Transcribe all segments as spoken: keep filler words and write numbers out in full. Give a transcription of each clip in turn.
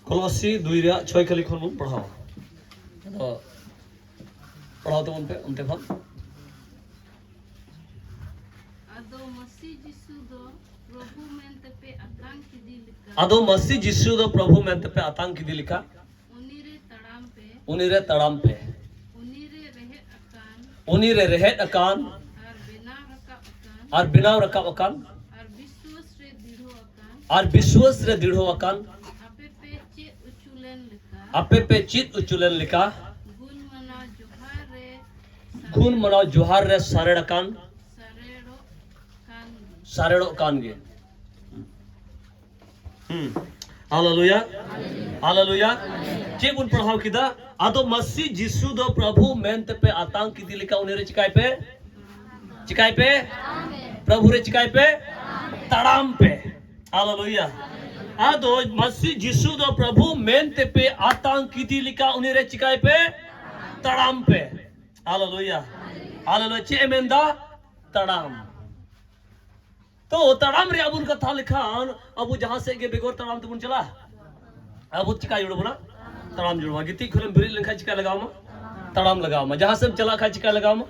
ᱠᱚᱞᱚᱥᱤ ᱫᱩᱭ ᱨᱮᱭᱟᱜ ᱪᱷᱚᱭ ᱠᱷᱟᱹᱞᱤ ᱠᱷᱚᱱ ᱵᱚᱱ ᱯᱟᱲᱦᱟᱣᱟ᱾ ᱟᱫᱚ ᱯᱟᱲᱦᱟᱣ ᱛᱟᱵᱚᱱ ᱯᱮ ᱚᱱᱛᱮ ᱠᱷᱚᱱ᱾ ᱟᱫᱚ ᱢᱟᱹᱥᱤ ᱡᱤᱥᱩ ᱫᱚ ᱯᱨᱚᱵᱷᱩ ᱢᱮᱱᱛᱮᱯᱮ ᱟᱛᱟᱝ ᱠᱮᱫᱮ ᱞᱮᱠᱟ᱾ ᱟᱫᱚ ᱢᱟᱹᱥᱤ ᱡᱤᱥᱩ ᱫᱚ ᱯᱨᱚᱵᱷᱩ ᱢᱮᱱᱛᱮᱯᱮ ᱟᱛᱟᱝ ᱠᱮᱫᱮ ᱞᱮᱠᱟ᱾ ᱩᱱᱤ ᱨᱮ ᱛᱟᱲᱟᱢ ᱯᱮ᱾ ᱩᱱᱤ ᱨᱮ ᱛᱟᱲᱟᱢ ᱯᱮ᱾ ᱩᱱᱤ ᱨᱮ ᱨᱮᱦᱮᱫ ᱟᱠᱟᱱ᱾ ᱩᱱᱤ ᱨᱮ ᱨᱮᱦᱮᱫ ᱟᱠᱟᱱ᱾ ᱟᱨ ᱵᱮᱱᱟᱣ ᱨᱟᱠᱟᱵ ᱟᱠᱟᱱ᱾ ᱟᱨ ᱵᱮᱱᱟᱣ ᱨᱟᱠᱟᱵ ᱟᱠᱟᱱ᱾ ᱟᱨ ᱵᱤᱥᱣᱟᱥ ᱨᱮ ᱫᱤᱲᱦᱚ ᱟᱠᱟᱱ᱾ ᱟᱨ ᱵᱤᱥᱣᱟᱥ ᱨᱮ ᱫᱤᱲᱦᱚ ᱟᱠᱟᱱ᱾ ᱟᱯᱮ ᱯᱮ ᱪᱮᱫ ᱚᱪᱚ ᱞᱮᱱ ᱞᱮᱠᱟ᱾ ᱟᱯᱮ ᱯᱮ ᱪᱮᱫ ᱚᱪᱚ ᱞᱮᱱ ᱞᱮᱠᱟ᱾ ᱜᱩᱱ ᱢᱟᱱᱟᱣ ᱡᱚᱦᱟᱨ ᱨᱮ᱾ ᱜᱩᱱ ᱢᱟᱱᱟᱣ ᱡᱚᱦᱟᱨ ᱨᱮ ᱥᱟᱨᱮᱲ ᱟᱠᱟᱱ᱾ ᱥᱟᱨᱮᱲᱚᱜ ᱠᱟᱱ ᱜᱮ᱾ ᱥᱟᱨᱮᱲᱚᱜ ᱠᱟᱱ ᱜᱮ᱾ ᱦᱩᱸ᱾ ᱦᱟᱞᱮᱞᱩᱭᱟ᱾ ᱦᱟᱞᱮᱞᱩᱭᱟ᱾ ᱪᱮᱫ ᱵᱚᱱ ᱯᱟᱲᱦᱟᱣ ᱠᱮᱫᱟ? ᱟᱫᱚ ᱢᱟᱹᱥᱤ ᱡᱤᱥᱩ ᱫᱚ ᱯᱨᱚᱵᱷᱩ ᱢᱮᱱ ᱛᱮᱯᱮ ᱟᱛᱟᱝ ᱠᱮᱫᱮ ᱞᱮᱠᱟ ᱩᱱᱤ ᱨᱮ ᱪᱤᱠᱟᱭ ᱯᱮ᱾ ᱪᱤᱠᱟᱭ ᱯᱮ᱾ ᱯᱨᱚᱵᱷᱩ ᱨᱮ ᱪᱤᱠᱟᱭ ᱯᱮ᱾ ᱛᱟᱲᱟᱢ ᱯᱮ᱾ ᱦᱟᱞᱮᱞᱩᱭᱟ᱾ ᱟᱫᱚ ᱢᱟᱹᱥᱤ ᱡᱤᱥᱩ ᱫᱚ ᱯᱨᱚᱵᱷᱩ ᱢᱮᱱ ᱛᱮᱯᱮ ᱟᱛᱟᱝ ᱠᱮᱫᱮ ᱞᱮᱠᱟ ᱩᱱᱤ ᱨᱮ ᱪᱤᱠᱟᱭ ᱯᱮ᱾ ᱛᱟᱲᱟᱢ ᱯᱮ᱾ ᱦᱟᱞᱮᱞᱩᱭᱟ᱾ ᱦᱟᱞᱮᱞᱩᱭᱟ᱾ ᱪᱮᱫ ᱮ ᱢᱮᱱᱫᱟ? ᱛᱟᱲᱟᱢ᱾ ᱛᱚ ᱛᱟᱲᱟᱢ ᱨᱮᱭᱟᱜ ᱵᱚᱱ ᱠᱟᱛᱷᱟ ᱞᱮᱠᱷᱟᱱ ᱟᱵᱚ ᱡᱟᱦᱟᱸ ᱥᱮᱫ ᱜᱮ ᱵᱮᱜᱚᱨ ᱛᱟᱲᱟᱢ ᱛᱮᱵᱚᱱ ᱪᱟᱞᱟᱜᱼᱟ? ᱟᱵᱚ ᱪᱤᱠᱟ ᱡᱩᱲᱟᱹ ᱵᱚᱱᱟ? ᱛᱟᱲᱟᱢ ᱡᱩᱲᱟᱹᱣᱟ᱾ ᱜᱤᱛᱤᱡ ᱠᱷᱚᱱᱮᱢ ᱵᱮᱨᱮᱫ ᱞᱮᱱᱠᱷᱟᱱ ᱪᱤᱠᱟ ᱞᱟᱜᱟᱣ ᱟᱢᱟ? ᱛᱟᱲᱟᱢ ᱞᱟᱜᱟᱣ ᱟᱢᱟ᱾ ᱡᱟᱦᱟᱸ ᱥᱮᱫ ᱮᱢ ᱪᱟᱞᱟᱜ ᱠᱷᱟᱱ ᱪᱤᱠᱟ ᱞᱟᱜᱟᱣ ᱟᱢᱟ?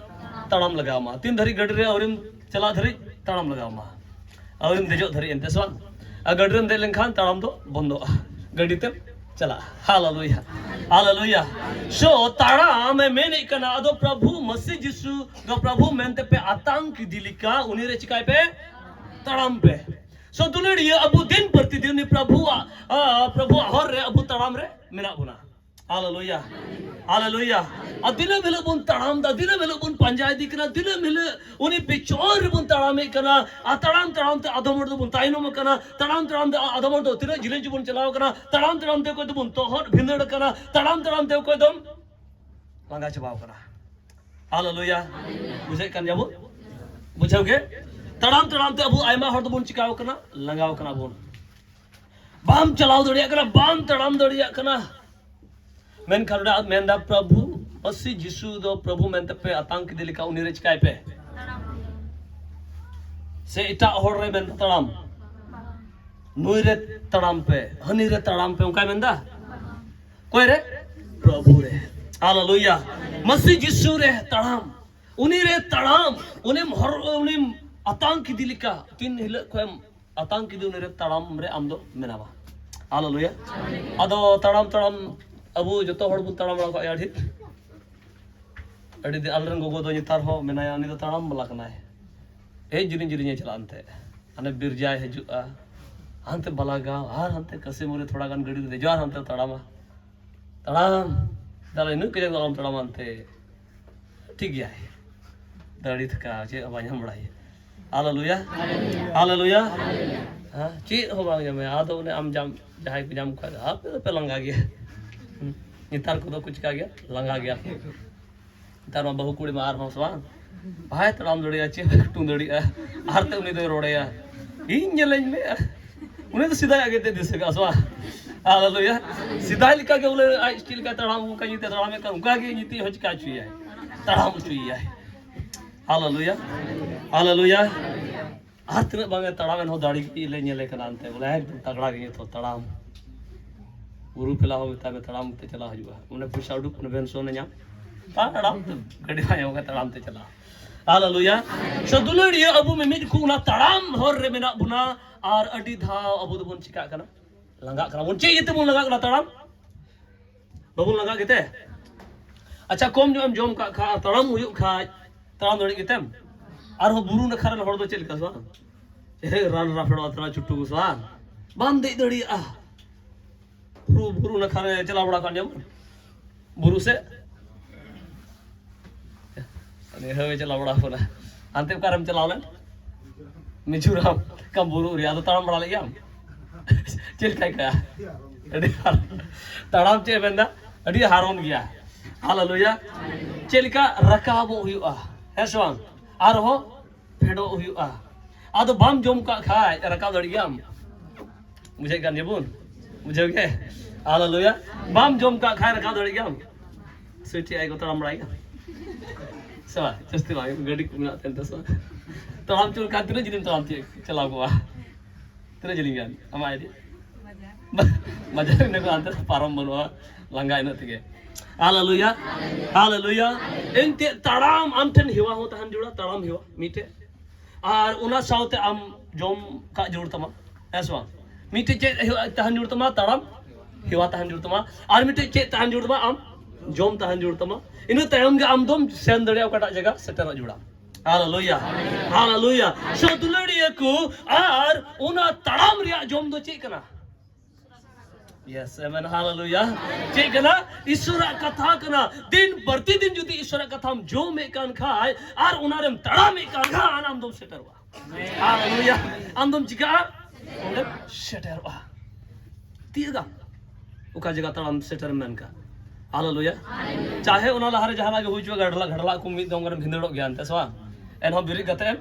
ᱛᱟᱲᱟᱢ ᱞᱟᱜᱟᱣ ᱟᱢᱟ᱾ ᱛᱤᱱ ᱫᱷᱟᱹᱨᱤᱡ ᱜᱟᱹᱰᱤ ᱨᱮ ᱟᱹᱣᱨᱤᱢ ᱪᱟᱞᱟᱜ ᱫᱷᱟᱹᱨᱤᱡ ᱛᱟᱲᱟᱢ ᱞᱟᱜᱟᱣ ᱟᱢᱟ᱾ ᱟᱹᱣᱨᱤᱢ ᱫᱮᱡᱚᱜ ᱫᱷᱟᱹᱨᱤᱡ ᱮᱱᱛᱮ, ᱥᱮ ᱵᱟᱝ? ᱟᱨ ᱜᱟᱹᱰᱤ ᱨᱮᱢ ᱫᱮᱡ ᱞᱮᱱᱠᱷᱟᱱ ᱛᱟᱲᱟᱢ ᱫᱚ ᱵᱚᱱᱫᱚᱜᱼᱟ, ᱜᱟᱹᱰᱤ ᱛᱮᱢ ᱪᱟᱞᱟᱜᱼᱟ᱾ ᱦᱟᱞᱮᱞᱩᱭᱟ᱾ ᱦᱟᱞᱮᱞᱩᱭᱟ᱾ So ᱛᱟᱲᱟᱢ ᱮ ᱢᱮᱱᱮᱫ ᱠᱟᱱᱟ, ᱟᱫᱚ ᱯᱨᱚᱵᱷᱩ ᱢᱟᱹᱥᱤ ᱡᱤᱥᱩ ᱫᱚ ᱯᱨᱚᱵᱷᱩ ᱢᱮᱱᱛᱮ ᱯᱮ ᱟᱛᱟᱝ ᱠᱮᱫᱮ ᱞᱮᱠᱟ ᱩᱱᱤ ᱨᱮ ᱪᱤᱠᱟᱭ ᱯᱮ? ᱛᱟᱲᱟᱢ ᱯᱮ᱾ So ᱫᱩᱞᱟᱹᱲᱤᱭᱟᱹ, ᱟᱵᱚ ᱫᱤᱱ ᱯᱨᱚᱛᱤᱫᱤᱱ ᱩᱱᱤ ᱯᱨᱚᱵᱷᱩᱣᱟᱜ, ᱟ, ᱯᱨᱚᱵᱷᱩᱣᱟᱜ ᱦᱚᱨ ᱨᱮ ᱟᱵᱚ ᱛᱟᱲᱟᱢ ᱨᱮ ᱢᱮᱱᱟᱜ ᱵᱚᱱᱟ᱾ ᱦᱟᱞᱮᱞᱩᱭᱟ᱾ ᱦᱟᱞᱮᱞᱩᱭᱟ᱾ ᱟᱨ ᱫᱤᱱᱟᱹᱢ ᱦᱤᱞᱳᱜ ᱵᱚᱱ ᱛᱟᱲᱟᱢ ᱫᱟ, ᱫᱤᱱᱟᱹᱢ ᱦᱤᱞᱳᱜ ᱵᱚᱱ ᱯᱟᱸᱡᱟ ᱤᱫᱤ ᱠᱟᱱᱟ, ᱫᱤᱱᱟᱹᱢ ᱦᱤᱞᱳᱜ ᱩᱱᱤ ᱯᱤᱪᱷᱚᱱ ᱨᱮᱵᱚᱱ ᱛᱟᱲᱟᱢᱮᱫ ᱠᱟᱱᱟ᱾ ᱟᱨ ᱛᱟᱲᱟᱢ ᱛᱟᱲᱟᱢ ᱛᱮ ᱟᱫᱚᱢ ᱦᱚᱲ ᱫᱚᱵᱚᱱ ᱛᱟᱭᱱᱚᱢ ᱟᱠᱟᱱᱟ, ᱛᱟᱲᱟᱢ ᱛᱟᱲᱟᱢ ᱛᱮ ᱟᱫᱚᱢ ᱦᱚᱲ ᱫᱚ ᱛᱤᱱᱟᱹᱜ ᱡᱤᱞᱤᱧ ᱪᱚᱵᱚᱱ ᱪᱟᱞᱟᱣ ᱟᱠᱟᱱᱟ, ᱛᱟᱲᱟᱢ ᱛᱟᱲᱟᱢ ᱛᱮ ᱚᱠᱚᱭ ᱫᱚᱵᱚᱱ ᱛᱚᱦᱚᱫ ᱵᱷᱤᱸᱫᱟᱹᱲ ᱟᱠᱟᱱᱟ, ᱛᱟᱲᱟᱢ ᱛᱟᱲᱟᱢ ᱛᱮ ᱚᱠᱚᱭ ᱫᱚᱢ ᱞᱟᱸᱜᱟ ᱪᱟᱵᱟᱣ ᱟᱠᱟᱱᱟ᱾ ᱦᱟᱞᱮᱞᱩᱭᱟ᱾ ᱵᱩᱡᱷᱟᱹᱜ ᱠᱟᱱ ᱜᱮᱭᱟ ᱵᱚᱱ? ᱵᱩᱡᱷᱟᱹᱣ ᱜᱮ? ᱛᱟᱲᱟᱢ ᱛᱟᱲᱟᱢ ᱛᱮ ᱟᱵᱚ ᱟᱭᱢᱟ ᱦᱚᱲ ᱫᱚᱵᱚᱱ ᱪᱤᱠᱟᱣ ᱟᱠᱟᱱᱟ, ᱞᱟᱸᱜᱟᱣ ᱟᱠᱟᱱᱟ ᱵᱚᱱ᱾ ᱵᱟᱢ ᱪᱟᱞᱟᱣ ᱫᱟᱲᱮᱭᱟᱜ ᱠᱟᱱᱟ, ᱵᱟᱢ ᱛᱟᱲᱟᱢ ᱫᱟᱲᱮᱭᱟᱜ ᱠᱟᱱᱟ᱾ ᱢᱮᱱᱠᱷᱟᱱ ᱚᱸᱰᱮ ᱢᱮᱱᱫᱟ, ᱯᱨᱚᱵᱷᱩ ᱢᱟᱹᱥᱤ ᱡᱤᱥᱩ ᱫᱚ ᱯᱨᱚᱵᱷᱩ ᱢᱮᱱᱛᱮ ᱯᱮ ᱟᱛᱟᱝ ᱠᱮᱫᱮ ᱞᱮᱠᱟ ᱩᱱᱤ ᱨᱮ ᱪᱤᱠᱟᱭ ᱯᱮ᱾ ᱥᱮ ᱮᱴᱟᱜ ᱦᱚᱲ ᱨᱮ ᱢᱮᱱ ᱛᱟᱲᱟᱢ᱾ ᱱᱩᱭ ᱨᱮ ᱛᱟᱲᱟᱢ ᱯᱮ, ᱦᱟᱹᱱᱤ ᱨᱮ ᱛᱟᱲᱟᱢ ᱯᱮ, ᱚᱱᱠᱟᱭ ᱢᱮᱱᱫᱟ? ᱚᱠᱚᱭ ᱨᱮ? ᱯᱨᱚᱵᱷᱩ ᱨᱮ᱾ ᱦᱟᱞᱮᱞᱩᱭᱟ᱾ ᱢᱟᱥᱤ ᱡᱤᱥᱩ ᱨᱮ ᱛᱟᱲᱟᱢ, ᱩᱱᱤ ᱨᱮ ᱛᱟᱲᱟᱢ, ᱩᱱᱤᱢ ᱦᱚᱨ ᱩᱱᱤᱢ ᱟᱛᱟᱝ ᱠᱮᱫᱮ ᱞᱮᱠᱟ, ᱛᱤᱱ ᱦᱤᱞᱳᱜ ᱠᱷᱚᱱᱮᱢ ᱟᱛᱟᱝ ᱠᱮᱫᱮ, ᱩᱱᱤ ᱨᱮ ᱛᱟᱲᱟᱢ ᱨᱮ ᱟᱢ ᱫᱚ ᱢᱮᱱᱟᱢᱟ᱾ ᱦᱟᱞᱮᱞᱩᱭᱟ᱾ ᱟᱫᱚ ᱛᱟᱲᱟᱢ ᱛᱟᱲᱟᱢ ᱟᱵᱚ ᱡᱚᱛᱚ ᱦᱚᱲ ᱵᱚᱱ ᱛᱟᱲᱟᱢ ᱵᱟᱲᱟ ᱠᱟᱜ ᱜᱮᱭᱟ ᱰᱷᱮᱨ᱾ ᱟᱹᱰᱤ ᱫᱤᱱ ᱟᱞᱮᱨᱮᱱ ᱜᱚᱜᱚ ᱫᱚ ᱱᱮᱛᱟᱨ ᱦᱚᱸ ᱢᱮᱱᱟᱭᱟ, ᱩᱱᱤ ᱫᱚ ᱛᱟᱲᱟᱢ ᱵᱟᱞᱟ ᱠᱟᱱᱟᱭ᱾ ᱦᱮᱡ ᱡᱤᱞᱤᱧ ᱡᱤᱞᱤᱧᱮ ᱪᱟᱞᱟᱜᱼᱟ ᱮᱱᱛᱮ, ᱦᱟᱱᱮ ᱵᱤᱨᱡᱟᱭ ᱦᱤᱡᱩᱜᱼᱟ, ᱦᱟᱱᱛᱮ ᱵᱟᱞᱟᱜᱟᱸᱣ ᱟᱨ ᱦᱟᱱᱛᱮ ᱠᱟᱥᱤᱢᱩᱨᱮ ᱛᱷᱚᱲᱟ ᱜᱟᱱ ᱜᱟᱹᱰᱤ ᱨᱮ ᱫᱮᱡᱚᱜᱼᱟ ᱟᱨ ᱦᱟᱱᱛᱮ ᱛᱟᱲᱟᱢᱟ᱾ ᱛᱟᱲᱟᱢ, ᱛᱟᱦᱞᱮ ᱤᱱᱟᱹᱜ ᱠᱟᱡᱟᱠ ᱫᱚ ᱟᱞᱚᱢ ᱛᱟᱲᱟᱢᱟ ᱮᱱᱛᱮ᱾ ᱴᱷᱤᱠ ᱜᱮᱭᱟᱭ, ᱫᱟᱲᱮ ᱛᱷᱟᱠᱟ ᱪᱮᱫ ᱦᱚᱸ ᱵᱟᱭ ᱧᱟᱢ ᱵᱟᱲᱟᱭᱟ᱾ ᱦᱟᱞᱮᱞᱩᱭᱟ, ᱦᱟᱞᱮᱞᱩᱭᱟ᱾ ᱦᱮᱸ, ᱪᱮᱫ ᱦᱚᱸ ᱵᱟᱝ ᱧᱟᱢᱮ᱾ ᱟᱫᱚ ᱚᱱᱮ ᱟᱢ ᱡᱟᱢ ᱡᱟᱦᱟᱸᱭ ᱠᱚ ᱧᱟᱢ ᱠᱚᱣᱟ, ᱟᱯᱮ ᱫᱚᱯᱮ ᱞᱟᱸᱜᱟ ᱜᱮᱭᱟ᱾ ᱦᱩᱸ, ᱱᱮᱛᱟᱨ ᱠᱚᱫᱚ ᱠᱚ ᱪᱤᱠᱟ ᱜᱮᱭᱟ? ᱞᱟᱸᱜᱟ ᱜᱮᱭᱟ ᱠᱚ᱾ ᱱᱮᱛᱟᱨ ᱢᱟ ᱵᱟᱹᱦᱩ ᱠᱩᱲᱤ ᱢᱟ ᱟᱨᱦᱚᱸ ᱥᱮ ᱵᱟᱝ, ᱵᱟᱭ ᱛᱟᱲᱟᱢ ᱫᱟᱲᱮᱭᱟᱜᱼᱟ, ᱪᱮᱫ ᱦᱚᱸ ᱵᱟᱭ ᱠᱩᱴᱩᱝ ᱫᱟᱲᱮᱭᱟᱜᱼᱟ, ᱟᱨ ᱛᱮ ᱩᱱᱤ ᱫᱚᱭ ᱨᱚᱲᱮᱭᱟ, "ᱤᱧ ᱧᱮᱞᱮᱧ ᱢᱮ", ᱩᱱᱤ ᱫᱚ ᱥᱮᱫᱟᱭᱟᱜ ᱜᱮ ᱛᱮ ᱫᱤᱥᱟᱹ ᱠᱟᱜᱼᱟ ᱥᱮ ᱵᱟᱝ? ᱦᱟᱞᱮᱞᱩᱭᱟ᱾ ᱥᱮᱫᱟᱭ ᱞᱮᱠᱟ ᱜᱮ ᱵᱚᱞᱮ ᱟᱡ ᱪᱮᱫ ᱞᱮᱠᱟᱭ ᱛᱟᱲᱟᱢ, ᱚᱱᱠᱟ ᱧᱤᱛ ᱮ ᱛᱟᱲᱟᱢᱮᱫ ᱠᱟᱱ, ᱚᱱᱠᱟ ᱜᱮ ᱧᱤᱛ ᱦᱚᱸ ᱪᱤᱠᱟ ᱦᱚᱪᱚᱭᱮᱭᱟᱭ, ᱛᱟᱲᱟᱢ ᱦᱚᱪᱚᱭᱮᱭᱟᱭ᱾ ᱦᱟᱞᱮᱞᱩᱭᱟ, ᱦᱟᱞᱮᱞᱩᱭᱟ᱾ ᱟᱨ ᱛᱤᱱᱟᱹᱜ ᱵᱟᱝ ᱮ ᱛᱟᱲᱟᱢ, ᱮᱱᱦᱚᱸ ᱫᱟᱲᱮ ᱜᱮ ᱞᱮ ᱧᱮᱞᱮ ᱠᱟᱱᱟ ᱮᱱᱛᱮ, ᱵᱚᱞᱮ ᱮᱠᱫᱚᱢ ᱛᱟᱜᱲᱟ ᱜᱮ ᱛᱚ ᱛᱟᱲᱟᱢ᱾ ᱵᱩᱨᱩ ᱯᱮᱞᱟ ᱦᱚᱸ ᱢᱮᱛᱟᱭ ᱢᱮ, ᱛᱟᱲᱟᱢ ᱛᱮ ᱪᱟᱞᱟᱣ ᱦᱤᱡᱩᱜᱼᱟ᱾ ᱚᱸᱰᱮ ᱯᱚᱭᱥᱟ ᱩᱰᱩᱠ, ᱚᱸᱰᱮ ᱵᱮᱱᱥᱚᱱ ᱮ ᱧᱟᱢ, ᱛᱟᱲᱟᱢ ᱛᱮ, ᱜᱟᱹᱰᱤ ᱵᱟᱭ ᱧᱟᱢ ᱠᱷᱟᱱ ᱛᱟᱲᱟᱢ ᱛᱮ ᱪᱟᱞᱟᱣ᱾ ᱦᱟᱞᱮᱞᱩᱭᱟ᱾ ᱥᱮ ᱫᱩᱞᱟᱹᱲᱤᱭᱟᱹ, ᱟᱵᱚ ᱢᱤᱢᱤᱫ ᱠᱚ ᱚᱱᱟ ᱛᱟᱲᱟᱢ ᱦᱚᱨ ᱨᱮ ᱢᱮᱱᱟᱜ ᱵᱚᱱᱟ, ᱟᱨ ᱟᱹᱰᱤ ᱫᱷᱟᱣ ᱟᱵᱚ ᱫᱚᱵᱚᱱ ᱪᱤᱠᱟᱜ ᱠᱟᱱᱟ, ᱞᱟᱸᱜᱟᱜ ᱠᱟᱱᱟ ᱵᱚᱱ᱾ ᱪᱮᱫ ᱤᱭᱟᱹ ᱛᱮᱵᱚᱱ ᱞᱟᱸᱜᱟᱜ ᱠᱟᱱᱟ ᱛᱟᱲᱟᱢ? ᱵᱟᱵᱚᱱ ᱞᱟᱸᱜᱟᱜ ᱜᱮᱛᱮ? ᱟᱪᱪᱷᱟ, ᱠᱚᱢ ᱧᱚᱜ ᱮᱢ ᱡᱚᱢ ᱠᱟᱜ ᱠᱷᱟᱡ ᱟᱨ ᱛᱟᱲᱟᱢ ᱦᱩᱭᱩᱜ ᱠᱷᱟᱡ, ᱛᱟᱲᱟᱢ ᱫᱟᱲᱮᱜ ᱜᱮᱛᱮᱢ? ᱟᱨᱦᱚᱸ ᱵᱩᱨᱩ ᱱᱟᱠᱷᱟ ᱨᱮᱱ ᱦᱚᱲ ᱫᱚ ᱪᱮᱫ ᱞᱮᱠᱟ ᱥᱮ ᱵᱟᱝ? ᱮ, ᱨᱟᱱ ᱨᱟᱯᱷᱮᱲᱚᱜᱼᱟ ᱛᱷᱚᱲᱟ ᱪᱩᱴᱩ ᱠᱚ ᱥᱮ ᱵᱟᱝ? ᱵᱟᱢ ᱫᱮᱡ ᱫᱟᱲᱮᱭᱟᱜᱼᱟ᱾ ᱵᱩᱨᱩ, ᱵᱩᱨᱩ ᱱᱟᱠᱷᱟ ᱨᱮ ᱪᱟᱞᱟᱣ ᱵᱟᱲᱟ ᱠᱟᱜ ᱜᱮᱭᱟᱢ? ᱵᱩᱨᱩ ᱥᱮᱫ? ᱩᱱᱤ ᱦᱟᱹᱣᱮ ᱪᱟᱞᱟᱣ ᱵᱟᱲᱟ ᱟᱠᱟᱱᱟ᱾ ᱦᱟᱱᱛᱮ ᱚᱠᱟᱨᱮᱢ ᱪᱟᱞᱟᱣ ᱞᱮᱱ? ᱢᱤᱡᱳᱨᱟᱢ᱾ ᱠᱟᱢ ᱵᱩᱨᱩ ᱨᱮ, ᱟᱫᱚ ᱛᱟᱲᱟᱢ ᱵᱟᱲᱟ ᱞᱮᱫ ᱜᱮᱭᱟᱢ? ᱪᱮᱫ ᱞᱮᱠᱟ ᱟᱹᱭᱠᱟᱹᱜᱼᱟ? ᱟᱹᱰᱤ ᱦᱟᱨᱚᱱ᱾ ᱛᱟᱲᱟᱢ ᱪᱮᱫ ᱮ ᱢᱮᱱᱫᱟ? ᱟᱹᱰᱤ ᱦᱟᱨᱚᱱ ᱜᱮᱭᱟ᱾ ᱦᱟᱞᱮᱞᱩᱭᱟ᱾ ᱪᱮᱫ ᱞᱮᱠᱟ ᱨᱟᱠᱟᱵᱚᱜ ᱦᱩᱭᱩᱜᱼᱟ, ᱦᱮᱸ ᱥᱮ ᱵᱟᱝ? ᱟᱨᱦᱚᱸ ᱯᱷᱮᱰᱚᱜ ᱦᱩᱭᱩᱜᱼᱟ᱾ ᱟᱫᱚ ᱵᱟᱢ ᱡᱚᱢ ᱠᱟᱜ ᱠᱷᱟᱡ ᱨᱟᱠᱟᱵ ᱫᱟᱲᱮᱜ ᱜᱮᱭᱟᱢ? ᱵᱩᱡᱷᱟᱹᱜ ᱠᱟᱱ ᱜᱮᱵᱚᱱ? ᱵᱩᱡᱷᱟᱹᱣ ᱜᱮ? ᱦᱟᱞᱮᱞᱩᱭᱟ᱾ ᱵᱟᱢ ᱡᱚᱢ ᱠᱟᱜ ᱠᱷᱟᱡ ᱨᱟᱠᱟᱵ ᱫᱟᱲᱮᱜ ᱜᱮᱭᱟᱢ? ᱥᱩᱭᱴᱤ ᱟᱭ ᱠᱚ ᱛᱟᱲᱟᱢ ᱵᱟᱲᱟᱭ ᱜᱮᱭᱟ ᱥᱮ ᱵᱟᱝ? ᱡᱟᱹᱥᱛᱤ ᱵᱟᱝ, ᱜᱟᱹᱰᱤ ᱠᱚ ᱢᱮᱱᱟᱜ ᱛᱟᱦᱮᱱ ᱛᱮ ᱥᱮ ᱵᱟᱝ? ᱛᱟᱲᱟᱢ ᱪᱚ ᱞᱮᱠᱷᱟᱱ ᱛᱤᱱᱟᱹᱜ ᱡᱤᱞᱤᱧ ᱛᱟᱲᱟᱢ ᱛᱤᱭᱳᱜ ᱪᱟᱞᱟᱣ ᱠᱚᱜᱼᱟ? ᱛᱤᱱᱟᱹᱜ ᱡᱮᱞᱮᱧ ᱜᱮᱭᱟ ᱟᱢᱟᱜ ᱤᱫᱤ? ᱵᱟᱡᱟᱨ ᱤᱱᱟᱹ ᱠᱚ ᱦᱟᱱᱛᱮ ᱯᱟᱨᱚᱢ ᱵᱟᱹᱱᱩᱜᱼᱟ, ᱞᱟᱸᱜᱟ ᱤᱱᱟᱹᱜ ᱛᱮᱜᱮ᱾ ᱦᱟᱞᱮᱞᱩᱭᱟ, ᱦᱟᱞᱮᱞᱩᱭᱟ᱾ ᱮᱱᱛᱮ ᱛᱟᱲᱟᱢ ᱟᱢ ᱴᱷᱮᱱ ᱦᱮᱣᱟ ᱦᱚᱸ ᱛᱟᱦᱮᱱ ᱡᱟᱹᱨᱩᱲᱟ, ᱛᱟᱲᱟᱢ ᱦᱮᱣᱟ ᱢᱤᱫᱴᱮᱡ᱾ ᱟᱨ ᱚᱱᱟ ᱥᱟᱶᱛᱮ ᱟᱢ ᱡᱚᱢ ᱠᱟᱜ ᱡᱟᱹᱨᱩᱲ ᱛᱟᱢᱟ, ᱦᱮᱸ ᱥᱮ ᱵᱟᱝ? ᱢᱤᱫᱴᱮᱡ ᱪᱮᱫ ᱦᱮᱣᱟ ᱛᱟᱦᱮᱱ ᱡᱟᱹᱨᱩᱲ ᱛᱟᱢᱟ? ᱛᱟᱲᱟᱢ ᱦᱮᱣᱟ ᱛᱟᱦᱮᱱ ᱡᱟᱹᱨᱩᱲ ᱛᱟᱢᱟ᱾ ᱟᱨ ᱢᱤᱫᱴᱮᱡ ᱪᱮᱫ ᱛᱟᱦᱮᱱ ᱡᱟᱹᱨᱩᱲ ᱛᱟᱢᱟ? ᱟᱢ ᱡᱚᱢ ᱛᱟᱦᱮᱱ ᱡᱟᱹᱨᱩᱲ ᱛᱟᱢᱟ᱾ ᱤᱱᱟᱹ ᱛᱟᱭᱚᱢ ᱜᱮ ᱟᱢ ᱫᱚᱢ ᱥᱮᱱ ᱫᱟᱲᱮᱭᱟᱜᱼᱟ ᱚᱠᱟᱴᱟᱜ ᱡᱟᱭᱜᱟ ᱥᱮᱴᱮᱨᱚᱜ ᱡᱟᱹᱨᱩᱲᱟ᱾ ᱦᱟᱞᱮᱞᱩᱭᱟ, ᱦᱟᱞᱮᱞᱩᱭᱟ᱾ ᱥᱚ ᱫᱩᱞᱟᱹᱲᱤᱭᱟᱹ ᱠᱚ, ᱟᱨ ᱚᱱᱟ ᱛᱟᱲᱟᱢ ᱨᱮᱭᱟᱜ ᱡᱚᱢ ᱫᱚ ᱪᱮᱫ ᱠᱟᱱᱟ? Yes, amen, hallelujah. ᱪᱮᱫ ᱠᱟᱱᱟ? ᱤᱥᱚᱨᱟᱜ ᱠᱟᱛᱷᱟ ᱠᱟᱱᱟ᱾ ᱫᱤᱱ ᱯᱨᱚᱛᱤᱫᱤᱱ ᱡᱩᱫᱤ ᱤᱥᱚᱨᱟᱜ ᱠᱟᱛᱷᱟᱢ ᱡᱚᱢᱮᱫ ᱠᱟᱱ ᱠᱷᱟᱡ ᱟᱨ ᱚᱱᱟ ᱨᱮᱢ ᱛᱟᱲᱟᱢᱮᱫ ᱠᱟᱱ ᱠᱷᱟᱱ, ᱟᱢ ᱫᱚᱢ ᱥᱮᱴᱮᱨᱚᱜᱼᱟ᱾ ᱦᱟᱞᱮᱞᱩᱭᱟ᱾ ᱟᱢ ᱫᱚᱢ ᱪᱤᱠᱟᱜᱼᱟ? ᱚᱸᱰᱮᱢ ᱥᱮᱴᱮᱨᱚᱜᱼᱟ᱾ ᱛᱤᱭᱟᱹᱜᱟᱢ ᱚᱠᱟ ᱡᱟᱭᱜᱟ ᱛᱟᱲᱟᱢ ᱥᱮᱴᱮᱨᱮᱢ ᱢᱮᱱ ᱠᱟᱜ᱾ ᱦᱟᱞᱮᱞᱩᱭᱟ᱾ ᱪᱟᱦᱮ ᱚᱱᱟ ᱞᱟᱦᱟᱨᱮ ᱡᱟᱦᱟᱱᱟᱜ ᱜᱮ ᱦᱩᱭ ᱦᱚᱪᱚ, ᱜᱟᱰᱞᱟ ᱜᱷᱟᱰᱞᱟᱜ ᱠᱚ ᱢᱤᱫ ᱫᱚᱢ ᱨᱮᱢ ᱵᱷᱤᱸᱫᱟᱹᱲᱚᱜ ᱜᱮᱭᱟ ᱮᱱᱛᱮ, ᱥᱮ ᱵᱟᱝ? ᱮᱱᱦᱚᱸ ᱵᱮᱨᱮᱫ ᱠᱟᱛᱮ ᱮᱢ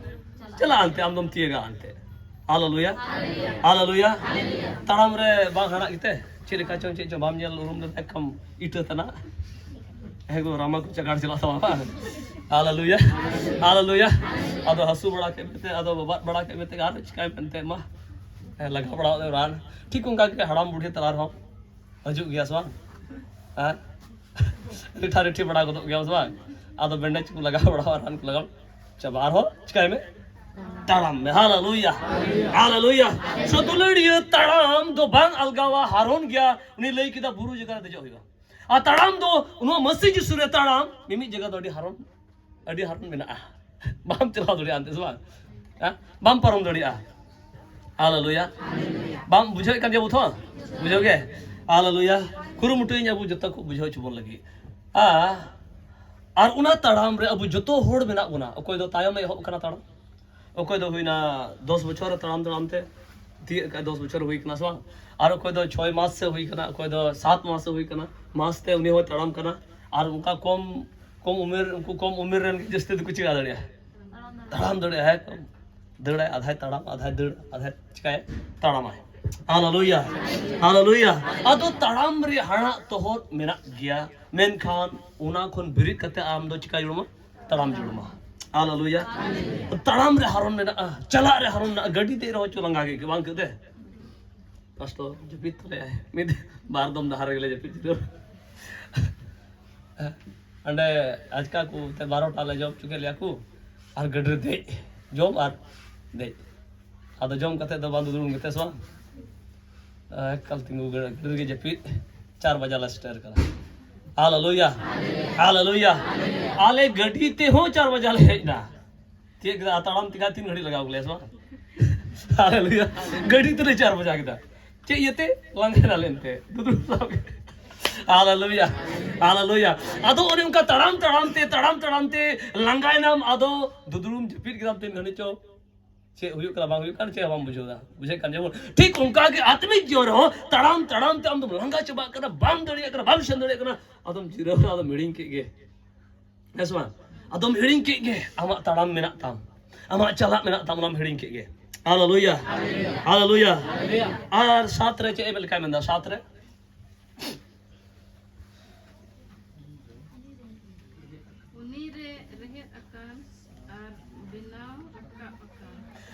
ᱪᱟᱞᱟᱜᱼᱟ ᱮᱱᱛᱮ, ᱟᱢ ᱫᱚᱢ ᱛᱤᱭᱟᱹᱜᱟ ᱮᱱᱛᱮ᱾ ᱦᱟᱞᱮᱞᱩᱭᱟ, ᱦᱟᱞᱮᱞᱩᱭᱟ᱾ ᱛᱟᱲᱟᱢ ᱨᱮ ᱵᱟᱝ ᱦᱟᱲᱟᱜ ᱜᱮᱛᱮ, ᱪᱮᱫ ᱞᱮᱠᱟ ᱪᱚᱝ ᱪᱮᱫ ᱪᱚᱝ ᱵᱟᱢ ᱧᱮᱞ ᱩᱨᱩᱢ ᱞᱮᱱᱠᱷᱟᱱ ᱠᱷᱟᱢ ᱤᱴᱟᱹ ᱛᱟᱱᱟᱜ᱾ ᱦᱮᱸ ᱜᱳ, ᱨᱟᱢᱟ ᱠᱚ ᱪᱟᱜᱟᱲ ᱪᱟᱞᱟᱜ ᱛᱟᱢᱟ ᱵᱟᱝ? ᱦᱟᱞᱮᱞᱩᱭᱟ, ᱦᱟᱞᱮᱞᱩᱭᱟ᱾ ᱟᱫᱚ ᱦᱟᱹᱥᱩ ᱵᱟᱲᱟ ᱠᱮᱫ ᱢᱮᱛᱮ, ᱟᱫᱚ ᱵᱟᱵᱟᱫ ᱵᱟᱲᱟ ᱠᱮᱫ ᱢᱮᱛᱮ, ᱟᱨ ᱪᱤᱠᱟᱹᱭ ᱢᱮᱱᱛᱮ ᱢᱟ, ᱦᱮᱸ, ᱞᱟᱜᱟᱣ ᱵᱟᱲᱟ ᱨᱟᱱ᱾ ᱴᱷᱤᱠ ᱚᱱᱠᱟ ᱜᱮ ᱦᱟᱲᱟᱢ ᱵᱩᱰᱷᱤ ᱛᱟᱞᱟ ᱨᱮᱦᱚᱸ ᱦᱤᱡᱩᱜ ᱜᱮᱭᱟ ᱥᱮ ᱵᱟᱝ? ᱦᱮᱸ? ᱨᱤᱴᱷᱟ ᱨᱤᱴᱷᱤ ᱵᱟᱲᱟ ᱜᱚᱫᱚᱜ ᱜᱮᱭᱟ ᱥᱮ ᱵᱟᱝ? ᱟᱫᱚ ᱵᱮᱱᱰᱮᱡᱽ ᱠᱚ ᱞᱟᱜᱟᱣ ᱵᱟᱲᱟᱣᱟ, ᱨᱟᱱ ᱠᱚ ᱞᱟᱜᱟᱣ ᱪᱟᱵᱟ, ᱟᱨᱦᱚᱸ ᱪᱤᱠᱟᱹᱭ ᱢᱮ? ᱛᱟᱲᱟᱢ ᱢᱮ᱾ ᱦᱟᱞᱮᱞᱩᱭᱟ, ᱦᱟᱞᱮᱞᱩᱭᱟ᱾ ᱥᱚ ᱫᱩᱞᱟᱹᱲᱤᱭᱟᱹ ᱛᱟᱲᱟᱢ ᱫᱚ ᱵᱟᱝ ᱟᱞᱜᱟᱣᱟ, ᱦᱟᱨᱚᱱ ᱜᱮᱭᱟ᱾ ᱩᱱᱤ ᱞᱟᱹᱭ ᱠᱮᱫᱟ ᱵᱩᱨᱩ ᱡᱟᱭᱜᱟ ᱨᱮ ᱫᱮᱡᱚᱜ ᱦᱩᱭᱩᱜᱼᱟ᱾ ᱟᱨ ᱛᱟᱲᱟᱢ ᱫᱚ ᱱᱚᱣᱟ ᱢᱟᱹᱥᱤ ᱡᱤᱥᱩ ᱨᱮ ᱛᱟᱲᱟᱢ, ᱢᱤᱢᱤᱫ ᱡᱟᱭᱜᱟ ᱫᱚ ᱟᱹᱰᱤ ᱦᱟᱨᱚᱱ, ᱟᱹᱰᱤ ᱦᱟᱨᱚᱱ ᱢᱮᱱᱟᱜᱼᱟ᱾ ᱵᱟᱢ ᱪᱟᱞᱟᱣ ᱫᱟᱲᱮᱭᱟᱜᱼᱟ ᱚᱱᱛᱮ, ᱥᱮ ᱵᱟᱝ? ᱦᱮᱸ? ᱵᱟᱢ ᱯᱟᱨᱚᱢ ᱫᱟᱲᱮᱭᱟᱜᱼᱟ᱾ ᱦᱟᱞᱮᱞᱩᱭᱟ᱾ ᱵᱟᱢ ᱵᱩᱡᱷᱟᱹᱣᱮᱫ ᱠᱟᱱ ᱜᱮᱭᱟ ᱵᱚ ᱛᱷᱚ? ᱵᱩᱡᱷᱟᱹᱣ ᱜᱮ? ᱦᱟᱞᱮᱞᱩᱭᱟ᱾ ᱠᱩᱨᱩᱢᱩᱴᱩᱭᱟᱹᱧ ᱟᱵᱚ ᱡᱚᱛᱚ ᱠᱚ ᱵᱩᱡᱷᱟᱹᱣ ᱦᱚᱪᱚ ᱵᱚᱱ ᱞᱟᱹᱜᱤᱫ᱾ ᱟ-, ᱟᱨ ᱚᱱᱟ ᱛᱟᱲᱟᱢ ᱨᱮ ᱟᱵᱚ ᱡᱚᱛᱚ ᱦᱚᱲ ᱢᱮᱱᱟᱜ ᱵᱚᱱᱟ᱾ ᱚᱠᱚᱭ ᱫᱚ ᱛᱟᱭᱚᱢ ᱮ ᱮᱦᱚᱵ ᱠᱟᱱᱟ ᱛᱟᱲᱟᱢ, ᱚᱠᱚᱭ ᱫᱚ ᱦᱩᱭᱱᱟ ᱫᱚᱥ ᱵᱚᱪᱷᱚᱨ ᱨᱮ ᱛᱟᱲᱟᱢ ᱛᱟᱲᱟᱢ ᱛᱮ ᱛᱤᱭᱟᱹᱜ ᱠᱟᱜ, ᱫᱚᱥ ᱵᱚᱪᱷᱚᱨ ᱦᱩᱭ ᱠᱟᱱᱟ ᱥᱮ ᱵᱟᱝ? ᱟᱨ ᱚᱠᱚᱭ ᱫᱚ ᱪᱷᱚᱭ ᱢᱟᱥ ᱥᱮ ᱦᱩᱭ ᱠᱟᱱᱟ, ᱚᱠᱚᱭ ᱫᱚ ᱥᱟᱛ ᱢᱟᱥ ᱥᱮ ᱦᱩᱭ ᱠᱟᱱᱟ, ᱢᱟᱥ ᱛᱮ ᱩᱱᱤ ᱦᱚᱸᱭ ᱛᱟᱲᱟᱢ ᱠᱟᱱᱟ᱾ ᱟᱨ ᱚᱱᱠᱟ ᱠᱚᱢ, ᱠᱚᱢ ᱩᱢᱮᱨ, ᱩᱱᱠᱩ ᱠᱚᱢ ᱩᱢᱮᱨ ᱨᱮᱱ ᱜᱮ ᱡᱟᱹᱥᱛᱤ ᱫᱚᱠᱚ ᱪᱤᱠᱟ ᱫᱟᱲᱮᱭᱟᱜᱼᱟ? ᱛᱟᱲᱟᱢ ᱫᱟᱲᱮᱭᱟᱜᱼᱟ᱾ ᱦᱮᱸ, ᱫᱟᱹᱲᱟᱭ, ᱟᱫᱷᱟᱭ ᱛᱟᱲᱟᱢ, ᱟᱫᱷᱟᱭ ᱫᱟᱹᱲ, ᱟᱫᱷᱟᱭ ᱪᱤᱠᱟᱭᱟ? ᱛᱟᱲᱟᱢᱟᱭ᱾ ᱦᱟᱞᱮᱞᱩᱭᱟ, ᱦᱟᱞᱮᱞᱩᱭᱟ᱾ ᱟᱫᱚ ᱛᱟᱲᱟᱢ ᱨᱮ ᱦᱟᱲᱟᱜ ᱛᱚᱦᱚᱫ ᱢᱮᱱᱟᱜ ᱜᱮᱭᱟ, ᱢᱮᱱᱠᱷᱟᱱ ᱚᱱᱟ ᱠᱷᱚᱱ ᱵᱮᱨᱮᱫ ᱠᱟᱛᱮ ᱟᱢ ᱫᱚ ᱪᱤᱠᱟ ᱡᱩᱲᱢᱟ? ᱛᱟᱲᱟᱢ ᱡᱩᱲᱢᱟ᱾ ᱦᱟᱞᱮᱞᱩᱭᱟ᱾ ᱛᱟᱲᱟᱢ ᱨᱮ ᱦᱟᱨᱚᱱ ᱢᱮᱱᱟᱜᱼᱟ, ᱪᱟᱞᱟᱜ ᱨᱮ ᱦᱟᱨᱚᱱ ᱢᱮᱱᱟᱜᱼᱟ, ᱜᱟᱹᱰᱤ ᱫᱮᱡ ᱨᱮᱦᱚᱸ ᱪᱚ ᱞᱟᱸᱜᱟ ᱜᱮ ᱟᱹᱭᱠᱟᱹᱜ, ᱵᱟᱝ ᱟᱹᱭᱠᱟᱹᱜ ᱛᱮ? ᱯᱟᱥᱴᱚᱨ ᱡᱟᱹᱯᱤᱫ ᱛᱟᱞᱮᱭᱟᱭ, ᱢᱤᱫ ᱵᱟᱨ ᱫᱚᱢ ᱰᱟᱦᱟᱨ ᱨᱮᱜᱮᱞᱮ ᱡᱟᱹᱯᱤᱫ ᱡᱤᱨᱟᱹᱣ᱾ ᱚᱸᱰᱮ ᱟᱪᱠᱟ ᱠᱚ ᱛᱮ ᱵᱟᱨᱚᱴᱟ ᱞᱮ ᱡᱚᱢ ᱦᱚᱪᱚ ᱠᱮᱫ ᱞᱮᱭᱟ ᱠᱚ, ᱟᱨ ᱜᱟᱹᱰᱤ ᱨᱮ ᱫᱮᱡ, ᱡᱚᱢ ᱟᱨ ᱫᱮᱡ᱾ ᱟᱫᱚ ᱡᱚᱢ ᱠᱟᱛᱮ ᱫᱚ ᱵᱟᱝ ᱫᱩᱫᱲᱩᱢ ᱠᱟᱛᱮ ᱥᱮ ᱵᱟᱝ? ᱮᱠᱟᱞ ᱛᱤᱸᱜᱩ ᱜᱟᱹᱰᱤ ᱨᱮᱜᱮ ᱡᱟᱹᱯᱤᱫ᱾ ᱪᱟᱨ ᱵᱟᱡᱟ ᱞᱮ ᱥᱮᱴᱮᱨ ᱠᱟᱱᱟ᱾ ᱦᱟᱞᱮᱞᱩᱭᱟ, ᱦᱟᱞᱮᱞᱩᱭᱟ᱾ ᱟᱞᱮ ᱜᱟᱹᱰᱤ ᱛᱮᱦᱚᱸ ᱪᱟᱨ ᱵᱟᱡᱟ ᱞᱮ ᱦᱮᱡ ᱮᱱᱟ᱾ ᱪᱮᱫ ᱠᱮᱫᱟ? ᱛᱟᱲᱟᱢ ᱛᱮᱜᱮ ᱛᱤᱱ ᱜᱷᱟᱹᱲᱤᱡ ᱞᱟᱜᱟᱣ ᱞᱮᱭᱟ ᱥᱮ ᱵᱟᱝ? ᱦᱟᱞᱮᱞᱩᱭᱟ᱾ ᱜᱟᱹᱰᱤ ᱛᱮᱞᱮ ᱪᱟᱨ ᱵᱟᱡᱟ ᱠᱮᱫᱟ᱾ ᱪᱮᱫ ᱤᱭᱟᱹᱛᱮ? ᱞᱟᱸᱜᱟ ᱮᱱᱟᱞᱮ ᱮᱱᱛᱮ᱾ ᱫᱩᱫᱲᱩᱢ ᱥᱟᱵ ᱠᱮᱫ᱾ ᱦᱟᱞᱮᱞᱩᱭᱟ, ᱦᱟᱞᱮᱞᱩᱭᱟ᱾ ᱟᱫᱚ ᱚᱱᱮ ᱚᱱᱠᱟ ᱛᱟᱲᱟᱢ ᱛᱟᱲᱟᱢ ᱛᱮ, ᱛᱟᱲᱟᱢ ᱛᱟᱲᱟᱢ ᱛᱮ ᱞᱟᱸᱜᱟᱭᱮᱱᱟᱢ, ᱟᱫᱚ ᱫᱩᱫᱲᱩᱢ ᱡᱟᱹᱯᱤᱫ ᱠᱮᱫᱟᱢ ᱛᱤᱱ ᱜᱷᱟᱹᱲᱤᱡ ᱪᱚ᱾ ᱪᱮᱫ ᱦᱩᱭᱩᱜ ᱠᱟᱱᱟ ᱵᱟᱝ ᱦᱩᱭᱩᱜ ᱠᱟᱱᱟ ᱪᱮᱫ ᱦᱚᱸ ᱵᱟᱢ ᱵᱩᱡᱷᱟᱹᱣ ᱫᱟ᱾ ᱵᱩᱡᱷᱟᱹᱜ ᱠᱟᱱ ᱡᱮᱢᱚᱱ ᱴᱷᱤᱠ ᱚᱱᱠᱟ ᱜᱮ ᱟᱛᱢᱤᱠ ᱡᱤᱭᱚᱱ ᱨᱮᱦᱚᱸ ᱛᱟᱲᱟᱢ ᱛᱟᱲᱟᱢ ᱛᱮ ᱟᱢ ᱫᱚᱢ ᱞᱟᱸᱜᱟ ᱪᱟᱵᱟᱜ ᱠᱟᱱᱟ, ᱵᱟᱢ ᱫᱟᱲᱮᱭᱟᱜ ᱠᱟᱱᱟ, ᱵᱟᱢ ᱥᱮᱱ ᱫᱟᱲᱮᱭᱟᱜ ᱠᱟᱱᱟ, ᱟᱫᱚᱢ ᱡᱤᱨᱟᱹᱣ ᱮᱱᱟ, ᱟᱫᱚᱢ ᱦᱤᱲᱤᱧ ᱠᱮᱫ ᱜᱮ᱾ ᱦᱮᱸ ᱥᱮ ᱵᱟᱝ? ᱟᱫᱚᱢ ᱦᱤᱲᱤᱧ ᱠᱮᱫ ᱜᱮ, ᱟᱢᱟᱜ ᱛᱟᱲᱟᱢ ᱢᱮᱱᱟᱜ ᱛᱟᱢ, ᱟᱢᱟᱜ ᱪᱟᱞᱟᱜ ᱢᱮᱱᱟᱜ ᱛᱟᱢ, ᱚᱱᱟᱢ ᱦᱤᱲᱤᱧ ᱠᱮᱫ ᱜᱮ᱾ ᱦᱟᱞᱮᱞᱩᱭᱟ, ᱦᱟᱞᱮᱞᱩᱭᱟ᱾ ᱟᱨ ᱥᱟᱛ ᱨᱮ ᱪᱮᱫ ᱮ ᱞᱮᱠᱟᱭ ᱢᱮᱱᱫᱟ? ᱥᱟᱛ ᱨᱮ ᱩᱱᱤ ᱨᱮ ᱨᱮᱦᱮᱫ ᱟᱠᱟᱱ ᱟᱨ ᱵᱮᱱᱟᱣ ᱨᱟᱠᱟᱵ ᱟᱠᱟᱱ᱾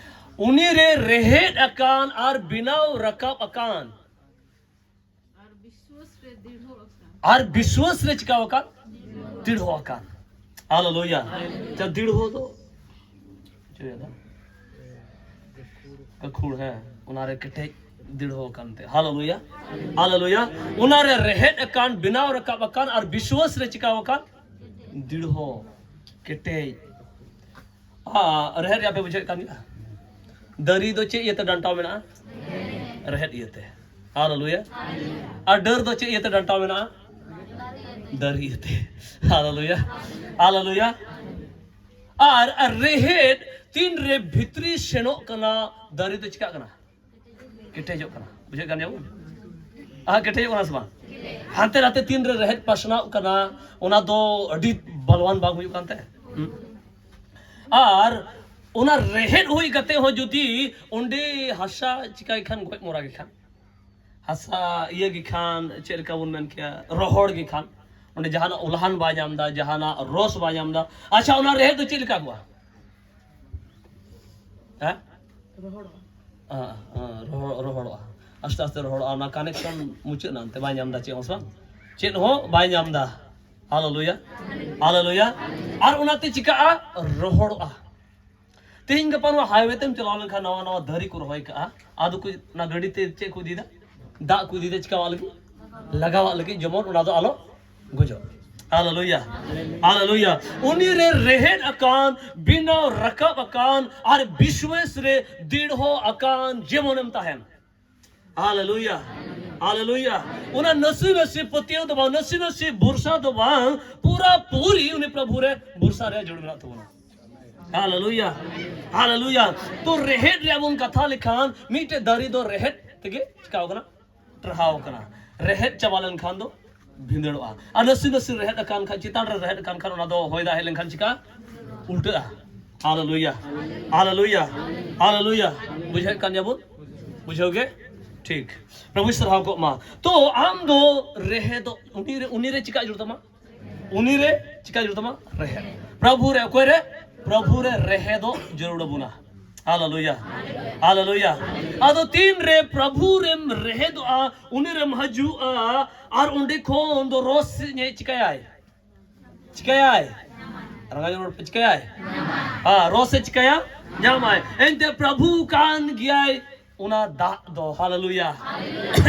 ᱩᱱᱤ ᱨᱮ ᱨᱮᱦᱮᱫ ᱟᱠᱟᱱ ᱟᱨ ᱵᱮᱱᱟᱣ ᱨᱟᱠᱟᱵ ᱟᱠᱟᱱ᱾ ᱟᱨ ᱵᱤᱥᱣᱟᱥ ᱨᱮ ᱫᱤᱲᱦᱚ ᱟᱠᱟᱱ᱾ ᱟᱨ ᱵᱤᱥᱣᱟᱥ ᱨᱮ ᱪᱤᱠᱟᱣ ᱟᱠᱟᱱ? ᱫᱤᱲᱦᱚ ᱟᱠᱟᱱ᱾ ᱦᱟᱞᱮᱞᱩᱭᱟ᱾ ᱪᱟ ᱫᱤᱲᱦᱚ ᱫᱚ ᱪᱮᱫ ᱦᱩᱭᱩᱜᱼᱟ? ᱜᱟᱹᱠᱷᱩᱲ, ᱦᱮᱸ, ᱚᱱᱟᱨᱮ ᱠᱮᱴᱮᱡ ᱫᱤᱲᱦᱚ ᱟᱠᱟᱱ ᱛᱮ᱾ ᱦᱟᱞᱮᱞᱩᱭᱟ, ᱦᱟᱞᱮᱞᱩᱭᱟ᱾ ᱚᱱᱟᱨᱮ ᱨᱮᱦᱮᱫ ᱟᱠᱟᱱ, ᱵᱮᱱᱟᱣ ᱨᱟᱠᱟᱵ ᱟᱠᱟᱱ, ᱟᱨ ᱵᱤᱥᱣᱟᱥ ᱨᱮ ᱪᱤᱠᱟᱣ ᱟᱠᱟᱱ? ᱫᱤᱲᱦᱚ, ᱠᱮᱴᱮᱡ᱾ ᱟᱨ ᱨᱮᱦᱮᱫ ᱨᱮᱭᱟᱜ ᱯᱮ ᱵᱩᱡᱷᱟᱹᱣᱮᱫ ᱠᱟᱱ ᱜᱮᱭᱟ? ᱫᱟᱨᱮ ᱫᱚ ᱪᱮᱫ ᱤᱭᱟᱹᱛᱮ ᱰᱟᱱᱴᱟᱣ ᱢᱮᱱᱟᱜᱼᱟ? ᱨᱮᱦᱮᱫ ᱤᱭᱟᱹᱛᱮ᱾ ᱦᱟᱞᱮᱞᱩᱭᱟ᱾ ᱟᱨ ᱰᱟᱹᱨ ᱫᱚ ᱪᱮᱫ ᱤᱭᱟᱹᱛᱮ ᱰᱟᱱᱴᱟᱣ ᱢᱮᱱᱟᱜᱼᱟ? ᱫᱟᱨᱮ ᱤᱭᱟᱹᱛᱮ᱾ ᱦᱟᱞᱮᱞᱩᱭᱟ, ᱦᱟᱞᱮᱞᱩᱭᱟ᱾ ᱟᱨ, ᱟᱨ ᱨᱮᱦᱮᱫ ᱛᱤᱱ ᱨᱮ ᱵᱷᱤᱛᱨᱤ ᱥᱮᱱᱚᱜ ᱠᱟᱱᱟ, ᱫᱟᱨᱮ ᱫᱚ ᱪᱤᱠᱟᱜ ᱠᱟᱱᱟ? ᱠᱮᱴᱮᱡᱚᱜ ᱠᱟᱱᱟ᱾ ᱵᱩᱡᱷᱟᱹᱜ ᱠᱟᱱ ᱜᱮᱭᱟ ᱵᱚᱱ? ᱟᱨ ᱠᱮᱴᱮᱡᱚᱜ ᱠᱟᱱᱟ ᱥᱮ ᱵᱟᱝ? ᱦᱟᱱᱛᱮ ᱱᱟᱛᱮ ᱛᱤᱱ ᱨᱮ ᱨᱮᱦᱮᱫ ᱯᱟᱥᱱᱟᱣ ᱠᱟᱱᱟ, ᱚᱱᱟ ᱫᱚ ᱟᱹᱰᱤ ᱵᱟᱞᱣᱟᱱ ᱵᱟᱝ ᱦᱩᱭᱩᱜ ᱠᱟᱱ ᱛᱮ? ᱦᱩᱸ? ᱟᱨ ᱚᱱᱟ ᱨᱮᱦᱮᱫ ᱦᱩᱭ ᱠᱟᱛᱮ ᱦᱚᱸ ᱡᱩᱫᱤ ᱚᱸᱰᱮ ᱦᱟᱥᱟ ᱪᱤᱠᱟᱹᱭ ᱠᱷᱟᱱ, ᱜᱚᱡ ᱢᱚᱨᱟ ᱜᱮ ᱠᱷᱟᱱ, ᱦᱟᱥᱟ ᱤᱭᱟᱹ ᱜᱮ ᱠᱷᱟᱱ, ᱪᱮᱫ ᱞᱮᱠᱟ ᱵᱚᱱ ᱢᱮᱱ ᱠᱮᱭᱟ, ᱨᱚᱦᱚᱲ ᱜᱮ ᱠᱷᱟᱱ, ᱚᱸᱰᱮ ᱡᱟᱦᱟᱱᱟᱜ ᱩᱞᱦᱟᱱ ᱵᱟᱭ ᱧᱟᱢ ᱮᱫᱟ, ᱡᱟᱦᱟᱱᱟᱜ ᱨᱚᱥ ᱵᱟᱭ ᱧᱟᱢ ᱮᱫᱟ᱾ ᱟᱪᱪᱷᱟ, ᱚᱱᱟ ᱨᱮᱦᱮᱫ ᱫᱚ ᱪᱮᱫ ᱞᱮᱠᱟ ᱠᱚᱜᱼᱟ? ᱦᱮᱸ? ᱨᱚᱦᱚᱲᱚᱜᱼᱟ᱾ ᱦᱮᱸ, ᱦᱮᱸ, ᱨᱚᱦᱚᱲ, ᱨᱚᱦᱚᱲᱚᱜᱼᱟ᱾ ᱟᱥᱛᱮ ᱟᱥᱛᱮ ᱨᱚᱦᱚᱲᱚᱜᱼᱟ᱾ ᱚᱱᱟ ᱠᱟᱱᱮᱠᱥᱚᱱ ᱢᱩᱪᱟᱹᱫ ᱮᱱᱟ, ᱚᱱᱛᱮ ᱵᱟᱭ ᱧᱟᱢ ᱮᱫᱟ ᱪᱮᱫ ᱦᱚᱸ ᱥᱮ ᱵᱟᱝ? ᱪᱮᱫ ᱦᱚᱸ ᱵᱟᱭ ᱧᱟᱢ ᱮᱫᱟ᱾ ᱦᱟᱞᱮᱞᱩᱭᱟ, ᱦᱟᱞᱮᱞᱩᱭᱟ᱾ ᱟᱨ ᱚᱱᱟᱛᱮ ᱪᱤᱠᱟᱹᱜᱼᱟ? ᱨᱚᱦᱚᱲᱚᱜᱼᱟ᱾ ᱛᱮᱦᱮᱧ ᱜᱟᱯᱟ ᱱᱚᱣᱟ ᱦᱟᱭᱣᱮ ᱛᱮᱢ ᱪᱟᱞᱟᱣ ᱞᱮᱱᱠᱷᱟᱱ ᱱᱟᱣᱟ ᱱᱟᱣᱟ ᱫᱟᱨᱮ ᱠᱚ ᱨᱚᱦᱚᱭ ᱠᱟᱜᱼᱟ᱾ ᱟᱫᱚ ᱠᱚ ᱚᱱᱟ ᱜᱟᱹᱰᱤ ᱛᱮ ᱪᱮᱫ ᱠᱚ ᱤᱫᱤᱭᱮᱫᱟ? ᱫᱟᱜ ᱠᱚ ᱤᱫᱤᱭᱮᱫᱟ᱾ ᱪᱤᱠᱟᱣᱟᱜ ᱞᱟᱹᱜᱤᱫ? ᱞᱟᱜᱟᱣᱟᱜ ᱞᱟᱹᱜᱤᱫ, ᱡᱮᱢᱚᱱ ᱚᱱᱟ ᱫᱚ ᱟᱞᱚ ᱜᱚᱡᱚᱜ᱾ ᱦᱟᱞᱮᱞᱩᱭᱟ, ᱦᱟᱞᱮᱞᱩᱭᱟ᱾ ᱩᱱᱤ ᱨᱮ ᱨᱮᱦᱮᱫ ᱟᱠᱟᱱ, ᱵᱮᱱᱟᱣ ᱨᱟᱠᱟᱵ ᱟᱠᱟᱱ ᱟᱨ ᱵᱤᱥᱣᱟᱥ ᱨᱮ ᱫᱤᱲᱦᱚ ᱟᱠᱟᱱ ᱡᱮᱢᱚᱱᱮᱢ ᱛᱟᱦᱮᱱ᱾ ᱦᱟᱞᱮᱞᱩᱭᱟ, ᱦᱟᱞᱮᱞᱩᱭᱟ᱾ ᱚᱱᱟ ᱱᱟᱥᱮ ᱱᱟᱥᱮ ᱯᱟᱹᱛᱭᱟᱹᱣ ᱫᱚ ᱵᱟᱝ, ᱱᱟᱥᱮ ᱱᱟᱥᱮ ᱵᱷᱚᱨᱥᱟ ᱫᱚ ᱵᱟᱝ, ᱯᱩᱨᱟ ᱯᱩᱨᱤ ᱩᱱᱤ ᱯᱨᱚᱵᱷᱩ ᱨᱮ ᱵᱷᱚᱨᱥᱟ ᱨᱮᱭᱟᱜ ᱡᱟᱹᱨᱩᱲ ᱢᱮᱱᱟᱜ ᱛᱟᱵᱚᱱᱟ᱾ ᱦᱟᱞᱮᱞᱩᱭᱟ, ᱦᱟᱞᱮᱞᱩᱭᱟ᱾ ᱛᱚ ᱨᱮᱦᱮᱫ ᱨᱮᱭᱟᱜ ᱵᱚᱱ ᱠᱟᱛᱷᱟ ᱞᱮᱠᱷᱟᱱ ᱢᱤᱫᱴᱮᱡ ᱫᱟᱨᱮ ᱫᱚ ᱨᱮᱦᱮᱫ ᱛᱮᱜᱮ ᱪᱤᱠᱟᱣ ᱠᱟᱱᱟ? ᱴᱟᱨᱦᱟᱣ ᱠᱟᱱᱟ᱾ ᱨᱮᱦᱮᱫ ᱪᱟᱵᱟ ᱞᱮᱱᱠᱷᱟᱱ ᱫᱚ ᱵᱷᱤᱸᱫᱟᱹᱲᱚᱜᱼᱟ᱾ ᱟᱨ ᱱᱟᱥᱮ ᱱᱟᱥᱮ ᱨᱮᱦᱮᱫ ᱟᱠᱟᱱ ᱠᱷᱟᱱ, ᱪᱮᱛᱟᱱ ᱨᱮ ᱨᱮᱦᱮᱫ ᱟᱠᱟᱱ ᱠᱷᱟᱱ, ᱚᱱᱟ ᱫᱚ ᱦᱚᱭ ᱫᱟᱜ ᱦᱮᱡ ᱞᱮᱱᱠᱷᱟᱱ ᱪᱤᱠᱟ? ᱩᱞᱴᱟᱹᱜᱼᱟ᱾ ᱦᱟᱞᱮᱞᱩᱭᱟ, ᱦᱟᱞᱮᱞᱩᱭᱟ, ᱦᱟᱞᱮᱞᱩᱭᱟ᱾ ᱵᱩᱡᱷᱟᱹᱣᱮᱫ ᱠᱟᱱ ᱜᱮᱭᱟ ᱵᱚᱱ? ᱵᱩᱡᱷᱟᱹᱣ ᱜᱮ? ᱴᱷᱤᱠ᱾ ᱯᱨᱚᱵᱷᱩ ᱥᱟᱨᱦᱟᱣ ᱠᱚᱜ ᱢᱟ᱾ ᱛᱚ ᱟᱢ ᱫᱚ ᱨᱮᱦᱮᱫᱚᱜ, ᱩᱱᱤ ᱨᱮ, ᱩᱱᱤ ᱨᱮ ᱪᱤᱠᱟ ᱡᱟᱹᱨᱩᱲ ᱛᱟᱢᱟ? ᱩᱱᱤ ᱨᱮ ᱪᱤᱠᱟ ᱡᱟᱹᱨᱩᱲ ᱛᱟᱢᱟ? ᱨᱮᱦᱮᱫ᱾ ᱯᱨᱚᱵᱷᱩ ᱨᱮ, ᱚᱠᱚᱭ ᱨᱮ? ᱯᱨᱚᱵᱷᱩ ᱨᱮ ᱨᱮᱦᱮᱫᱚᱜ ᱡᱟᱹᱨᱩᱲ ᱟᱵᱚᱱᱟ᱾ ᱦᱟᱞᱮᱞᱩᱭᱟ, ᱦᱟᱞᱮᱞᱩᱭᱟ᱾ ᱟᱫᱚ ᱛᱤᱱ ᱨᱮ ᱯᱨᱚᱵᱷᱩ ᱨᱮᱢ ᱨᱮᱦᱮᱫᱚᱜᱼᱟ, ᱩᱱᱤ ᱨᱮᱢ ᱦᱤᱡᱩᱜᱼᱟ, ᱟᱨ ᱚᱸᱰᱮ ᱠᱷᱚᱱ ᱫᱚ ᱨᱚᱥ ᱧᱮ ᱪᱤᱠᱟᱭᱟᱭ? ᱪᱤᱠᱟᱹᱭᱟᱭ? ᱨᱟᱸᱜᱟᱣ ᱧᱚᱜ ᱨᱚᱲ ᱯᱮ, ᱪᱤᱠᱟᱹᱭᱟᱭ? ᱦᱮᱸ, ᱨᱚᱥ ᱮ ᱪᱤᱠᱟᱹᱭᱟ? ᱧᱟᱢᱟᱭ᱾ ᱮᱱᱛᱮ ᱯᱨᱚᱵᱷᱩ ᱠᱟᱱ ᱜᱮᱭᱟᱭ ᱚᱱᱟ ᱫᱟᱜ ᱫᱚ᱾ ᱦᱟᱞᱮᱞᱩᱭᱟ᱾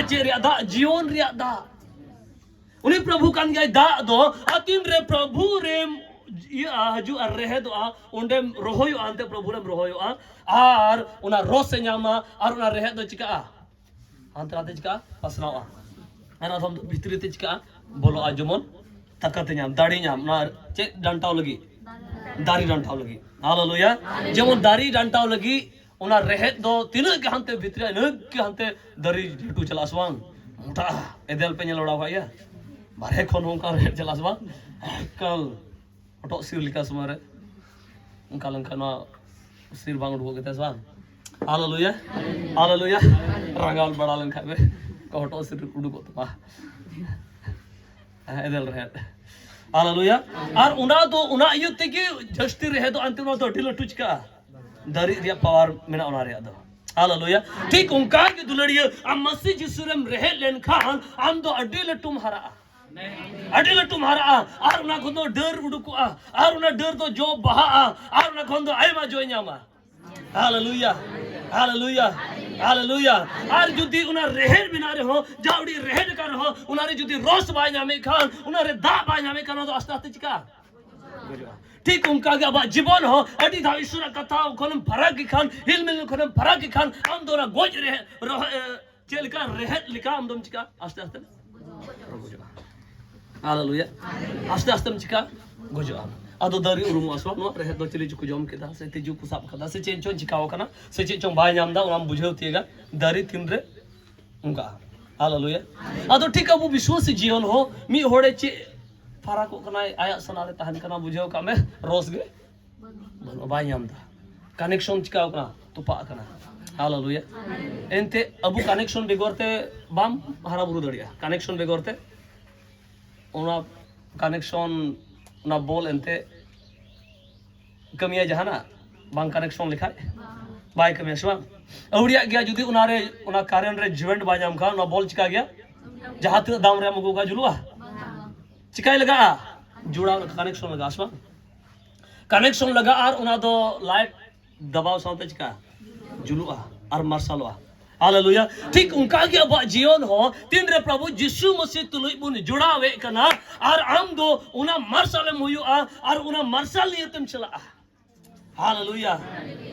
ᱪᱮᱫ ᱨᱮᱭᱟᱜ ᱫᱟᱜ? ᱡᱤᱭᱚᱱ ᱨᱮᱭᱟᱜ ᱫᱟᱜ᱾ ᱩᱱᱤ ᱯᱨᱚᱵᱷᱩ ᱠᱟᱱ ᱜᱮᱭᱟᱭ ᱫᱟᱜ ᱫᱚ᱾ ᱟᱨ ᱛᱤᱱ ᱨᱮ ᱯᱨᱚᱵᱷᱩ ᱨᱮᱢ ᱤᱭᱟᱹᱜᱼᱟ, ᱦᱤᱡᱩᱜᱼᱟ, ᱨᱮᱦᱮᱫᱚᱜᱼᱟ, ᱚᱸᱰᱮᱢ ᱨᱚᱦᱚᱭᱚᱜᱼᱟ, ᱮᱱᱛᱮ ᱯᱨᱚᱵᱷᱩ ᱨᱮᱢ ᱨᱚᱦᱚᱭᱚᱜᱼᱟ, ᱟᱨ ᱚᱱᱟ ᱨᱚᱥ ᱮ ᱧᱟᱢᱟ, ᱟᱨ ᱚᱱᱟ ᱨᱮᱦᱮᱫ ᱫᱚ ᱪᱤᱠᱟᱹᱜᱼᱟ? ᱦᱟᱱᱛᱮ ᱱᱟᱛᱮ ᱪᱤᱠᱟᱹᱜᱼᱟ? ᱯᱟᱥᱱᱟᱣᱼᱟ᱾ ᱟᱨ ᱟᱫᱚᱢ ᱫᱚ ᱵᱷᱤᱛᱨᱤ ᱛᱮ ᱪᱤᱠᱟᱹᱜᱼᱟ? ᱵᱚᱞᱚᱜᱼᱟ᱾ ᱡᱮᱢᱚᱱ ᱛᱟᱠᱟᱛᱮ ᱧᱟᱢ, ᱫᱟᱲᱮ ᱧᱟᱢ᱾ ᱚᱱᱟ ᱪᱮᱫ ᱰᱟᱱᱴᱟᱣ ᱞᱟᱹᱜᱤᱫ? ᱫᱟᱨᱮ ᱰᱟᱱᱴᱟᱣ ᱞᱟᱹᱜᱤᱫ᱾ ᱦᱟᱞᱮᱞᱩᱭᱟ᱾ ᱡᱮᱢᱚᱱ ᱫᱟᱨᱮ ᱰᱟᱱᱴᱟᱣ ᱞᱟᱹᱜᱤᱫ ᱚᱱᱟ ᱨᱮᱦᱮᱫ ᱫᱚ ᱛᱤᱱᱟᱹᱜ ᱜᱮ ᱦᱟᱱᱛᱮ ᱵᱷᱤᱛᱨᱤ, ᱤᱱᱟᱹᱜ ᱜᱮ ᱦᱟᱱᱛᱮ ᱫᱟᱨᱮ ᱞᱟᱹᱴᱩ ᱪᱟᱞᱟᱜᱼᱟ ᱥᱮ ᱵᱟᱝ? ᱢᱚᱴᱟᱜᱼᱟ᱾ ᱮᱫᱮᱞ ᱯᱮ ᱧᱮᱞ ᱵᱟᱲᱟ ᱟᱠᱟᱫ ᱜᱮᱭᱟ? ᱵᱟᱨᱦᱮ ᱠᱷᱚᱱ ᱦᱚᱸ ᱚᱱᱠᱟ ᱨᱮᱦᱮᱫ ᱪᱟᱞᱟᱜᱼᱟ ᱥᱮ ᱵᱟᱝ? ᱮᱠᱟᱞ ᱦᱚᱴᱚᱜ ᱥᱤᱨ ᱞᱮᱠᱟ ᱥᱚᱢᱚᱭ ᱨᱮ᱾ ᱚᱱᱠᱟ ᱞᱮᱱᱠᱷᱟᱱ ᱱᱚᱣᱟ ᱥᱤᱨ ᱵᱟᱝ ᱩᱰᱩᱠᱚᱜ ᱜᱮᱛᱟᱭᱟ ᱥᱮ ᱵᱟᱝ? ᱦᱟᱞᱮᱞᱩᱭᱟ, ᱦᱟᱞᱮᱞᱩᱭᱟ᱾ ᱨᱟᱸᱜᱟᱣ ᱵᱟᱲᱟ ᱞᱮᱱᱠᱷᱟᱱ ᱯᱮ, ᱦᱚᱴᱚᱜ ᱥᱤᱨ ᱩᱰᱩᱠᱚᱜ ᱛᱟᱢᱟ᱾ ᱮᱫᱮᱞ ᱨᱮᱦᱮᱫ᱾ ᱦᱟᱞᱮᱞᱩᱭᱟ᱾ ᱟᱨ ᱚᱱᱟ ᱫᱚ, ᱚᱱᱟ ᱤᱭᱟᱹ ᱛᱮᱜᱮ ᱡᱟᱹᱥᱛᱤ ᱨᱮᱦᱮᱫᱚᱜᱼᱟ, ᱮᱱᱛᱮ ᱚᱱᱟ ᱫᱚ ᱟᱹᱰᱤ ᱞᱟᱹᱴᱩ ᱪᱤᱠᱟᱹᱜᱼᱟ? ᱫᱟᱨᱮ ᱨᱮᱭᱟᱜ ᱯᱟᱣᱟᱨ ᱢᱮᱱᱟᱜᱼᱟ ᱚᱱᱟ ᱨᱮᱭᱟᱜ ᱫᱚ᱾ ᱦᱟᱞᱮᱞᱩᱭᱟ᱾ ᱴᱷᱤᱠ ᱚᱱᱠᱟ ᱜᱮ ᱫᱩᱞᱟᱹᱲᱤᱭᱟᱹ, ᱟᱢ ᱢᱟᱹᱥᱤ ᱡᱤᱥᱩ ᱨᱮᱢ ᱨᱮᱦᱮᱫ ᱞᱮᱱᱠᱷᱟᱱ ᱟᱢ ᱫᱚ ᱟᱹᱰᱤ ᱞᱟᱹᱴᱩᱢ ᱦᱟᱨᱟᱜᱼᱟ, ᱟᱹᱰᱤ ᱞᱟᱹᱴᱩᱢ ᱦᱟᱨᱟᱜᱼᱟ᱾ ᱟᱨ ᱚᱱᱟ ᱠᱷᱚᱱ ᱫᱚ ᱰᱟᱹᱨ ᱩᱰᱩᱠᱚᱜᱼᱟ, ᱟᱨ ᱚᱱᱟ ᱰᱟᱹᱨ ᱫᱚ ᱡᱚ ᱵᱟᱦᱟᱜᱼᱟ, ᱟᱨ ᱚᱱᱟ ᱠᱷᱚᱱ ᱫᱚ ᱟᱭᱢᱟ ᱡᱚᱭ ᱧᱟᱢᱟ᱾ ᱦᱟᱞᱮᱞᱩᱭᱟ, ᱦᱟᱞᱮᱞᱩᱭᱟ, ᱦᱟᱞᱮᱞᱩᱭᱟ᱾ ᱟᱨ ᱡᱩᱫᱤ ᱚᱱᱟ ᱨᱮᱦᱮᱫ ᱢᱮᱱᱟᱜ ᱨᱮᱦᱚᱸ, ᱡᱟ ᱩᱰᱤ ᱨᱮᱦᱮᱫ ᱟᱠᱟᱱ ᱨᱮᱦᱚᱸ, ᱚᱱᱟ ᱨᱮ ᱡᱩᱫᱤ ᱨᱚᱥ ᱵᱟᱭ ᱧᱟᱢᱮᱫ ᱠᱷᱟᱱ, ᱚᱱᱟ ᱨᱮ ᱫᱟᱜ ᱵᱟᱭ ᱧᱟᱢᱮᱫ ᱠᱷᱟᱱ, ᱚᱱᱟ ᱫᱚ ᱟᱥᱛᱮ ᱟᱥᱛᱮ ᱪᱤᱠᱟᱹᱜᱼᱟ? ᱜᱚᱡᱚᱜᱼᱟ᱾ ᱴᱷᱤᱠ ᱚᱱᱠᱟ ᱜᱮ ᱟᱵᱚᱣᱟᱜ ᱡᱤᱵᱚᱱ ᱦᱚᱸ ᱟᱹᱰᱤ ᱫᱷᱟᱣ ᱤᱥᱚᱨᱟᱜ ᱠᱟᱛᱷᱟ ᱠᱷᱚᱱᱮᱢ ᱯᱷᱟᱨᱟᱠ ᱜᱮ ᱠᱷᱟᱱ, ᱦᱤᱞᱢᱤᱞ ᱠᱷᱚᱱᱮᱢ ᱯᱷᱟᱨᱟᱠ ᱜᱮ ᱠᱷᱟᱱ, ᱟᱢ ᱫᱚ ᱚᱱᱟ ᱜᱚᱡ ᱨᱮᱦᱮᱫ, ᱨᱚᱦᱚᱭ, ᱪᱮᱫ ᱞᱮᱠᱟ ᱨᱮᱦᱮᱫ ᱞᱮᱠᱟ ᱟᱢ ᱫᱚᱢ ᱪᱤᱠᱟ ᱟᱥᱛᱮ ᱟᱥᱛᱮ ᱜᱚᱡᱚᱜᱼᱟ᱾ ᱦᱟᱞᱮᱞᱩᱭᱟ᱾ ᱟᱥᱛᱮ ᱟᱥᱛᱮᱢ ᱪᱤᱠᱟ ᱜᱚᱡᱚᱜᱼᱟ᱾ ᱟᱫᱚ ᱫᱟᱨᱮ ᱩᱨᱩᱢᱚᱜᱼᱟ ᱥᱮ ᱵᱟᱝ? ᱱᱚᱣᱟ ᱨᱮᱦᱮᱫ ᱫᱚ ᱪᱤᱞᱤ ᱪᱚᱠᱚ ᱡᱚᱢ ᱠᱮᱫᱟ, ᱥᱮ ᱛᱤᱡᱩ ᱠᱚ ᱥᱟᱵ ᱠᱟᱫᱟ, ᱥᱮ ᱪᱮᱫ ᱪᱚᱝ ᱪᱤᱠᱟᱣ ᱠᱟᱱᱟ, ᱥᱮ ᱪᱮᱫ ᱪᱚᱝ ᱵᱟᱭ ᱧᱟᱢ ᱮᱫᱟ, ᱚᱱᱟᱢ ᱵᱩᱡᱷᱟᱹᱣ ᱛᱤᱭᱳᱜᱟ ᱫᱟᱨᱮ ᱛᱤᱱᱨᱮ ᱚᱱᱠᱟ᱾ ᱦᱟᱞᱮᱞᱩᱭᱟ᱾ ᱟᱫᱚ ᱴᱷᱤᱠ ᱟᱵᱚ ᱵᱤᱥᱣᱟᱥᱤ ᱡᱤᱭᱚᱱ ᱦᱚᱸ ᱢᱤᱫ ᱦᱚᱲᱮ ᱪᱮᱫ ᱯᱷᱟᱨᱟᱠᱚᱜ ᱠᱟᱱᱟᱭ, ᱟᱭᱟᱜ ᱥᱟᱞᱟᱜ ᱨᱮ ᱛᱟᱦᱮᱱ ᱠᱟᱱᱟ, ᱵᱩᱡᱷᱟᱹᱣ ᱠᱟᱜ ᱢᱮ, ᱨᱚᱥ ᱜᱮ ᱵᱟᱹᱱᱩᱜᱼᱟ, ᱵᱟᱭ ᱧᱟᱢ ᱮᱫᱟ᱾ ᱠᱟᱱᱮᱠᱥᱚᱱ ᱪᱤᱠᱟᱣ ᱠᱟᱱᱟ? ᱛᱚᱯᱟᱜ ᱠᱟᱱᱟ᱾ ᱦᱟᱞᱮᱞᱩᱭᱟ᱾ ᱮᱱᱛᱮ ᱟᱵᱚ ᱠᱟᱱᱮᱠᱥᱚᱱ ᱵᱮᱜᱚᱨ ᱛᱮ ᱵᱟᱢ ᱦᱟᱨᱟ ᱵᱩᱨᱩ ᱫᱟᱲᱮᱭᱟᱜᱼᱟ᱾ ᱠᱟᱱᱮᱠᱥᱚᱱ ᱵᱮᱜᱚᱨ ᱛᱮ ᱚᱱᱟ ᱠᱟᱱᱮᱠᱥᱚᱱ, ᱚᱱᱟ ᱵᱚᱞ ᱮᱱᱛᱮ ᱠᱟᱹᱢᱤᱭᱟ ᱡᱟᱦᱟᱱᱟᱜ? ᱵᱟᱝ ᱠᱟᱱᱮᱠᱥᱚᱱ ᱞᱮᱠᱷᱟᱡ ᱵᱟᱭ ᱠᱟᱹᱢᱤᱭᱟ, ᱥᱮ ᱵᱟᱝ? ᱟᱹᱣᱲᱤᱭᱟᱜ ᱜᱮᱭᱟ, ᱡᱩᱫᱤ ᱚᱱᱟ ᱨᱮ, ᱚᱱᱟ ᱠᱟᱨᱮᱱᱴ ᱨᱮ ᱡᱚᱭᱮᱱᱴ ᱵᱟᱭ ᱧᱟᱢ ᱠᱷᱟᱱ, ᱚᱱᱟ ᱵᱚᱞ ᱪᱤᱠᱟ ᱜᱮᱭᱟ? ᱡᱟᱦᱟᱸ ᱛᱤᱱᱟᱹᱜ ᱫᱟᱢ ᱨᱮ ᱟᱹᱜᱩ ᱠᱟᱜ, ᱡᱩᱞᱩᱜᱼᱟ? ᱪᱤᱠᱟᱭ ᱞᱟᱜᱟᱜᱼᱟ? ᱡᱚᱲᱟᱣ ᱞᱟᱜᱟᱜᱼᱟ, ᱠᱟᱱᱮᱠᱥᱚᱱ ᱞᱟᱜᱟᱜᱼᱟ, ᱥᱮ ᱵᱟᱝ? ᱠᱟᱱᱮᱠᱥᱚᱱ ᱞᱟᱜᱟᱜᱼᱟ, ᱟᱨ ᱚᱱᱟ ᱫᱚ ᱞᱟᱭᱤᱴ ᱫᱟᱵᱟᱣ ᱥᱟᱶᱛᱮ ᱪᱤᱠᱟ? ᱡᱩᱞᱩᱜᱼᱟ ᱟᱨ ᱢᱟᱨᱥᱟᱞᱚᱜᱼᱟ᱾ ᱦᱟᱞᱮᱞᱩᱭᱟ᱾ ᱴᱷᱤᱠ ᱚᱱᱠᱟ ᱜᱮ ᱟᱵᱚᱣᱟᱜ ᱡᱤᱭᱚᱱ ᱦᱚᱸ, ᱛᱤᱱᱨᱮ ᱯᱨᱚᱵᱷᱩ ᱡᱤᱥᱩ ᱢᱟᱹᱥᱤ ᱛᱩᱞᱩᱡ ᱵᱚᱱ ᱡᱚᱲᱟᱣᱮᱫ ᱠᱟᱱᱟ, ᱟᱨ ᱟᱢ ᱫᱚ ᱚᱱᱟ ᱢᱟᱨᱥᱟᱞᱮᱢ ᱦᱩᱭᱩᱜᱼᱟ, ᱟᱨ ᱚᱱᱟ ᱢᱟᱨᱥᱟᱞ ᱱᱤᱭᱮᱛᱮᱢ ᱪᱟᱞᱟᱜᱼᱟ᱾ ᱦᱟᱞᱮᱞᱩᱭᱟ,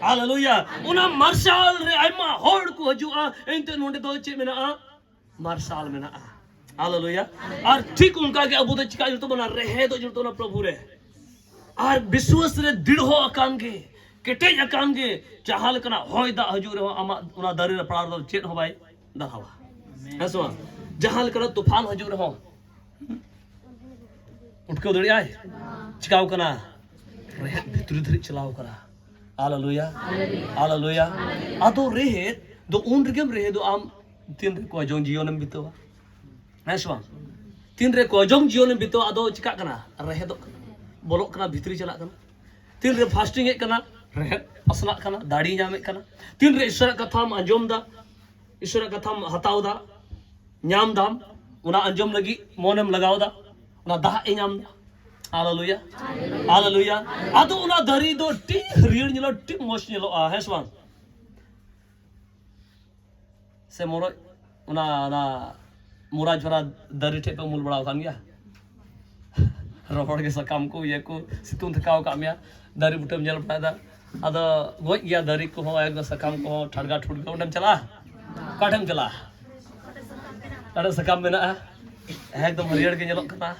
ᱦᱟᱞᱮᱞᱩᱭᱟ᱾ ᱚᱱᱟ ᱢᱟᱨᱥᱟᱞ ᱨᱮ ᱟᱭᱢᱟ ᱦᱚᱲ ᱠᱚ ᱦᱤᱡᱩᱜᱼᱟ, ᱮᱱᱛᱮ ᱱᱚᱰᱮ ᱫᱚ ᱪᱮᱫ ᱢᱮᱱᱟᱜᱼᱟ? ᱢᱟᱨᱥᱟᱞ ᱢᱮᱱᱟᱜᱼᱟ᱾ ᱦᱟᱞᱮᱞᱩᱭᱟ᱾ ᱟᱨ ᱴᱷᱤᱠ ᱚᱱᱠᱟ ᱜᱮ ᱟᱵᱚ ᱫᱚ ᱪᱤᱠᱟ ᱡᱚᱲᱤᱛ ᱵᱚᱱᱟ? ᱨᱮᱦᱮᱫ ᱫᱚ ᱡᱚᱲᱤᱛ ᱵᱚᱱᱟ ᱯᱨᱚᱵᱷᱩ ᱨᱮ᱾ ᱟᱨ ᱵᱤᱥᱣᱟᱥ ᱨᱮ ᱫᱤᱲᱦᱚ ᱟᱠᱟᱱ ᱜᱮ, ᱠᱮᱴᱮᱡ ᱟᱠᱟᱱ ᱜᱮ, ᱡᱟᱦᱟᱸ ᱞᱮᱠᱟᱱᱟᱜ ᱦᱚᱭ ᱫᱟᱜ ᱦᱤᱡᱩᱜ ᱨᱮᱦᱚᱸ, ᱟᱢᱟᱜ ᱚᱱᱟ ᱫᱟᱨᱮ ᱨᱮ ᱯᱟᱲᱟᱣ ᱨᱮᱫᱚ ᱪᱮᱫ ᱦᱚᱸ ᱵᱟᱭ ᱫᱟᱲᱟᱣᱟ᱾ ᱦᱮᱸ ᱥᱮ ᱵᱟᱝ? ᱡᱟᱦᱟᱸ ᱞᱮᱠᱟᱱᱟᱜ ᱛᱩᱯᱷᱟᱱ ᱦᱤᱡᱩᱜ ᱨᱮᱦᱚᱸ, ᱩᱴᱠᱟᱹᱣ ᱫᱟᱲᱮᱭᱟᱜᱼᱟᱭ? ᱪᱤᱠᱟᱣ ᱠᱟᱱᱟ? ᱨᱮᱦᱮᱫ ᱵᱷᱤᱛᱨᱤ ᱫᱷᱟᱹᱨᱤᱡ ᱪᱟᱞᱟᱣ ᱠᱟᱱᱟ᱾ ᱦᱟᱞᱮᱞᱩᱭᱟ, ᱦᱟᱞᱮᱞᱩᱭᱟ᱾ ᱟᱫᱚ ᱨᱮᱦᱮᱫ ᱫᱚ ᱩᱱ ᱨᱮᱜᱮᱢ ᱨᱮᱦᱮᱫᱚᱜᱼᱟ ᱟᱢ, ᱛᱤᱱ ᱨᱮ ᱠᱚᱣᱟ ᱡᱚᱝ ᱡᱤᱭᱚᱱᱮᱢ ᱵᱤᱛᱟᱹᱣᱟ᱾ ᱦᱮᱸ ᱥᱮ ᱵᱟᱝ? ᱛᱤᱱᱨᱮ ᱠᱚᱭᱡᱚᱝ ᱡᱤᱭᱚᱱᱮᱢ ᱵᱤᱛᱟᱹᱣᱟ, ᱟᱫᱚ ᱪᱤᱠᱟᱜ ᱠᱟᱱᱟ? ᱨᱮᱦᱮᱫᱚᱜ ᱠᱟᱱᱟ, ᱵᱚᱞᱚᱜ ᱠᱟᱱᱟ, ᱵᱷᱤᱛᱨᱤ ᱪᱟᱞᱟᱜ ᱠᱟᱱᱟ᱾ ᱛᱤᱱᱨᱮ ᱯᱷᱟᱥᱴᱤᱝ ᱮᱫ ᱠᱟᱱᱟ, ᱨᱮᱦᱮᱫ ᱯᱟᱥᱱᱟᱜ ᱠᱟᱱᱟ, ᱫᱟᱲᱮ ᱧᱟᱢᱮᱫ ᱠᱟᱱᱟ᱾ ᱛᱤᱱᱨᱮ ᱤᱥᱚᱨᱟᱜ ᱠᱟᱛᱷᱟᱢ ᱟᱸᱡᱚᱢ ᱫᱟ, ᱤᱥᱚᱨᱟᱜ ᱠᱟᱛᱷᱟᱢ ᱦᱟᱛᱟᱣ ᱫᱟ, ᱧᱟᱢ ᱫᱟᱢ, ᱚᱱᱟ ᱟᱸᱡᱚᱢ ᱞᱟᱹᱜᱤᱫ ᱢᱚᱱᱮᱢ ᱞᱟᱜᱟᱣ ᱫᱟ, ᱚᱱᱟ ᱫᱟᱜ ᱮ ᱧᱟᱢ ᱫᱟ᱾ ᱦᱟᱞᱮᱞᱩᱭᱟ, ᱦᱟᱞᱮᱞᱩᱭᱟ᱾ ᱟᱫᱚ ᱚᱱᱟ ᱫᱟᱨᱮ ᱫᱚ ᱟᱹᱰᱤ ᱦᱟᱹᱨᱭᱟᱹᱲ ᱧᱮᱞᱚᱜᱼᱟ, ᱟᱹᱰᱤ ᱢᱚᱡᱽ ᱧᱮᱞᱚᱜᱼᱟ, ᱦᱮᱸ ᱥᱮ ᱵᱟᱝ? ᱥᱮ ᱢᱚᱨᱚᱡ, ᱚᱱᱟ, ᱚᱱᱟ ᱢᱚᱨᱟ ᱡᱷᱚᱨᱟ ᱫᱟᱨᱮ ᱴᱷᱮᱡ ᱯᱮ ᱩᱢᱩᱞ ᱵᱟᱲᱟ ᱟᱠᱟᱱ ᱜᱮᱭᱟ? ᱨᱚᱦᱚᱲ ᱜᱮ ᱥᱟᱠᱟᱢ ᱠᱚ, ᱤᱭᱟᱹ ᱠᱚ, ᱥᱤᱛᱩᱝ ᱛᱷᱟᱠᱟᱣ ᱟᱠᱟᱫ ᱢᱮᱭᱟ, ᱫᱟᱨᱮ ᱵᱩᱴᱟᱹᱢ ᱧᱮᱞ ᱵᱟᱲᱟᱭᱮᱫᱟ, ᱟᱫᱚ ᱜᱚᱡ ᱜᱮᱭᱟ ᱫᱟᱨᱮ ᱠᱚᱦᱚᱸ, ᱮᱠᱫᱚᱢ ᱥᱟᱠᱟᱢ ᱠᱚᱦᱚᱸ ᱴᱷᱟᱰᱜᱟ ᱴᱷᱩᱰᱜᱟ᱾ ᱚᱸᱰᱮᱢ ᱪᱟᱞᱟᱜᱼᱟ? ᱚᱠᱟ ᱴᱷᱮᱱ ᱪᱟᱞᱟᱜᱼᱟ? ᱚᱠᱟᱴᱟᱜ ᱥᱟᱠᱟᱢ ᱢᱮᱱᱟᱜᱼᱟ, ᱮᱠᱫᱚᱢ ᱦᱟᱹᱨᱭᱟᱹᱲ ᱜᱮ ᱧᱮᱞᱚᱜ ᱠᱟᱱᱟ,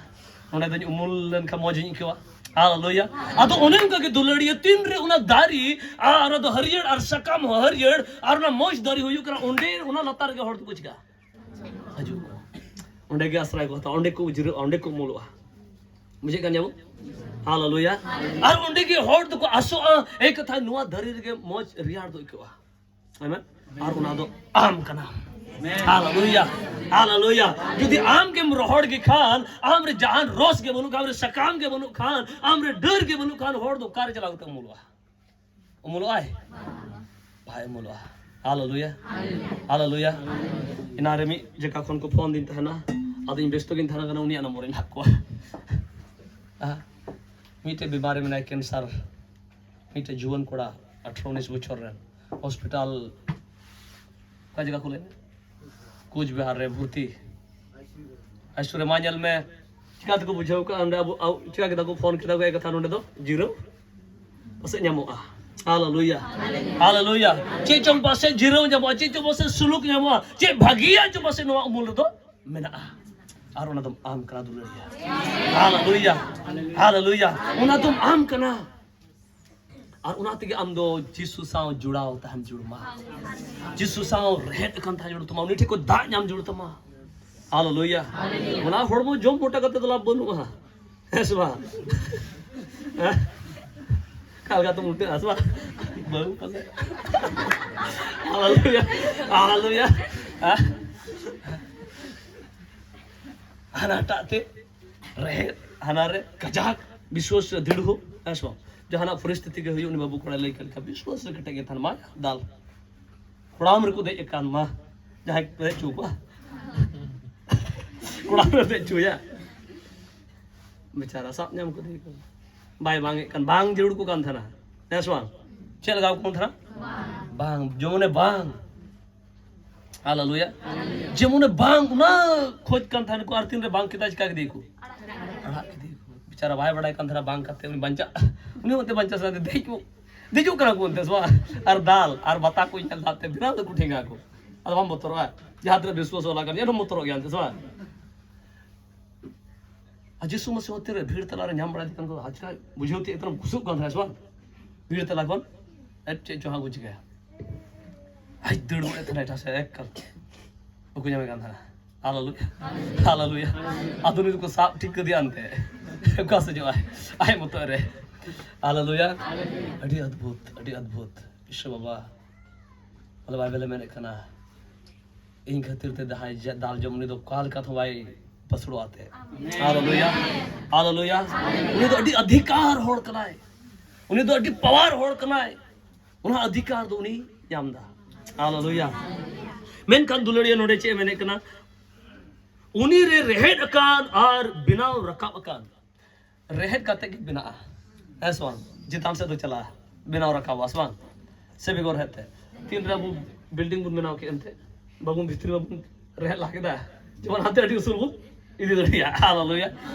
ᱚᱸᱰᱮ ᱫᱚᱧ ᱩᱢᱩᱞ ᱞᱮᱱᱠᱷᱟᱱ ᱢᱚᱡᱽ ᱤᱧ ᱟᱹᱭᱠᱟᱹᱣᱟ᱾ ᱦᱟᱞᱮᱞᱩᱭᱟ᱾ ᱟᱫᱚ ᱚᱱᱮ ᱚᱱᱠᱟ ᱜᱮ ᱫᱩᱞᱟᱹᱲᱤᱭᱟᱹ, ᱛᱤᱱᱨᱮ ᱚᱱᱟ ᱫᱟᱨᱮ ᱟᱨ ᱚᱱᱟ ᱫᱚ ᱦᱟᱹᱨᱭᱟᱹᱲ ᱟᱨ ᱥᱟᱠᱟᱢ ᱦᱚᱸ ᱦᱟᱹᱨᱭᱟᱹᱲ ᱟᱨ ᱚᱱᱟ ᱢᱚᱡᱽ ᱫᱟᱨᱮ ᱦᱩᱭᱩᱜ ᱠᱟᱱᱟ, ᱚᱸᱰᱮ ᱚᱱᱟ ᱞᱟᱛᱟᱨ ᱨᱮᱜᱮ ᱦᱚᱲ ᱫᱚᱠᱚ ᱪᱤᱠᱟᱹᱜᱼᱟ? ᱦᱤᱡᱩᱜ ᱠᱚ, ᱚᱸᱰᱮ ᱜᱮ ᱟᱥᱨᱟᱭ ᱠᱚ ᱦᱟᱛᱟᱣᱟ, ᱚᱸᱰᱮ ᱠᱚ ᱩᱡᱽᱨᱟᱹᱜᱼᱟ, ᱚᱸᱰᱮ ᱠᱚ ᱩᱢᱩᱞᱚᱜᱼᱟ᱾ ᱵᱩᱡᱷᱟᱹᱜ ᱠᱟᱱ ᱜᱮᱭᱟ ᱵᱚ? ᱦᱟᱞᱮᱞᱩᱭᱟ᱾ ᱟᱨ ᱚᱸᱰᱮ ᱜᱮ ᱦᱚᱲ ᱫᱚᱠᱚ ᱟᱥᱚᱜᱼᱟ, ᱮ ᱠᱟᱛᱷᱟ, ᱱᱚᱣᱟ ᱫᱟᱨᱮ ᱨᱮᱜᱮ ᱢᱚᱡᱽ ᱨᱮᱭᱟᱲ ᱫᱚ ᱟᱹᱭᱠᱟᱹᱜᱼᱟ᱾ ᱟᱢᱮᱱ? ᱟᱨ ᱚᱱᱟ ᱫᱚ ᱟᱢ ᱠᱟᱱᱟᱢ᱾ ᱦᱟᱞᱮᱞᱩᱭᱟ, ᱦᱟᱞᱮᱞᱩᱭᱟ᱾ ᱡᱩᱫᱤ ᱟᱢ ᱜᱮᱢ ᱨᱚᱦᱚᱲ ᱜᱮ ᱠᱷᱟᱱ, ᱟᱢ ᱨᱮ ᱡᱟᱦᱟᱱ ᱨᱚᱥ ᱜᱮ ᱵᱟᱹᱱᱩᱜ ᱠᱷᱟᱱ, ᱟᱢ ᱨᱮ ᱥᱟᱠᱟᱢ ᱜᱮ ᱵᱟᱹᱱᱩᱜ ᱠᱷᱟᱱ, ᱟᱢ ᱨᱮ ᱰᱟᱹᱨ ᱜᱮ ᱵᱟᱹᱱᱩᱜ ᱠᱷᱟᱱ, ᱦᱚᱲ ᱫᱚ ᱚᱠᱟᱨᱮ ᱪᱟᱞᱟᱣ ᱠᱟᱛᱮ ᱩᱢᱩᱞᱚᱜᱼᱟ? ᱩᱢᱩᱞᱚᱜᱼᱟᱭ? ᱵᱟᱭ ᱩᱢᱩᱞᱚᱜᱼᱟ᱾ ᱦᱟᱞᱮᱞᱩᱭᱟ, ᱦᱟᱞᱮᱞᱩᱭᱟ᱾ ᱮᱱᱟᱱ ᱨᱮ ᱢᱤᱫ ᱡᱟᱭᱜᱟ ᱠᱷᱚᱱ ᱠᱚ ᱯᱷᱳᱱ ᱫᱤᱧ ᱛᱟᱦᱮᱱᱟ, ᱟᱫᱚ ᱤᱧ ᱵᱮᱥᱛᱚ ᱜᱤᱧ ᱛᱟᱦᱮᱱ ᱠᱟᱱᱟ, ᱩᱱᱤᱭᱟᱜ ᱱᱚᱢᱵᱚᱨᱤᱧ ᱮᱢᱟᱫ ᱠᱚᱣᱟ᱾ ᱟᱦᱟ᱾ ᱢᱤᱫᱴᱮᱡ ᱵᱤᱢᱟᱨ ᱨᱮ ᱢᱮᱱᱟᱭ, ᱠᱮᱱᱥᱟᱨ, ᱢᱤᱫᱴᱮᱡ ᱡᱩᱣᱟᱹᱱ ᱠᱚᱲᱟ, ᱟᱴᱷᱨᱚ ᱩᱱᱤᱥ ᱵᱚᱪᱷᱚᱨ ᱨᱮᱱ, ᱦᱚᱥᱯᱤᱴᱟᱞ, ᱚᱠᱟ ᱡᱟᱭᱜᱟ ᱠᱚ ᱞᱟᱹᱭ ᱢᱮ? ᱠᱳᱪᱵᱤᱦᱟᱨ ᱨᱮ ᱵᱷᱚᱨᱛᱤ᱾ ᱟᱭᱥᱤᱭᱩ ᱨᱮ, ᱢᱟ ᱧᱮᱞ ᱢᱮ, ᱪᱤᱠᱟ ᱛᱮᱠᱚ ᱵᱩᱡᱷᱟᱹᱣ ᱠᱟᱜᱼᱟ ᱚᱸᱰᱮ ᱟᱵᱚ, ᱟᱵᱚ ᱪᱤᱠᱟ ᱠᱮᱫᱟ ᱠᱚ, ᱯᱷᱳᱱ ᱠᱮᱫᱟ ᱠᱚ, ᱮ ᱠᱟᱛᱷᱟ, ᱱᱚᱸᱰᱮ ᱫᱚ ᱡᱤᱨᱟᱹᱣ ᱯᱟᱥᱮᱡ ᱧᱟᱢᱚᱜᱼᱟ᱾ ᱦᱟᱞᱮᱞᱩᱭᱟ, ᱦᱟᱞᱮᱞᱩᱭᱟ᱾ ᱪᱮᱫ ᱪᱚᱝ ᱯᱟᱥᱮᱡ ᱡᱤᱨᱟᱹᱣ ᱧᱟᱢᱚᱜᱼᱟ, ᱪᱮᱫ ᱪᱚᱝ ᱯᱟᱥᱮᱡ ᱥᱩᱞᱩᱠ ᱧᱟᱢᱚᱜᱼᱟ, ᱪᱮᱫ ᱵᱷᱟᱹᱜᱤᱭᱟᱜ ᱪᱚᱝ ᱯᱟᱥᱮᱡ ᱱᱚᱣᱟ ᱩᱢᱩᱞ ᱨᱮᱫᱚ ᱢᱮᱱᱟᱜᱼᱟ᱾ ᱟᱨ ᱚᱱᱟ ᱫᱚᱢ ᱟᱢ ᱠᱟᱱᱟ, ᱫᱩᱞᱟᱹᱲᱤᱭᱟ᱾ ᱦᱟᱞᱮᱞᱩᱭᱟ, ᱦᱟᱞᱮᱞᱩᱭᱟ᱾ ᱚᱱᱟ ᱫᱚᱢ ᱟᱢ ᱠᱟᱱᱟ᱾ ᱟᱨ ᱚᱱᱟ ᱛᱮᱜᱮ ᱟᱢ ᱫᱚ ᱡᱤᱥᱩ ᱥᱟᱶ ᱡᱚᱲᱟᱣ ᱛᱟᱦᱮᱱ ᱡᱟᱹᱨᱩᱲ ᱢᱟ᱾ ᱡᱤᱥᱩ ᱥᱟᱶ ᱨᱮᱦᱮᱫ ᱟᱠᱟᱱ ᱛᱟᱦᱮᱸ ᱡᱟᱹᱨᱩᱲ ᱛᱟᱢᱟ, ᱩᱱᱤ ᱴᱷᱮᱱ ᱠᱷᱚᱱ ᱫᱟᱜ ᱧᱟᱢ ᱡᱟᱹᱨᱩᱲ ᱛᱟᱢᱟ᱾ ᱦᱟᱞᱮᱞᱩᱭᱟ᱾ ᱚᱱᱟ ᱦᱚᱲᱢᱚ ᱡᱚᱢ ᱢᱚᱴᱟ ᱠᱟᱛᱮ ᱫᱚ ᱞᱟᱵᱷ ᱵᱟᱹᱱᱩᱜᱼᱟ᱾ ᱦᱮᱸ ᱥᱮ ᱵᱟᱝ? ᱦᱮᱸ? ᱚᱠᱟ ᱞᱮᱠᱟ ᱛᱮᱢ ᱩᱞᱴᱟᱹᱜᱼᱟ, ᱥᱮ ᱵᱟᱝ? ᱵᱟᱹᱦᱩ ᱯᱟᱞᱮ᱾ ᱦᱟᱞᱮᱞᱩᱭᱟ᱾ ᱦᱟᱞᱮᱞᱩᱭᱟ᱾ ᱦᱮᱸ? ᱦᱟᱱᱟᱴᱟᱜ ᱛᱮ ᱨᱮᱦᱮᱫ, ᱦᱟᱱᱟ ᱨᱮ ᱠᱟᱡᱟᱠ ᱵᱤᱥᱣᱟᱥ ᱨᱮ ᱫᱤᱲᱦᱚ, ᱦᱮᱸ ᱥᱮ ᱵᱟᱝ? ᱡᱟᱦᱟᱱᱟᱜ ᱯᱚᱨᱤᱥᱛᱷᱤᱛᱤ ᱜᱮ ᱦᱩᱭᱩᱜ, ᱩᱱᱤ ᱵᱟᱹᱵᱩ ᱠᱚᱲᱟᱭ ᱞᱟᱹᱭ ᱠᱮᱫ ᱞᱮᱠᱟ ᱵᱤᱥᱣᱟᱥ ᱨᱮ ᱠᱮᱴᱮᱡ ᱜᱮ ᱛᱟᱦᱮᱱ ᱢᱟ, ᱫᱟᱞ᱾ ᱠᱚᱲᱟᱢ ᱨᱮᱠᱚ ᱫᱮᱡ ᱟᱠᱟᱱ ᱢᱟ, ᱡᱟᱦᱟᱸᱭ ᱠᱚ ᱫᱮᱡ ᱦᱚᱪᱚ ᱠᱚᱣᱟ᱾ ᱠᱚᱲᱟᱢ ᱨᱮ ᱫᱮᱡ ᱦᱚᱪᱚᱭᱟ᱾ ᱵᱮᱪᱟᱨᱟ ᱥᱟᱵ ᱧᱟᱢ ᱠᱮᱫᱮ ᱠᱚ᱾ ᱵᱟᱭ ᱵᱟᱝ ᱮᱫ ᱠᱟᱱ, ᱵᱟᱝ ᱡᱟᱹᱨᱩᱲ ᱠᱚ ᱠᱟᱱ ᱛᱟᱦᱮᱱᱟ᱾ ᱦᱮᱸ ᱥᱮ ᱵᱟᱝ? ᱪᱮᱫ ᱞᱟᱜᱟᱣ ᱠᱚ ᱠᱟᱱ ᱛᱟᱦᱮᱱᱟ? ᱵᱟᱝ᱾ ᱡᱮᱢᱚᱱᱮ ᱵᱟᱝ᱾ ᱦᱟᱞᱮᱞᱩᱭᱟ᱾ ᱡᱮᱢᱚᱱᱮ ᱵᱟᱝ, ᱚᱱᱟ ᱠᱷᱚᱡ ᱠᱟᱱ ᱛᱟᱦᱮᱱ ᱠᱚ, ᱟᱨ ᱛᱤᱱᱨᱮ ᱵᱟᱝ ᱠᱮᱫᱟ, ᱪᱤᱠᱟ ᱠᱮᱫᱮ ᱠᱚ? ᱟᱲᱟᱜ ᱠᱮᱫᱮ ᱠᱚ᱾ ᱵᱮᱪᱟᱨᱟ ᱵᱟᱭ ᱵᱟᱲᱟᱭ ᱠᱟᱱ ᱛᱟᱦᱮᱱᱟ ᱵᱟᱝ ᱠᱟᱛᱮ ᱩᱱᱤ ᱵᱟᱧᱪᱟᱜ, ᱩᱱᱤ ᱚᱱᱛᱮ ᱵᱟᱧᱪᱟᱣ ᱥᱟᱱᱟᱭᱮ ᱫᱮᱡ ᱠᱚ, ᱫᱮᱡᱚᱜ ᱠᱟᱱᱟ ᱠᱚ ᱚᱱᱛᱮ ᱥᱮ ᱵᱟᱝ? ᱟᱨ ᱫᱟᱞ, ᱟᱨ ᱵᱟᱛᱟ ᱠᱚ ᱧᱮᱞ ᱫᱟ ᱛᱮ ᱵᱮᱱᱟᱣ ᱫᱟᱠᱚ ᱴᱷᱮᱸᱜᱟ ᱠᱚ᱾ ᱟᱫᱚ ᱵᱟᱢ ᱵᱚᱛᱚᱨᱚᱜᱼᱟ? ᱡᱟᱦᱟᱸ ᱛᱤᱱᱟᱹᱜ ᱵᱤᱥᱣᱟᱥ ᱵᱟᱞᱟ ᱠᱟᱱ, ᱮᱱᱦᱚᱸ ᱵᱚᱛᱚᱨᱚᱜ ᱜᱮᱭᱟ ᱚᱱᱛᱮ ᱥᱮ ᱵᱟᱝ? ᱟᱨ ᱡᱤᱥᱩ ᱢᱟᱥᱤ ᱦᱚᱸ ᱛᱤᱨᱮ ᱵᱷᱤᱲ ᱛᱟᱞᱟᱨᱮ ᱧᱟᱢ ᱵᱟᱲᱟᱭᱮᱫ ᱠᱟᱱ ᱠᱚ, ᱟᱪᱠᱟ ᱵᱩᱡᱷᱟᱹᱣ ᱛᱮ ᱮᱠᱫᱚᱢ ᱠᱩᱥᱩᱜ ᱠᱟᱱ ᱛᱟᱦᱮᱱᱟ ᱥᱮ ᱵᱟᱝ? ᱵᱷᱤᱲ ᱛᱟᱞᱟ ᱠᱷᱚᱱ ᱟᱨ ᱪᱮᱫ ᱪᱚ ᱦᱟᱸᱜ ᱠᱚ ᱪᱤᱠᱟᱹᱭᱟ᱾ ᱟᱡ ᱫᱟᱹᱲ ᱜᱚᱫ ᱮᱫ ᱛᱟᱦᱮᱱᱟ ᱮᱴᱟᱜ ᱥᱮᱫ, ᱮᱠᱟᱞ ᱵᱟᱠᱚ ᱧᱟᱢᱮ ᱠᱟᱱ ᱛᱟᱦᱮᱱᱟ᱾ ᱦᱟᱞᱮᱞᱩᱭᱟ, ᱦᱟᱞᱮᱞᱩᱭᱟ᱾ ᱟᱫᱚ ᱱᱩᱭ ᱫᱚᱠᱚ ᱥᱟᱵ ᱴᱷᱤᱠ ᱠᱟᱫᱮᱭᱟ ᱚᱱᱛᱮ᱾ ᱚᱠᱟ ᱥᱮᱫ ᱪᱚ ᱟᱡ, ᱟᱡ ᱢᱚᱛᱚᱡ ᱨᱮ᱾ ᱦᱟᱞᱮᱞᱩᱭᱟ᱾ ᱟᱹᱰᱤ ᱚᱫᱽᱵᱷᱩᱛ, ᱟᱹᱰᱤ ᱚᱫᱽᱵᱷᱩᱛ᱾ ᱤᱥᱚᱨ ᱵᱟᱵᱟ, ᱵᱚᱞᱮ ᱵᱟᱭᱵᱮᱞ ᱮ ᱢᱮᱱᱮᱫ ᱠᱟᱱᱟ, ᱤᱧ ᱠᱷᱟᱹᱛᱤᱨ ᱛᱮ ᱡᱟᱦᱟᱸᱭ ᱡᱟ-, ᱫᱟᱞ ᱡᱚᱢ, ᱩᱱᱤ ᱫᱚ ᱚᱠᱟ ᱞᱮᱠᱟ ᱛᱮᱦᱚᱸ ᱵᱟᱭ ᱯᱟᱹᱥᱲᱚᱜᱼᱟ ᱛᱮ᱾ ᱦᱟᱞᱮᱞᱩᱭᱟ, ᱦᱟᱞᱮᱞᱩᱭᱟ᱾ ᱩᱱᱤ ᱫᱚ ᱟᱹᱰᱤ ᱚᱫᱷᱤᱠᱟᱨ ᱦᱚᱲ ᱠᱟᱱᱟᱭ, ᱩᱱᱤ ᱫᱚ ᱟᱹᱰᱤ ᱯᱟᱣᱟᱨ ᱦᱚᱲ ᱠᱟᱱᱟᱭ᱾ ᱚᱱᱟ ᱚᱫᱷᱤᱠᱟᱨ ᱫᱚ ᱩᱱᱤ ᱧᱟᱢ ᱮᱫᱟ᱾ ᱦᱟᱞᱮᱞᱩᱭᱟ᱾ ᱢᱮᱱᱠᱷᱟᱱ ᱫᱩᱞᱟᱹᱲᱤᱭᱟᱹ, ᱱᱚᱰᱮ ᱪᱮᱫ ᱮ ᱢᱮᱱᱮᱫ ᱠᱟᱱᱟ? ᱩᱱᱤ ᱨᱮ ᱨᱮᱦᱮᱫ ᱟᱠᱟᱱ ᱟᱨ ᱵᱮᱱᱟᱣ ᱨᱟᱠᱟᱵ ᱟᱠᱟᱱ᱾ ᱨᱮᱦᱮᱫ ᱠᱟᱛᱮ ᱜᱮ ᱵᱮᱱᱟᱜᱼᱟ, ᱦᱮᱸ ᱥᱮ ᱵᱟᱝ? ᱪᱮᱛᱟᱱ ᱥᱮᱫ ᱫᱚ ᱪᱟᱞᱟᱜᱼᱟ, ᱵᱮᱱᱟᱣ ᱨᱟᱠᱟᱵᱚᱜᱼᱟ, ᱥᱮ ᱵᱟᱝ? ᱥᱮ ᱵᱮᱜᱚᱨ ᱨᱮᱦᱮᱫ ᱛᱮ? ᱛᱤᱱᱨᱮ ᱟᱵᱚ ᱵᱤᱞᱰᱤᱝ ᱵᱚᱱ ᱵᱮᱱᱟᱣ ᱠᱮᱫ ᱮᱱᱛᱮ, ᱵᱟᱵᱚᱱ ᱵᱷᱤᱛᱨᱤ ᱵᱟᱵᱚᱱ ᱨᱮᱦᱮᱫ ᱞᱟ ᱠᱮᱫᱟ? ᱡᱮᱢᱚᱱ ᱦᱟᱱᱛᱮ ᱟᱹᱰᱤ ᱩᱥᱩᱞ ᱵᱚᱱ ᱤᱫᱤ ᱫᱟᱲᱮᱭᱟᱜᱼᱟ᱾ ᱦᱟᱞᱮᱞᱩᱭᱟ᱾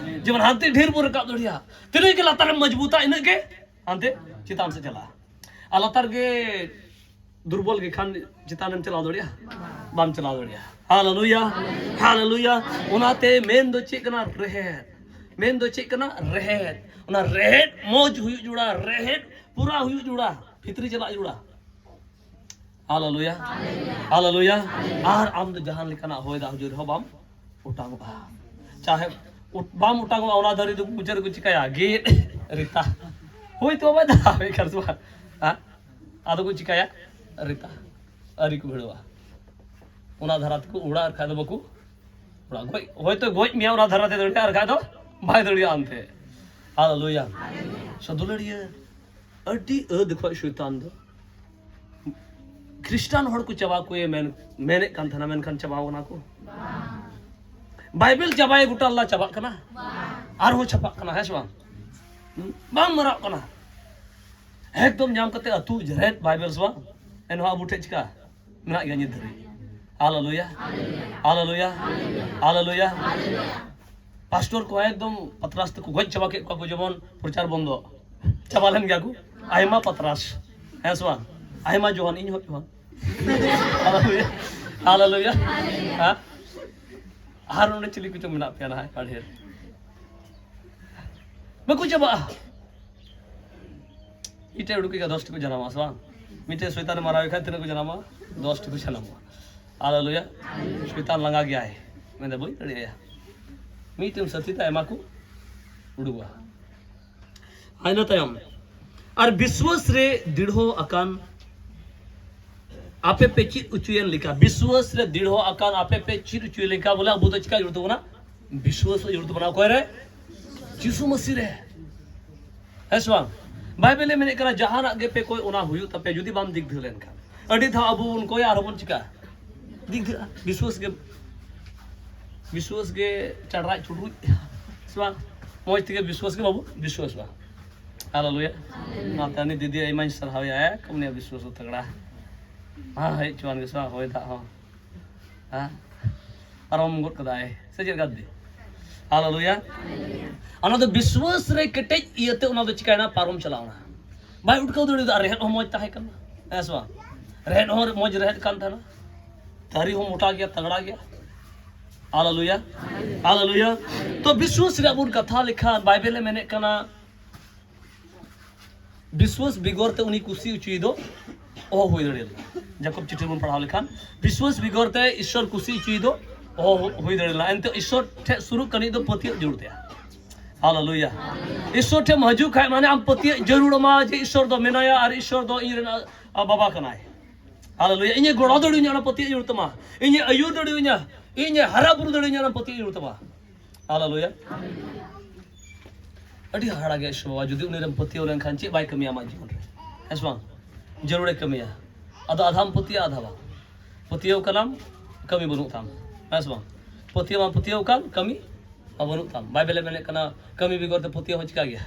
ᱡᱮᱢᱚᱱ ᱦᱟᱱᱛᱮ ᱰᱷᱮᱨ ᱵᱚᱱ ᱨᱟᱠᱟᱵ ᱫᱟᱲᱮᱭᱟᱜᱼᱟ᱾ ᱛᱤᱱᱟᱹᱜ ᱜᱮ ᱞᱟᱛᱟᱨ ᱨᱮ ᱢᱚᱡᱽᱵᱩᱛᱟ, ᱤᱱᱟᱹᱜ ᱜᱮ ᱦᱟᱱᱛᱮ ᱪᱮᱛᱟᱱ ᱥᱮᱫ ᱪᱟᱞᱟᱜᱼᱟ᱾ ᱟᱨ ᱞᱟᱛᱟᱨ ᱜᱮ ᱫᱩᱨᱵᱚᱞ ᱜᱮ ᱠᱷᱟᱱ ᱪᱮᱛᱟᱱᱮᱢ ᱪᱟᱞᱟᱣ ᱫᱟᱲᱮᱭᱟᱜᱼᱟ? ᱵᱟᱢ ᱪᱟᱞᱟᱣ ᱫᱟᱲᱮᱭᱟᱜᱼᱟ᱾ ᱦᱟᱞᱮᱞᱩᱭᱟ, ᱦᱟᱞᱮᱞᱩᱭᱟ᱾ ᱚᱱᱟᱛᱮ ᱢᱮᱱ ᱫᱚ ᱪᱮᱫ ᱠᱟᱱᱟ? ᱨᱮᱦᱮᱫ᱾ ᱢᱮᱱ ᱫᱚ ᱪᱮᱫ ᱠᱟᱱᱟ? ᱨᱮᱦᱮᱫ᱾ ᱚᱱᱟ ᱨᱮᱦᱮᱫ ᱢᱚᱡᱽ ᱦᱩᱭᱩᱜ ᱡᱩᱲᱟ, ᱨᱮᱦᱮᱫ ᱯᱩᱨᱟ ᱦᱩᱭᱩᱜ ᱡᱩᱲᱟ, ᱵᱷᱤᱛᱨᱤ ᱪᱟᱞᱟᱜ ᱡᱩᱲᱟ᱾ ᱦᱟᱞᱮᱞᱩᱭᱟ, ᱦᱟᱞᱮᱞᱩᱭᱟ᱾ ᱟᱨ ᱟᱢ ᱫᱚ ᱡᱟᱦᱟᱸ ᱞᱮᱠᱟᱱᱟᱜ ᱦᱚᱭ ᱫᱟᱜ ᱦᱩᱡᱩᱨ ᱨᱮᱦᱚᱸ ᱵᱟᱢ ᱚᱴᱟᱝᱚᱜᱼᱟ᱾ ᱪᱟᱦᱮ ᱚᱴ-, ᱵᱟᱢ ᱚᱴᱟᱝᱚᱜᱼᱟ, ᱚᱱᱟ ᱫᱟᱨᱮ ᱫᱚ ᱢᱩᱪᱟᱹᱫ ᱨᱮᱠᱚ ᱪᱤᱠᱟᱹᱭᱟ? ᱜᱮᱫ ᱨᱤᱛᱟ᱾ ᱦᱳᱭ ᱛᱚ ᱵᱟᱭ ᱫᱟᱜ ᱦᱩᱭ ᱠᱷᱟᱱ ᱥᱮ ᱵᱟᱝ? ᱦᱮᱸ? ᱟᱫᱚ ᱠᱚ ᱪᱤᱠᱟᱹᱭᱟ? ᱨᱤᱛᱟ᱾ ᱟᱹᱨᱤ ᱠᱚ ᱵᱷᱤᱲᱟᱹᱣᱟ᱾ ᱚᱱᱟ ᱫᱷᱟᱨᱟ ᱛᱮᱠᱚ ᱚᱲᱟᱜ ᱠᱷᱟᱡ ᱫᱚ ᱵᱟᱠᱚ ᱚᱲᱟᱜ ᱜᱚᱡ, ᱦᱚᱭᱛᱳ ᱜᱚᱡ ᱢᱮᱭᱟ ᱚᱱᱟ ᱫᱷᱟᱨᱟ ᱛᱮ ᱫᱟᱹᱲ ᱠᱟᱜ, ᱟᱨ ᱵᱟᱠᱷᱟᱡ ᱫᱚ ᱵᱟᱭ ᱫᱟᱹᱲ ᱜᱮᱭᱟ ᱚᱱᱛᱮ᱾ ᱦᱟᱞᱮᱞᱩᱭᱟ᱾ ᱥᱮ ᱫᱩᱞᱟᱹᱲᱤᱭᱟᱹ, ᱟᱹᱰᱤ ᱟᱹᱫ ᱠᱷᱚᱡ ᱥᱚᱭᱛᱟᱱ ᱫᱚ᱾ ᱠᱷᱨᱤᱥᱴᱟᱱ ᱦᱚᱲ ᱠᱚ ᱪᱟᱵᱟ ᱠᱚ ᱢᱮᱱ, ᱢᱮᱱᱮᱫ ᱠᱟᱱ ᱛᱟᱦᱮᱱᱟ, ᱢᱮᱱᱠᱷᱟᱱ ᱪᱟᱵᱟᱣ ᱠᱟᱱᱟ ᱠᱚ? ᱵᱟᱭᱵᱮᱞ ᱪᱟᱵᱟᱭ ᱜᱚᱴᱟ ᱞᱟ ᱪᱟᱵᱟᱜ ᱠᱟᱱᱟ? ᱟᱨᱦᱚᱸ ᱪᱷᱟᱯᱟᱜ ᱠᱟᱱᱟ, ᱦᱮᱸ ᱥᱮ ᱵᱟᱝ? ᱵᱟᱝ ᱢᱟᱨᱟᱜ ᱠᱟᱱᱟ᱾ ᱮᱠᱫᱚᱢ ᱧᱟᱢ ᱠᱟᱛᱮ ᱟᱹᱛᱩ ᱡᱮᱨᱮᱫ ᱵᱟᱭᱵᱮᱞ ᱥᱮ ᱵᱟᱝ? ᱮᱱᱦᱚᱸ ᱟᱵᱚ ᱴᱷᱮᱡ ᱪᱤᱠᱟ ᱢᱮᱱᱟᱜ ᱜᱮᱭᱟ ᱱᱤᱛ ᱫᱷᱟᱹᱵᱤᱡ? ᱦᱟᱞᱮᱞᱩᱭᱟ, ᱦᱟᱞᱮᱞᱩᱭᱟ, ᱦᱟᱞᱮᱞᱩᱭᱟ᱾ ᱯᱟᱥᱴᱚᱨ ᱠᱚ ᱮᱠᱫᱚᱢ ᱯᱟᱛᱨᱟᱥ ᱛᱮᱠᱚ ᱜᱚᱡ ᱪᱟᱵᱟ ᱠᱮᱫ ᱠᱚᱣᱟ ᱠᱚ, ᱡᱮᱢᱚᱱ ᱯᱨᱚᱪᱟᱨ ᱵᱚᱱᱫᱚ ᱪᱟᱵᱟ ᱞᱮᱱ ᱜᱮᱭᱟ ᱠᱚ᱾ ᱟᱭᱢᱟ ᱯᱟᱛᱨᱟᱥ, ᱦᱮᱸ ᱥᱮ ᱵᱟᱝ? ᱟᱭᱢᱟ ᱡᱚᱦᱟᱱ, ᱤᱧ ᱦᱚᱸ ᱡᱚᱦᱟᱱ᱾ ᱦᱟᱞᱮᱞᱩᱭᱟ, ᱦᱟᱞᱮᱞᱩᱭᱟ᱾ ᱦᱮᱸ? ᱟᱨ ᱚᱸᱰᱮ ᱪᱤᱞᱤ ᱠᱚᱪᱚ ᱢᱮᱱᱟᱜ ᱯᱮᱭᱟ ᱱᱟᱦᱟᱜ ᱟᱹᱰᱤ ᱰᱷᱮᱨ᱾ ᱵᱟᱠᱚ ᱪᱟᱵᱟᱜᱼᱟ᱾ ᱢᱤᱫᱴᱮᱡ ᱩᱰᱩᱠ ᱠᱮᱫᱟ, ᱫᱚᱥ ᱴᱤ ᱠᱚ ᱡᱟᱱᱟᱢᱚᱜᱼᱟ ᱥᱮ ᱵᱟᱝ? ᱢᱤᱫᱴᱮᱡ ᱥᱚᱭᱛᱟᱱᱮ ᱢᱟᱨᱟᱣ ᱠᱷᱟᱱ ᱛᱤᱱᱟᱹᱜ ᱠᱚ ᱡᱟᱱᱟᱢᱚᱜᱼᱟ? ᱫᱚᱥ ᱴᱤ ᱠᱚ ᱡᱟᱱᱟᱢᱚᱜᱼᱟ᱾ ᱦᱟᱞᱮᱞᱩᱭᱟ᱾ ᱥᱚᱭᱛᱟᱱ ᱞᱟᱸᱜᱟ ᱜᱮᱭᱟᱭ, ᱢᱮᱱᱫᱟ ᱵᱟᱹᱧ ᱫᱟᱲᱮᱭᱟᱭᱟ᱾ ᱢᱤᱫᱴᱮᱱ ᱥᱟᱹᱛᱷᱤ ᱛᱟᱭ ᱮᱢᱟ ᱠᱚ ᱩᱰᱩᱠᱚᱜᱼᱟ᱾ ᱟᱨ ᱤᱱᱟᱹ ᱛᱟᱭᱚᱢ, ᱟᱨ ᱵᱤᱥᱣᱟᱥ ᱨᱮ ᱫᱤᱲᱦᱚ ᱟᱠᱟᱱ ᱟᱯᱮ ᱯᱮ ᱪᱮᱫ ᱦᱚᱪᱚᱭᱮᱱ ᱞᱮᱠᱟ, ᱵᱤᱥᱣᱟᱥ ᱨᱮ ᱫᱤᱲᱦᱚ ᱟᱠᱟᱱ ᱟᱯᱮ ᱯᱮ ᱪᱮᱫ ᱦᱚᱪᱚᱭᱮᱱ ᱞᱮᱠᱟ, ᱵᱚᱞᱮ ᱟᱵᱚ ᱫᱚ ᱪᱤᱠᱟ ᱡᱟᱹᱨᱩᱲ ᱛᱟᱵᱚᱱᱟ? ᱵᱤᱥᱣᱟᱥ ᱡᱟᱹᱨᱩᱲ ᱛᱟᱵᱚᱱᱟ᱾ ᱚᱠᱚᱭ ᱨᱮ? ᱡᱤᱥᱩ ᱢᱟᱹᱥᱤ ᱨᱮ᱾ ᱦᱮᱸ ᱥᱮ ᱵᱟᱝ? ᱵᱟᱭᱵᱮᱞᱮ ᱢᱮᱱᱮᱫ ᱠᱟᱱᱟ, ᱡᱟᱦᱟᱱᱟᱜ ᱜᱮᱯᱮ ᱠᱚᱭ, ᱚᱱᱟ ᱦᱩᱭᱩᱜ ᱛᱟᱯᱮ, ᱡᱩᱫᱤ ᱵᱟᱢ ᱫᱤᱜᱫᱷᱟᱹ ᱞᱮᱱᱠᱷᱟᱱ᱾ ᱟᱹᱰᱤ ᱫᱷᱟᱣ ᱟᱵᱚ ᱵᱚᱱ ᱠᱚᱭᱟ, ᱟᱨᱦᱚᱸ ᱵᱚᱱ ᱪᱤᱠᱟ? ᱫᱤᱜᱫᱷᱟᱹᱜᱼᱟ᱾ ᱵᱤᱥᱣᱟᱥ ᱜᱮ, ᱵᱤᱥᱣᱟᱥ ᱜᱮ ᱪᱟᱰᱨᱟᱡ ᱪᱩᱰᱨᱩᱡ, ᱥᱮ ᱵᱟᱝ? ᱢᱚᱡᱽ ᱛᱮᱜᱮ ᱵᱤᱥᱣᱟᱥ ᱜᱮ ᱵᱟᱵᱚ ᱵᱤᱥᱣᱟᱥᱚᱜᱼᱟ᱾ ᱦᱟᱞᱮᱞᱩᱭᱟ᱾ ᱚᱱᱟᱛᱮ ᱩᱱᱤ ᱫᱤᱫᱤ ᱟᱭᱢᱟᱧ ᱥᱟᱨᱦᱟᱣᱮᱭᱟ, ᱮᱠ ᱩᱱᱤᱭᱟᱜ ᱵᱤᱥᱣᱟᱥ ᱫᱚ ᱛᱟᱜᱲᱟ᱾ ᱦᱮᱸ, ᱦᱮᱡ ᱦᱚᱪᱚᱣᱟᱱ ᱜᱮ ᱥᱮ ᱵᱟᱝ? ᱦᱚᱭ ᱫᱟᱜ ᱦᱚᱸ᱾ ᱦᱮᱸ? ᱯᱟᱨᱚᱢ ᱜᱚᱫ ᱠᱟᱫᱟᱭ᱾ ᱥᱮ ᱪᱮᱫ ᱞᱮᱠᱟ ᱫᱤ? ᱦᱟᱞᱮᱞᱩᱭᱟ᱾ ᱚᱱᱟ ᱫᱚ ᱵᱤᱥᱣᱟᱥ ᱨᱮ ᱠᱮᱴᱮᱡ ᱤᱭᱟᱹᱛᱮ ᱚᱱᱟ ᱫᱚ ᱪᱤᱠᱟᱭᱱᱟ? ᱯᱟᱨᱚᱢ ᱪᱟᱞᱟᱣᱱᱟ᱾ ᱵᱟᱭ ᱩᱴᱠᱟᱹᱣ ᱫᱟᱲᱮᱭᱟᱫᱟ᱾ ᱟᱨ ᱨᱮᱦᱮᱫ ᱦᱚᱸ ᱢᱚᱡᱽ ᱛᱟᱦᱮᱸ ᱠᱟᱱᱟ᱾ ᱦᱮᱸ ᱥᱮ ᱵᱟᱝ? ᱨᱮᱦᱮᱫ ᱦᱚᱸ ᱢᱚᱡᱽ ᱨᱮᱦᱮᱫ ᱠᱟᱱ ᱛᱟᱦᱮᱱᱟ᱾ ᱫᱟᱨᱮ ᱦᱚᱸ ᱢᱚᱴᱟ ᱜᱮᱭᱟ, ᱛᱟᱜᱲᱟ ᱜᱮᱭᱟ᱾ ᱦᱟᱞᱮᱞᱩᱭᱟ᱾ ᱦᱟᱞᱮᱞᱩᱭᱟ᱾ ᱛᱚ ᱵᱤᱥᱣᱟᱥ ᱨᱮᱭᱟᱜ ᱵᱚᱱ ᱠᱟᱛᱷᱟ ᱞᱮᱠᱷᱟᱱ ᱵᱟᱭᱵᱮᱞ ᱮ ᱢᱮᱱᱮᱫ ᱠᱟᱱᱟ, ᱵᱤᱥᱣᱟᱥ ᱵᱮᱜᱚᱨ ᱛᱮ ᱩᱱᱤ ᱠᱩᱥᱤ ᱦᱚᱪᱚᱭ ᱫᱚ ᱚᱦᱚ ᱦᱩᱭ ᱫᱟᱲᱮᱭᱟᱜᱼᱟ᱾ ᱡᱟᱠᱚᱵ ᱪᱤᱴᱷᱤ ᱵᱚᱱ ᱯᱟᱲᱦᱟᱣ ᱞᱮᱠᱷᱟᱱ, ᱵᱤᱥᱣᱟᱥ ᱵᱮᱜᱚᱨ ᱛᱮ ᱤᱥᱥᱚᱨ ᱠᱩᱥᱤ ᱦᱚᱪᱚᱭ ᱫᱚ ᱚᱦᱚ ᱦᱩᱭ ᱫᱟᱲᱮᱭᱟᱜᱼᱟ᱾ ᱮᱱᱛᱮ ᱤᱥᱥᱚᱨ ᱴᱷᱮᱡ ᱥᱩᱨᱩᱜ ᱠᱟᱹᱱᱤᱡ ᱫᱚ ᱯᱟᱹᱛᱭᱟᱹᱜ ᱡᱟᱹᱨᱩᱲ ᱛᱟᱭᱟ᱾ ᱦᱟᱞᱮᱞᱩᱭᱟ᱾ ᱤᱥᱥᱚᱨ ᱴᱷᱮᱡ ᱮᱢ ᱦᱤᱡᱩᱜ ᱠᱷᱟᱡ, ᱢᱟᱱᱮ ᱟᱢ ᱯᱟᱹᱛᱭᱟᱹᱜ ᱡᱟᱹᱨᱩᱲ ᱟᱢᱟ ᱡᱮ ᱤᱥᱥᱚᱨ ᱫᱚ ᱢᱮᱱᱟᱭᱟ ᱟᱨ ᱤᱥᱥᱚᱨ ᱫᱚ ᱤᱧ ᱨᱮᱱ, ᱟ, ᱵᱟᱵᱟ ᱠᱟᱱᱟᱭ᱾ ᱦᱟᱞᱮᱞᱩᱭᱟ᱾ ᱤᱧᱮ ᱜᱚᱲᱚ ᱫᱟᱲᱮᱭᱟᱹᱧᱟ, ᱚᱱᱟ ᱯᱟᱹᱛᱭᱟᱹᱜ ᱡᱟᱹᱨᱩᱲ ᱛᱟᱢᱟ᱾ ᱤᱧᱮ ᱟᱹᱭᱩᱨ ᱫᱟᱲᱮᱭᱟᱹᱧᱟ, ᱤᱧᱮ ᱦᱟᱨᱟ ᱵᱩᱨᱩ ᱫᱟᱲᱮᱭᱟᱹᱧᱟ, ᱚᱱᱟ ᱯᱟᱹᱛᱭᱟᱹᱣ ᱡᱟᱹᱨᱩᱲ ᱛᱟᱢᱟ᱾ ᱦᱟᱞᱮᱞᱩᱭᱟ᱾ ᱟᱹᱰᱤ ᱦᱟᱦᱟᱲᱟ ᱜᱮ ᱟᱹᱭᱠᱟᱹᱣᱟ ᱡᱩᱫᱤ ᱩᱱᱤ ᱨᱮᱢ ᱯᱟᱹᱛᱭᱟᱹᱣ ᱞᱮᱱᱠᱷᱟᱱ ᱪᱮᱫ ᱵᱟᱭ ᱠᱟᱹᱢᱤᱭᱟ ᱟᱢᱟᱜ ᱡᱤᱵᱚᱱ ᱨᱮ, ᱦᱮᱸ ᱥᱮ ᱵᱟᱝ? ᱡᱟᱹᱨᱩᱲᱮ ᱠᱟᱹᱢᱤᱭᱟ᱾ ᱟᱫᱚ ᱟᱫᱷᱟᱢ ᱯᱟᱹᱛᱭᱟᱹᱣ, ᱟᱫᱷᱟ ᱵᱟᱝ᱾ ᱯᱟᱹᱛᱭᱟᱹᱣ ᱠᱟᱱᱟᱢ, ᱠᱟᱹᱢᱤ ᱵᱟᱹᱱᱩᱜ ᱛᱟᱢ, ᱦᱮᱸ ᱥᱮ ᱵᱟᱝ? ᱯᱟᱹᱛᱭᱟᱹᱣ ᱢᱟ ᱯᱟᱹᱛᱭᱟᱹᱣ ᱠᱟᱱ, ᱠᱟᱹᱢᱤ ᱢᱟ ᱵᱟᱹᱱᱩᱜ ᱛᱟᱢ᱾ ᱵᱟᱭᱵᱮᱞᱮ ᱢᱮᱱᱮᱫ ᱠᱟᱱᱟ, ᱠᱟᱹᱢᱤ ᱵᱮᱜᱚᱨ ᱛᱮ ᱯᱟᱹᱛᱭᱟᱹᱣ ᱦᱚᱸ ᱪᱤᱠᱟ ᱜᱮᱭᱟ?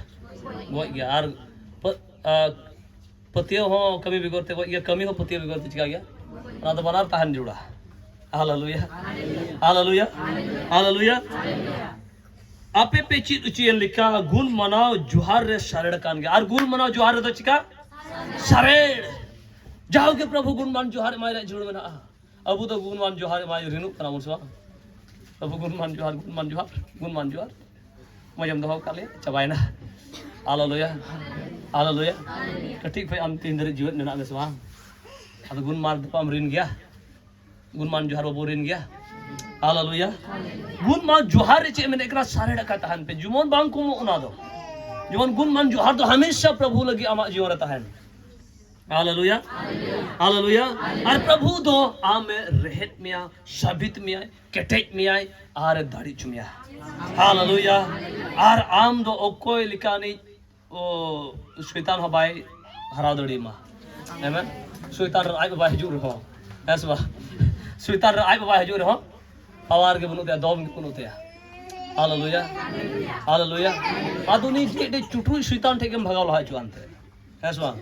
ᱜᱚᱡ ᱜᱮᱭᱟ᱾ ᱟᱨ ᱯᱟᱹ-, ᱟ, ᱯᱟᱹᱛᱭᱟᱹᱣ ᱦᱚᱸ ᱠᱟᱹᱢᱤ ᱵᱮᱜᱚᱨ ᱛᱮ ᱜᱚᱡ ᱜᱮᱭᱟ, ᱠᱟᱹᱢᱤ ᱦᱚᱸ ᱯᱟᱹᱛᱭᱟᱹᱣ ᱵᱮᱜᱚᱨ ᱛᱮ ᱪᱤᱠᱟ ᱜᱮᱭᱟ? ᱚᱱᱟ ᱫᱚ ᱵᱟᱱᱟᱨ ᱛᱟᱦᱮᱱ ᱡᱟᱹᱨᱩᱲᱟ᱾ ᱦᱟᱞᱮᱞᱩᱭᱟ, ᱦᱟᱞᱮᱞᱩᱭᱟ, ᱦᱟᱞᱮᱞᱩᱭᱟ᱾ ᱟᱯᱮ ᱯᱮ ᱪᱮᱫ ᱦᱚᱪᱚᱭᱮᱱ ᱞᱮᱠᱟ ᱜᱩᱱ ᱢᱟᱱᱟᱣ ᱡᱚᱦᱟᱨ ᱨᱮ ᱥᱟᱨᱮᱲ ᱠᱟᱱ ᱜᱮᱭᱟ᱾ ᱟᱨ ᱜᱩᱱ ᱢᱟᱱᱟᱣ ᱡᱚᱦᱟᱨ ᱨᱮᱫᱚ ᱪᱤᱠᱟ? ᱥᱟᱨᱮᱲ᱾ ᱡᱟᱦᱟᱸ ᱜᱮ ᱯᱨᱚᱵᱷᱩ ᱜᱩᱱ ᱢᱟᱱ ᱡᱚᱦᱟᱨ ᱮᱢᱟᱭ ᱨᱮᱭᱟᱜ ᱡᱟᱹᱨᱩᱲ ᱢᱮᱱᱟᱜᱼᱟ᱾ ᱟᱵᱚ ᱫᱚ ᱜᱩᱱ ᱢᱟᱱ ᱡᱚᱦᱟᱨ ᱮᱢᱟᱭ ᱨᱤᱱᱩᱜ ᱠᱟᱱᱟ ᱵᱚᱱ ᱥᱮ ᱵᱟᱝ? ᱟᱵᱚ ᱜᱩᱱ ᱢᱟᱱ ᱡᱚᱦᱟᱨ, ᱜᱩᱱ ᱢᱟᱱ ᱡᱚᱦᱟᱨ, ᱜᱩᱱ ᱢᱟᱱ ᱡᱚᱦᱟᱨ᱾ ᱢᱚᱡᱮᱢ ᱫᱚᱦᱚ ᱟᱠᱟᱫ ᱞᱮᱭᱟ, ᱪᱟᱵᱟᱭᱮᱱᱟ᱾ ᱦᱟᱞᱮᱞᱩᱭᱟ, ᱦᱟᱞᱮᱞᱩᱭᱟ᱾ ᱠᱟᱹᱴᱤᱡ ᱠᱷᱚᱱ ᱟᱢ ᱛᱤᱱ ᱫᱷᱟᱹᱨᱤᱡ ᱡᱤᱣᱮᱫ ᱢᱮᱱᱟᱜ ᱢᱮ ᱥᱮ ᱵᱟᱝ? ᱟᱫᱚ ᱜᱩᱱ ᱢᱟᱱ ᱫᱚ ᱵᱟᱢ ᱨᱤᱱ ᱜᱮᱭᱟ? ᱜᱩᱱ ᱢᱟᱱ ᱡᱚᱦᱟᱨ ᱵᱟᱵᱚ ᱨᱤᱱ ᱜᱮᱭᱟ? ᱦᱟᱞᱮᱞᱩᱭᱟ᱾ ᱜᱩᱱ ᱢᱟᱱ ᱡᱚᱦᱟᱨ ᱨᱮ ᱪᱮᱫ ᱢᱮᱱᱮᱫ ᱠᱟᱱᱟ? ᱥᱟᱨᱮᱲ ᱟᱠᱟ ᱛᱟᱦᱮᱱ ᱯᱮ, ᱡᱮᱢᱚᱱ ᱵᱟᱝ ᱠᱚᱢᱚᱜ ᱚᱱᱟ ᱫᱚ᱾ ᱡᱮᱢᱚᱱ ᱜᱩᱱ ᱢᱟᱱ ᱡᱚᱦᱟᱨ ᱫᱚ ᱦᱟᱢᱮᱥᱟ ᱯᱨᱚᱵᱷᱩ ᱞᱟᱹᱜᱤᱫ ᱟᱢᱟᱜ ᱡᱤᱭᱚᱱ ᱨᱮ ᱛᱟᱦᱮᱱ᱾ ᱦᱟᱞᱮᱞᱩᱭᱟ, ᱦᱟᱞᱮᱞᱩᱭᱟ᱾ ᱟᱨ ᱯᱨᱚᱵᱷᱩ ᱫᱚ ᱟᱢᱮ ᱨᱮᱦᱮᱫ ᱢᱮᱭᱟ, ᱥᱟᱵᱤᱛ ᱢᱮᱭᱟᱭ, ᱠᱮᱴᱮᱡ ᱢᱮᱭᱟᱭ, ᱟᱨ ᱫᱟᱲᱮ ᱦᱚᱪᱚ ᱢᱮᱭᱟ᱾ ᱦᱟᱞᱮᱞᱩᱭᱟ᱾ ᱟᱨ ᱟᱢ ᱫᱚ ᱚᱠᱚᱭ ᱞᱮᱠᱟᱱᱤᱡ ᱚ, ᱥᱚᱭᱛᱟᱱ ᱦᱚᱸ ᱵᱟᱭ ᱦᱟᱨᱟᱣ ᱫᱟᱲᱮᱭᱟᱢᱟ᱾ ᱟᱢᱮᱱ᱾ ᱥᱚᱭᱛᱟᱱ ᱨᱮ ᱟᱡ ᱵᱟᱵᱟᱭ ᱦᱤᱡᱩᱜ ᱨᱮᱦᱚᱸ, ᱦᱮᱸ ᱥᱮ ᱵᱟᱝ? ᱥᱚᱭᱛᱟᱱ ᱨᱮ ᱟᱡ ᱵᱟᱵᱟᱭ ᱦᱤᱡᱩᱜ ᱨᱮᱦᱚᱸ, ᱯᱟᱣᱟᱨ ᱜᱮ ᱵᱟᱹᱱᱩᱜ ᱛᱟᱭᱟ, ᱫᱚᱢ ᱜᱮ ᱵᱟᱹᱱᱩᱜ ᱛᱟᱭᱟ᱾ ᱦᱟᱞᱮᱞᱩᱭᱟ, ᱦᱟᱞᱮᱞᱩᱭᱟ᱾ ᱟᱫᱚ ᱩᱱᱤ ᱢᱤᱫᱴᱮᱡ ᱪᱩᱴᱩᱡ ᱥᱚᱭᱛᱟᱱ ᱴᱷᱮᱡ ᱜᱮᱢ ᱵᱷᱟᱜᱟᱣ ᱞᱟᱦᱟ ᱦᱚᱪᱚᱜᱼᱟ ᱮᱱᱛᱮ, ᱦᱮᱸ ᱥᱮ ᱵᱟᱝ?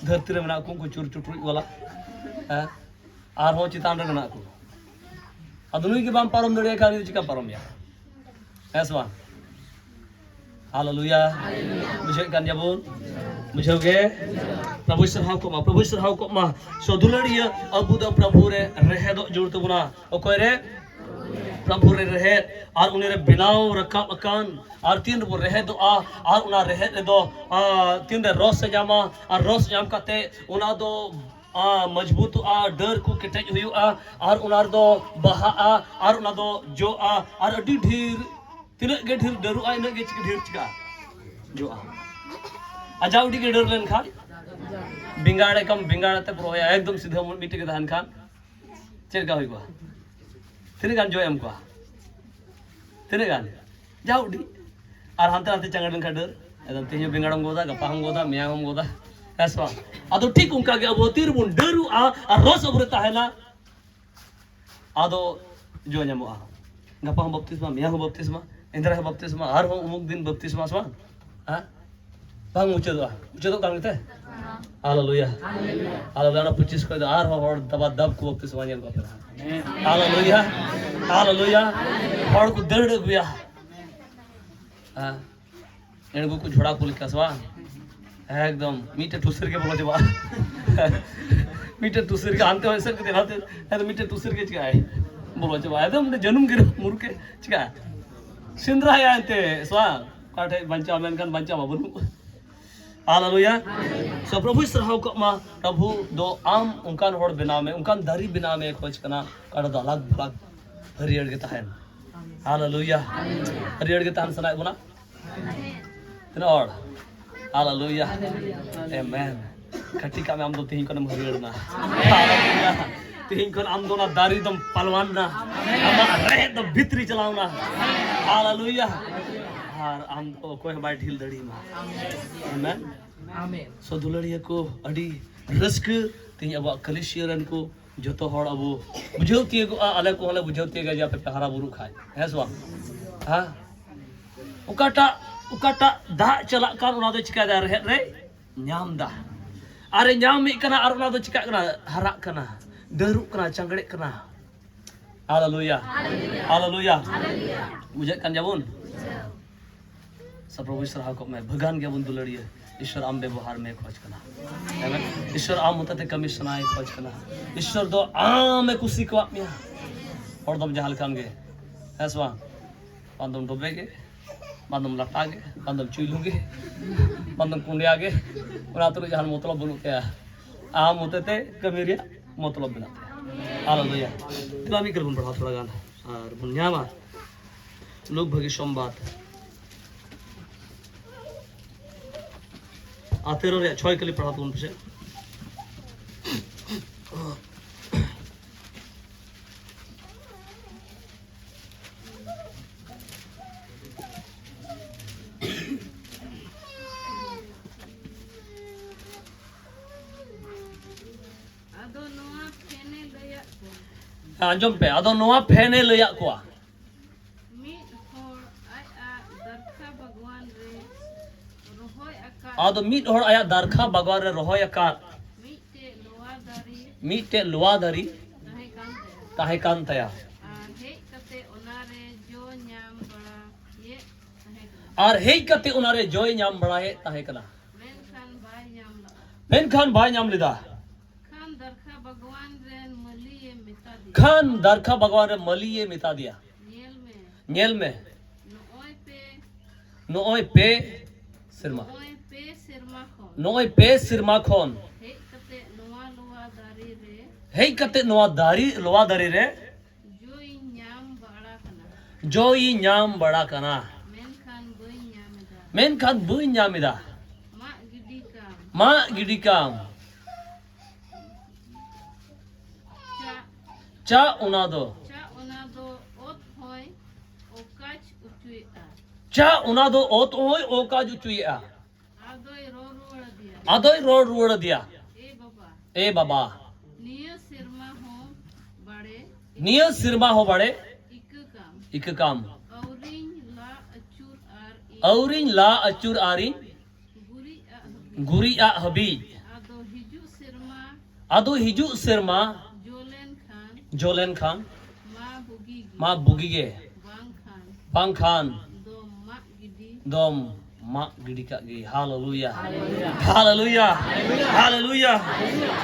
ᱫᱷᱟᱹᱨᱛᱤ ᱨᱮ ᱢᱮᱱᱟᱜ ᱠᱚ ᱩᱱᱠᱩ ᱪᱩᱨ ᱪᱩᱴᱩᱡ ᱵᱟᱞᱟ, ᱦᱮᱸ, ᱟᱨᱦᱚᱸ ᱪᱮᱛᱟᱱ ᱨᱮ ᱢᱮᱱᱟᱜ ᱠᱚ᱾ ᱟᱫᱚ ᱱᱩᱭ ᱜᱮ ᱵᱟᱢ ᱯᱟᱨᱚᱢ ᱫᱟᱲᱮᱭᱟᱭ ᱠᱷᱟᱱ ᱩᱱᱤ ᱫᱚ ᱪᱤᱠᱟᱢ ᱯᱟᱨᱚᱢᱮᱭᱟ? ᱦᱮᱸ ᱥᱮ ᱵᱟᱝ? ᱦᱟᱞᱮᱞᱩᱭᱟ᱾ ᱵᱩᱡᱷᱟᱹᱣᱮᱫ ᱠᱟᱱ ᱜᱮᱭᱟ ᱵᱚᱱ? ᱵᱩᱡᱷᱟᱹᱣ ᱜᱮ? ᱯᱨᱚᱵᱷᱩᱭ ᱥᱟᱨᱦᱟᱣ ᱠᱚᱜ ᱢᱟ, ᱯᱨᱚᱵᱷᱩᱭ ᱥᱟᱨᱦᱟᱣ ᱠᱚᱜ ᱢᱟ᱾ ᱥᱚ ᱫᱩᱞᱟᱹᱲᱤᱭᱟᱹ, ᱟᱵᱚ ᱫᱚ ᱯᱨᱚᱵᱷᱩ ᱨᱮ ᱨᱮᱦᱮᱫᱚᱜ ᱡᱟᱹᱨᱩᱲ ᱛᱟᱵᱚᱱᱟ᱾ ᱚᱠᱚᱭ ᱨᱮ? ᱯᱨᱚᱵᱷᱩ ᱨᱮ ᱨᱮᱦᱮᱫ, ᱟᱨ ᱩᱱᱤ ᱨᱮ ᱵᱮᱱᱟᱣ ᱨᱟᱠᱟᱵ ᱟᱠᱟᱱ, ᱟᱨ ᱛᱤᱱ ᱨᱮᱵᱚ ᱨᱮᱦᱮᱫᱚᱜᱼᱟ, ᱟᱨ ᱚᱱᱟ ᱨᱮᱦᱮᱫ ᱨᱮᱫᱚ, ᱟ, ᱛᱤᱱ ᱨᱮ ᱨᱚᱥ ᱮ ᱧᱟᱢᱟ, ᱟᱨ ᱨᱚᱥ ᱧᱟᱢ ᱠᱟᱛᱮ ᱚᱱᱟ ᱫᱚ, ᱟ, ᱢᱚᱡᱽᱵᱩᱛᱚᱜᱼᱟ, ᱰᱟᱹᱨ ᱠᱚ ᱠᱮᱴᱮᱡ ᱦᱩᱭᱩᱜᱼᱟ, ᱟᱨ ᱚᱱᱟ ᱨᱮᱫᱚ ᱵᱟᱦᱟᱜᱼᱟ, ᱟᱨ ᱚᱱᱟ ᱫᱚ ᱡᱚᱜᱼᱟ, ᱟᱨ ᱟᱹᱰᱤ ᱰᱷᱮᱨ, ᱛᱤᱱᱟᱹᱜ ᱜᱮ ᱰᱷᱮᱨ ᱰᱟᱹᱨᱚᱜᱼᱟ, ᱤᱱᱟᱹᱜ ᱜᱮ ᱪᱤᱠᱟᱹ ᱰᱷᱮᱨ ᱪᱤᱠᱟᱹᱜᱼᱟ? ᱡᱚᱜᱼᱟ᱾ ᱟᱡᱟᱣ ᱩᱰᱤ ᱜᱮ ᱰᱟᱹᱨ ᱞᱮᱱᱠᱷᱟᱱ, ᱵᱮᱸᱜᱟᱲ ᱮᱠᱫᱚᱢ ᱵᱮᱸᱜᱟᱲ ᱟᱛᱮ ᱯᱩᱨᱟᱹ ᱮᱠᱫᱚᱢ ᱥᱤᱫᱷᱟᱹ ᱢᱤᱫᱴᱮᱡ ᱜᱮ ᱛᱟᱦᱮᱱ ᱠᱷᱟᱱ, ᱪᱮᱫ ᱞᱮᱠᱟ ᱦᱩᱭ ᱠᱚᱜᱼᱟ? ᱛᱤᱱᱟᱹᱜ ᱜᱟᱱ ᱡᱚᱭ ᱮᱢ ᱠᱚᱣᱟ? ᱛᱤᱱᱟᱹᱜ ᱜᱟᱱ? ᱡᱟ ᱩᱰᱤ᱾ ᱟᱨ ᱦᱟᱱᱛᱮ ᱱᱟᱛᱮ ᱪᱟᱸᱜᱟᱲ ᱞᱮᱱᱠᱷᱟᱱ ᱰᱟᱹᱨ, ᱮᱠᱫᱚᱢ ᱛᱮᱦᱮᱧ ᱦᱚᱸ ᱵᱮᱸᱜᱟᱲ ᱮᱢ ᱜᱚᱫᱟ, ᱜᱟᱯᱟ ᱦᱚᱸᱢ ᱜᱚᱫᱟ, ᱢᱮᱭᱟᱝ ᱦᱚᱸᱢ ᱜᱚᱫᱟ, ᱦᱮᱸ ᱥᱮ ᱵᱟᱝ? ᱟᱫᱚ ᱴᱷᱤᱠ ᱚᱱᱠᱟ ᱜᱮ ᱟᱵᱚ ᱛᱤ ᱨᱮᱵᱚᱱ ᱰᱟᱹᱨᱩᱜᱼᱟ ᱟᱨ ᱨᱚᱥ ᱟᱵᱚᱨᱮ ᱛᱟᱦᱮᱱᱟ, ᱟᱫᱚ ᱡᱚ ᱧᱟᱢᱚᱜᱼᱟ᱾ ᱜᱟᱯᱟ ᱦᱚᱸ ᱵᱟᱯᱛᱤᱥᱢᱟ, ᱢᱮᱭᱟᱝ ᱦᱚᱸ ᱵᱟᱯᱛᱤᱥᱢᱟ, ᱮᱱᱫᱨᱟ ᱦᱚᱸ ᱵᱟᱯᱛᱤᱥᱢᱟ, ᱟᱨᱦᱚᱸ ᱩᱢᱩᱠ ᱫᱤᱱ ᱵᱟᱯᱛᱤᱥᱢᱟ, ᱥᱮ ᱵᱟᱝ? ᱦᱮᱸ? ᱵᱟᱝ ᱢᱩᱪᱟᱹᱫᱚᱜᱼᱟ? ᱢᱩᱪᱟᱹᱫᱚᱜ ᱠᱟᱱ ᱜᱮᱛᱮ? ᱦᱟᱞᱮᱞᱩᱭᱟ᱾ ᱦᱟᱞᱮᱞᱩᱭᱟ᱾ ᱚᱱᱟ ᱯᱚᱸᱪᱤᱥ ᱠᱷᱚᱱ ᱫᱚ ᱟᱨᱦᱚᱸ ᱦᱚᱲ ᱫᱟᱵᱟ ᱫᱟᱵ ᱠᱚ ᱵᱟᱯᱛᱤᱥᱢᱟ ᱧᱮᱞ ᱠᱚᱣᱟ ᱯᱮ ᱦᱟᱸᱜ᱾ ᱦᱟᱞᱮᱞᱩᱭᱟ᱾ ᱦᱟᱞᱮᱞᱩᱭᱟ᱾ ᱦᱚᱲ ᱠᱚ ᱫᱟᱹᱲ ᱟᱹᱜᱩᱭᱟ᱾ ᱦᱮᱸ᱾ ᱮᱲᱜᱩ ᱠᱚ ᱡᱷᱚᱲᱟ ᱠᱚ ᱞᱮᱠᱟ ᱥᱮ ᱵᱟᱝ? ᱮᱠᱫᱚᱢ ᱢᱤᱫᱴᱮᱱ ᱴᱩᱥᱤ ᱨᱮᱜᱮ ᱵᱚᱞᱚ ᱪᱟᱵᱟᱜᱼᱟ᱾ ᱢᱤᱫᱴᱮᱱ ᱴᱩᱥᱤ ᱨᱮᱜᱮ ᱦᱟᱱᱛᱮ ᱦᱚᱸ ᱮᱥᱮᱫ ᱠᱟᱛᱮ ᱱᱟᱛᱮ, ᱟᱫᱚ ᱢᱤᱫᱴᱮᱱ ᱴᱩᱥᱤ ᱨᱮᱜᱮ ᱪᱤᱠᱟᱹᱜᱼᱟᱭ? ᱵᱚᱞᱚ ᱪᱟᱵᱟᱜᱼᱟ᱾ ᱮᱠᱫᱚᱢ ᱢᱤᱫᱴᱮᱱ ᱡᱟᱹᱱᱩᱢ ᱜᱮ ᱢᱩᱨᱩᱠᱮ ᱪᱤᱠᱟᱹᱜᱼᱟ? ᱥᱮᱸᱫᱽᱨᱟᱭᱟ ᱮᱱᱛᱮ ᱥᱮ ᱵᱟᱝ? ᱚᱠᱟ ᱴᱷᱮᱡ ᱵᱟᱧᱪᱟᱣ ᱢᱮᱱᱠᱷᱟᱱ ᱵᱟᱧᱪᱟᱣ ᱢᱟ ᱵᱟᱹᱱᱩᱜ᱾ ᱦᱟᱞᱮᱞᱩᱭᱟ᱾ ᱥᱚ ᱯᱨᱚᱵᱷᱩᱭ ᱥᱟᱨᱦᱟᱣ ᱠᱟᱜ ᱢᱟ᱾ ᱯᱨᱚᱵᱷᱩ ᱫᱚ ᱟᱢ ᱚᱱᱠᱟᱱ ᱦᱚᱲ ᱵᱮᱱᱟᱣ ᱢᱮ, ᱚᱱᱠᱟᱱ ᱫᱟᱨᱮ ᱵᱮᱱᱟᱣ ᱢᱮ ᱠᱷᱚᱡᱽ ᱠᱟᱱᱟ, ᱚᱠᱟ ᱨᱮᱫᱚ ᱟᱞᱟᱜᱽ ᱟᱞᱟᱜᱽ ᱦᱟᱹᱨᱭᱟᱹᱲ ᱜᱮ ᱛᱟᱦᱮᱱ᱾ ᱦᱟᱞᱮᱞᱩᱭᱟ᱾ ᱦᱟᱹᱨᱭᱟᱹᱲ ᱜᱮ ᱛᱟᱦᱮᱱ ᱥᱟᱱᱟᱭᱮᱫ ᱵᱚᱱᱟ? ᱛᱤᱱᱟᱹᱜ ᱦᱚᱲ? ᱦᱟᱞᱮᱞᱩᱭᱟ᱾ ᱟᱢᱮᱱ᱾ ᱠᱟᱹᱴᱤ ᱠᱟᱜ ᱢᱮ, ᱟᱢ ᱫᱚ ᱛᱤᱦᱤᱧ ᱠᱷᱚᱱᱮᱢ ᱦᱟᱹᱨᱭᱟᱹᱲ ᱮᱱᱟ᱾ ᱦᱟᱞᱮᱞᱩᱭᱟ᱾ ᱛᱤᱦᱤᱧ ᱠᱷᱚᱱ ᱟᱢ ᱫᱚ ᱚᱱᱟ ᱫᱟᱨᱮ ᱫᱚᱢ ᱯᱟᱞᱣᱟᱱ ᱮᱱᱟ᱾ ᱟᱢᱟᱜ ᱨᱮᱦᱮᱫ ᱫᱚ ᱵᱷᱤᱛᱨᱤ ᱪᱟᱞᱟᱣ ᱮᱱᱟ᱾ ᱦᱟᱞᱮᱞᱩᱭᱟ᱾ ᱟᱨ ᱟᱢ ᱫᱚ ᱚᱠᱚᱭ ᱦᱚᱸ ᱵᱟᱭ ᱰᱷᱤᱞ ᱫᱟᱲᱮᱭᱟᱢᱟ᱾ ᱟᱢᱮᱱ᱾ ᱟᱢᱮᱱ᱾ ᱥᱚ ᱫᱩᱞᱟᱹᱲᱤᱭᱟᱹ ᱠᱚ, ᱟᱹᱰᱤ ᱨᱟᱹᱥᱠᱟᱹ ᱛᱮᱦᱮᱧ ᱟᱵᱚᱣᱟᱜ ᱠᱟᱹᱞᱤᱥᱤᱭᱟᱹ ᱨᱮᱱ ᱠᱚ ᱡᱚᱛᱚ ᱦᱚᱲ ᱟᱵᱚ ᱵᱩᱡᱷᱟᱹᱣ ᱛᱤᱭᱳᱜᱚᱜᱼᱟ, ᱟᱞᱮ ᱠᱚᱦᱚᱸ ᱞᱮ ᱵᱩᱡᱷᱟᱹᱣ ᱛᱤᱭᱳᱜᱟ ᱡᱮ ᱟᱯᱮ ᱯᱮ ᱦᱟᱨᱟ ᱵᱩᱨᱩᱜ ᱠᱷᱟᱡ, ᱦᱮᱸ ᱥᱮ ᱵᱟᱝ? ᱦᱮᱸ? ᱚᱠᱟᱴᱟᱜ, ᱚᱠᱟᱴᱟᱜ ᱫᱟᱜ ᱪᱟᱞᱟᱜ ᱠᱟᱱ, ᱚᱱᱟ ᱫᱚ ᱪᱤᱠᱟᱭᱫᱟ? ᱨᱮᱦᱮᱫ ᱨᱮ ᱧᱟᱢ ᱫᱟ᱾ ᱟᱨᱮ ᱧᱟᱢᱮᱫ ᱠᱟᱱᱟ, ᱟᱨ ᱚᱱᱟ ᱫᱚ ᱪᱤᱠᱟᱜ ᱠᱟᱱᱟ? ᱦᱟᱨᱟᱜ ᱠᱟᱱᱟ, ᱰᱟᱹᱨᱩᱜ ᱠᱟᱱᱟ, ᱪᱟᱝᱜᱲᱮᱜ ᱠᱟᱱᱟ᱾ ᱦᱟᱞᱮᱞᱩᱭᱟ᱾ ᱦᱟᱞᱮᱞᱩᱭᱟ᱾ ᱵᱩᱡᱷᱟᱹᱜ ᱠᱟᱱ ᱜᱮᱭᱟᱵᱚᱱ? ᱥᱚ ᱯᱨᱚᱵᱷᱩᱭ ᱥᱟᱨᱦᱟᱣ ᱠᱚᱜ ᱢᱮ, ᱵᱷᱟᱹᱜᱟᱱ ᱜᱮᱭᱟᱵᱚᱱ ᱫᱩᱞᱟᱹᱲᱤᱭᱟᱹ᱾ ᱤᱥᱥᱚᱨ ᱟᱢ ᱵᱮᱵᱚᱦᱟᱨ ᱢᱮ ᱠᱷᱚᱡᱽ ᱠᱟᱱᱟ᱾ ᱟᱢᱮᱱ᱾ ᱤᱥᱥᱚᱨ ᱟᱢ ᱦᱚᱛᱮᱛᱮ ᱠᱟᱹᱢᱤ ᱥᱟᱱᱟᱭ ᱠᱷᱚᱡᱽ ᱠᱟᱱᱟ᱾ ᱤᱥᱥᱚᱨ ᱫᱚ ᱟᱢᱮ ᱠᱩᱥᱤ ᱠᱚᱣᱟᱜ ᱢᱮᱭᱟ᱾ ᱦᱚᱲ ᱫᱚᱢ ᱡᱟᱦᱟᱸ ᱞᱮᱠᱟᱱ ᱜᱮ, ᱦᱮᱸ ᱥᱮ ᱵᱟᱝ? ᱵᱟᱝ ᱫᱚᱢ ᱰᱚᱵᱮ ᱜᱮ, ᱵᱟᱝ ᱫᱚᱢ ᱞᱟᱴᱟ ᱜᱮ, ᱵᱟᱝ ᱫᱚᱢ ᱪᱩᱭᱞᱩ ᱜᱮ, ᱵᱟᱝ ᱫᱚᱢ ᱠᱩᱸᱰᱭᱟ ᱜᱮ, ᱚᱱᱟ ᱛᱩᱞᱩᱡ ᱡᱟᱦᱟᱱ ᱢᱚᱛᱞᱚᱵ ᱵᱟᱹᱱᱩᱜ ᱛᱟᱭᱟ᱾ ᱟᱢ ᱦᱚᱛᱮᱛᱮ ᱠᱟᱹᱢᱤ ᱨᱮᱭᱟᱜ ᱢᱚᱛᱞᱚᱵ ᱢᱮᱱᱟᱜ ᱛᱟᱭᱟ᱾ ᱦᱟᱞᱮᱞᱩᱭᱟ᱾ ᱛᱚᱵᱮ ᱢᱤᱫ ᱠᱟᱹᱞᱤ ᱵᱚᱱ ᱯᱟᱲᱦᱟᱣ ᱛᱷᱚᱲᱟ ᱜᱟᱱ ᱟᱨ ᱵᱚᱱ ᱧᱟᱢᱟ᱾ ᱞᱩᱠ ᱵᱷᱟᱹᱜᱤ ᱥᱚᱢᱵᱟᱫ ᱟᱛᱮᱨᱚ ᱨᱮᱭᱟᱜ ᱪᱷᱚᱭ ᱠᱟᱹᱞᱤ ᱯᱟᱲᱦᱟᱣ ᱛᱟᱵᱚᱱ ᱯᱮᱥᱮ᱾ ᱟᱸᱡᱚᱢ ᱯᱮ, ᱟᱫᱚ ᱱᱚᱣᱟ ᱯᱷᱮᱱ ᱮ ᱞᱟᱹᱭᱟᱫ ᱠᱚᱣᱟ᱾ ᱢᱤᱫ ᱦᱚᱲ ᱟᱭᱟᱜ ᱫᱟᱨᱠᱷᱟ ᱵᱟᱜᱽᱣᱟᱱ ᱨᱮ ᱨᱚᱦᱚᱭ ᱟᱠᱟᱫ ᱟᱫᱚ ᱢᱤᱫ ᱦᱚᱲ ᱟᱭᱟᱜ ᱫᱟᱨᱠᱷᱟ ᱵᱟᱜᱽᱣᱟᱱ ᱨᱮ ᱨᱚᱦᱚᱭ ᱟᱠᱟᱫ ᱢᱤᱫᱴᱮᱡ ᱞᱚᱣᱟ ᱫᱟᱨᱮ ᱢᱤᱫᱴᱮᱡ ᱞᱚᱣᱟ ᱫᱟᱨᱮ ᱛᱟᱦᱮᱸ ᱠᱟᱱ ᱛᱟᱭᱟ᱾ ᱛᱟᱦᱮᱸ ᱠᱟᱱ ᱛᱟᱭᱟ᱾ ᱟᱨ ᱦᱮᱡ ᱠᱟᱛᱮ ᱚᱱᱟ ᱨᱮ ᱡᱚ ᱧᱟᱢ ᱵᱟᱲᱟᱭᱮᱫ ᱛᱟᱦᱮᱸ ᱠᱟᱱᱟ᱾ ᱟᱨ ᱦᱮᱡ ᱠᱟᱛᱮ ᱚᱱᱟ ᱨᱮ ᱡᱚᱭ ᱧᱟᱢ ᱵᱟᱲᱟᱭᱮᱫ ᱛᱟᱦᱮᱸ ᱠᱟᱱᱟ᱾ ᱢᱮᱱᱠᱷᱟᱱ ᱵᱟᱭ ᱧᱟᱢ ᱞᱮᱫᱟ᱾ ᱢᱮᱱᱠᱷᱟᱱ ᱵᱟᱭ ᱧᱟᱢ ᱞᱮᱫᱟ᱾ ᱠᱷᱟᱱ ᱫᱟᱨᱠᱷᱟ ᱵᱟᱜᱽᱣᱟᱱ ᱨᱮᱱ ᱢᱟᱹᱞᱤᱭᱮ ᱢᱮᱛᱟ ᱫᱮᱭᱟ᱾ ᱠᱷᱟᱱ ᱫᱟᱨᱠᱷᱟ ᱵᱟᱜᱽᱣᱟᱱ ᱨᱮ ᱢᱟᱹᱞᱤᱭᱮ ᱢᱮᱛᱟ ᱫᱮᱭᱟ᱾ ᱧᱮᱞ ᱢᱮ᱾ ᱧᱮᱞ ᱢᱮ᱾ ᱱᱚᱜᱼᱚᱭ ᱯᱮ ᱱᱚᱜᱼᱚᱭ ᱯᱮ ᱥᱮᱨᱢᱟ᱾ ᱱᱚᱜᱼᱚᱭ ᱯᱮ ᱥᱮᱨᱢᱟ ᱠᱷᱚᱱ᱾ ᱱᱚᱜᱼᱚᱭ ᱯᱮ ᱥᱮᱨᱢᱟ ᱠᱷᱚᱱ᱾ ᱦᱮᱡ ᱠᱟᱛᱮ ᱱᱚᱣᱟ ᱞᱚᱣᱟ ᱫᱟᱨᱮ ᱨᱮ᱾ ᱦᱮᱡ ᱠᱟᱛᱮ ᱱᱚᱣᱟ ᱫᱟᱨᱮ, ᱞᱚᱣᱟ ᱫᱟᱨᱮ ᱨᱮ᱾ ᱡᱚ ᱤᱧ ᱧᱟᱢ ᱵᱟᱲᱟ ᱠᱟᱱᱟ᱾ ᱡᱚ ᱤᱧ ᱧᱟᱢ ᱵᱟᱲᱟ ᱠᱟᱱᱟ᱾ ᱢᱮᱱᱠᱷᱟᱱ ᱵᱟᱹᱧ ᱧᱟᱢ ᱮᱫᱟ᱾ ᱢᱮᱱᱠᱷᱟᱱ ᱵᱟᱹᱧ ᱧᱟᱢ ᱮᱫᱟ᱾ ᱢᱟᱜ ᱜᱤᱰᱤ ᱠᱟᱢ᱾ ᱢᱟᱜ ᱜᱤᱰᱤ ᱠᱟᱢ᱾ ᱪᱟ᱾ ᱪᱟ ᱚᱱᱟ ᱫᱚ᱾ ᱪᱟ ᱚᱱᱟ ᱫᱚ ᱚᱛ ᱦᱚᱸᱭ ᱚᱠᱟᱡ ᱚᱪᱚᱭᱮᱫᱼᱟ᱾ ᱪᱟ ᱚᱱᱟ ᱫᱚ ᱚᱛ ᱦᱚᱸᱭ ᱚᱠᱟᱡ ᱚᱪᱚᱭᱮᱫᱼᱟ᱾ ᱟᱫᱚᱭ ᱨᱚᱲ ᱨᱩᱣᱟᱹᱲ ᱟᱫᱮᱭᱟ᱾ ᱟᱫᱚᱭ ᱨᱚᱲ ᱨᱩᱣᱟᱹᱲ ᱟᱫᱮᱭᱟ᱾ ᱮ ᱵᱟᱵᱟ᱾ ᱮ ᱵᱟᱵᱟ᱾ ᱱᱤᱭᱟᱹ ᱥᱮᱨᱢᱟ ᱦᱚᱸ ᱵᱟᱲᱮ᱾ ᱱᱤᱭᱟᱹ ᱥᱮᱨᱢᱟ ᱦᱚᱸ ᱵᱟᱲᱮ᱾ ᱤᱠᱟᱹ ᱠᱟᱢ᱾ ᱤᱠᱟᱹ ᱠᱟᱢ᱾ ᱟᱹᱣᱨᱤᱧ ᱞᱟ ᱟᱹᱪᱩᱨ ᱟᱨ ᱤᱧ᱾ ᱟᱹᱣᱨᱤᱧ ᱞᱟ ᱟᱹᱪᱩᱨ ᱟᱨᱤᱧ᱾ ᱜᱩᱨᱤᱡ ᱟᱜ ᱦᱟᱹᱵᱤᱡ᱾ ᱜᱩᱨᱤᱡ ᱟᱜ ᱦᱟᱹᱵᱤᱡ᱾ ᱟᱫᱚ ᱦᱤᱡᱩᱜ ᱥᱮᱨᱢᱟ᱾ ᱟᱫᱚ ᱦᱤᱡᱩᱜ ᱥᱮᱨᱢᱟ᱾ ᱡᱚ ᱞᱮᱱᱠᱷᱟᱱ᱾ ᱡᱚ ᱞᱮᱱᱠᱷᱟᱱ᱾ ᱢᱟ ᱵᱩᱜᱤ ᱜᱮ᱾ ᱢᱟ ᱵᱩᱜᱤ ᱜᱮ᱾ ᱵᱟᱝᱠᱷᱟᱱ᱾ ᱵᱟᱝᱠᱷᱟᱱ᱾ ᱫᱚ ᱢᱟᱜ ᱜᱤᱰᱤ᱾ ᱫᱚᱢ ᱢᱟᱜ ᱜᱤᱰᱤ ᱠᱟᱜ ᱜᱮ᱾ ᱦᱟᱞᱮᱞᱩᱭᱟ᱾ ᱦᱟᱞᱮᱞᱩᱭᱟ᱾ ᱦᱟᱞᱮᱞᱩᱭᱟ᱾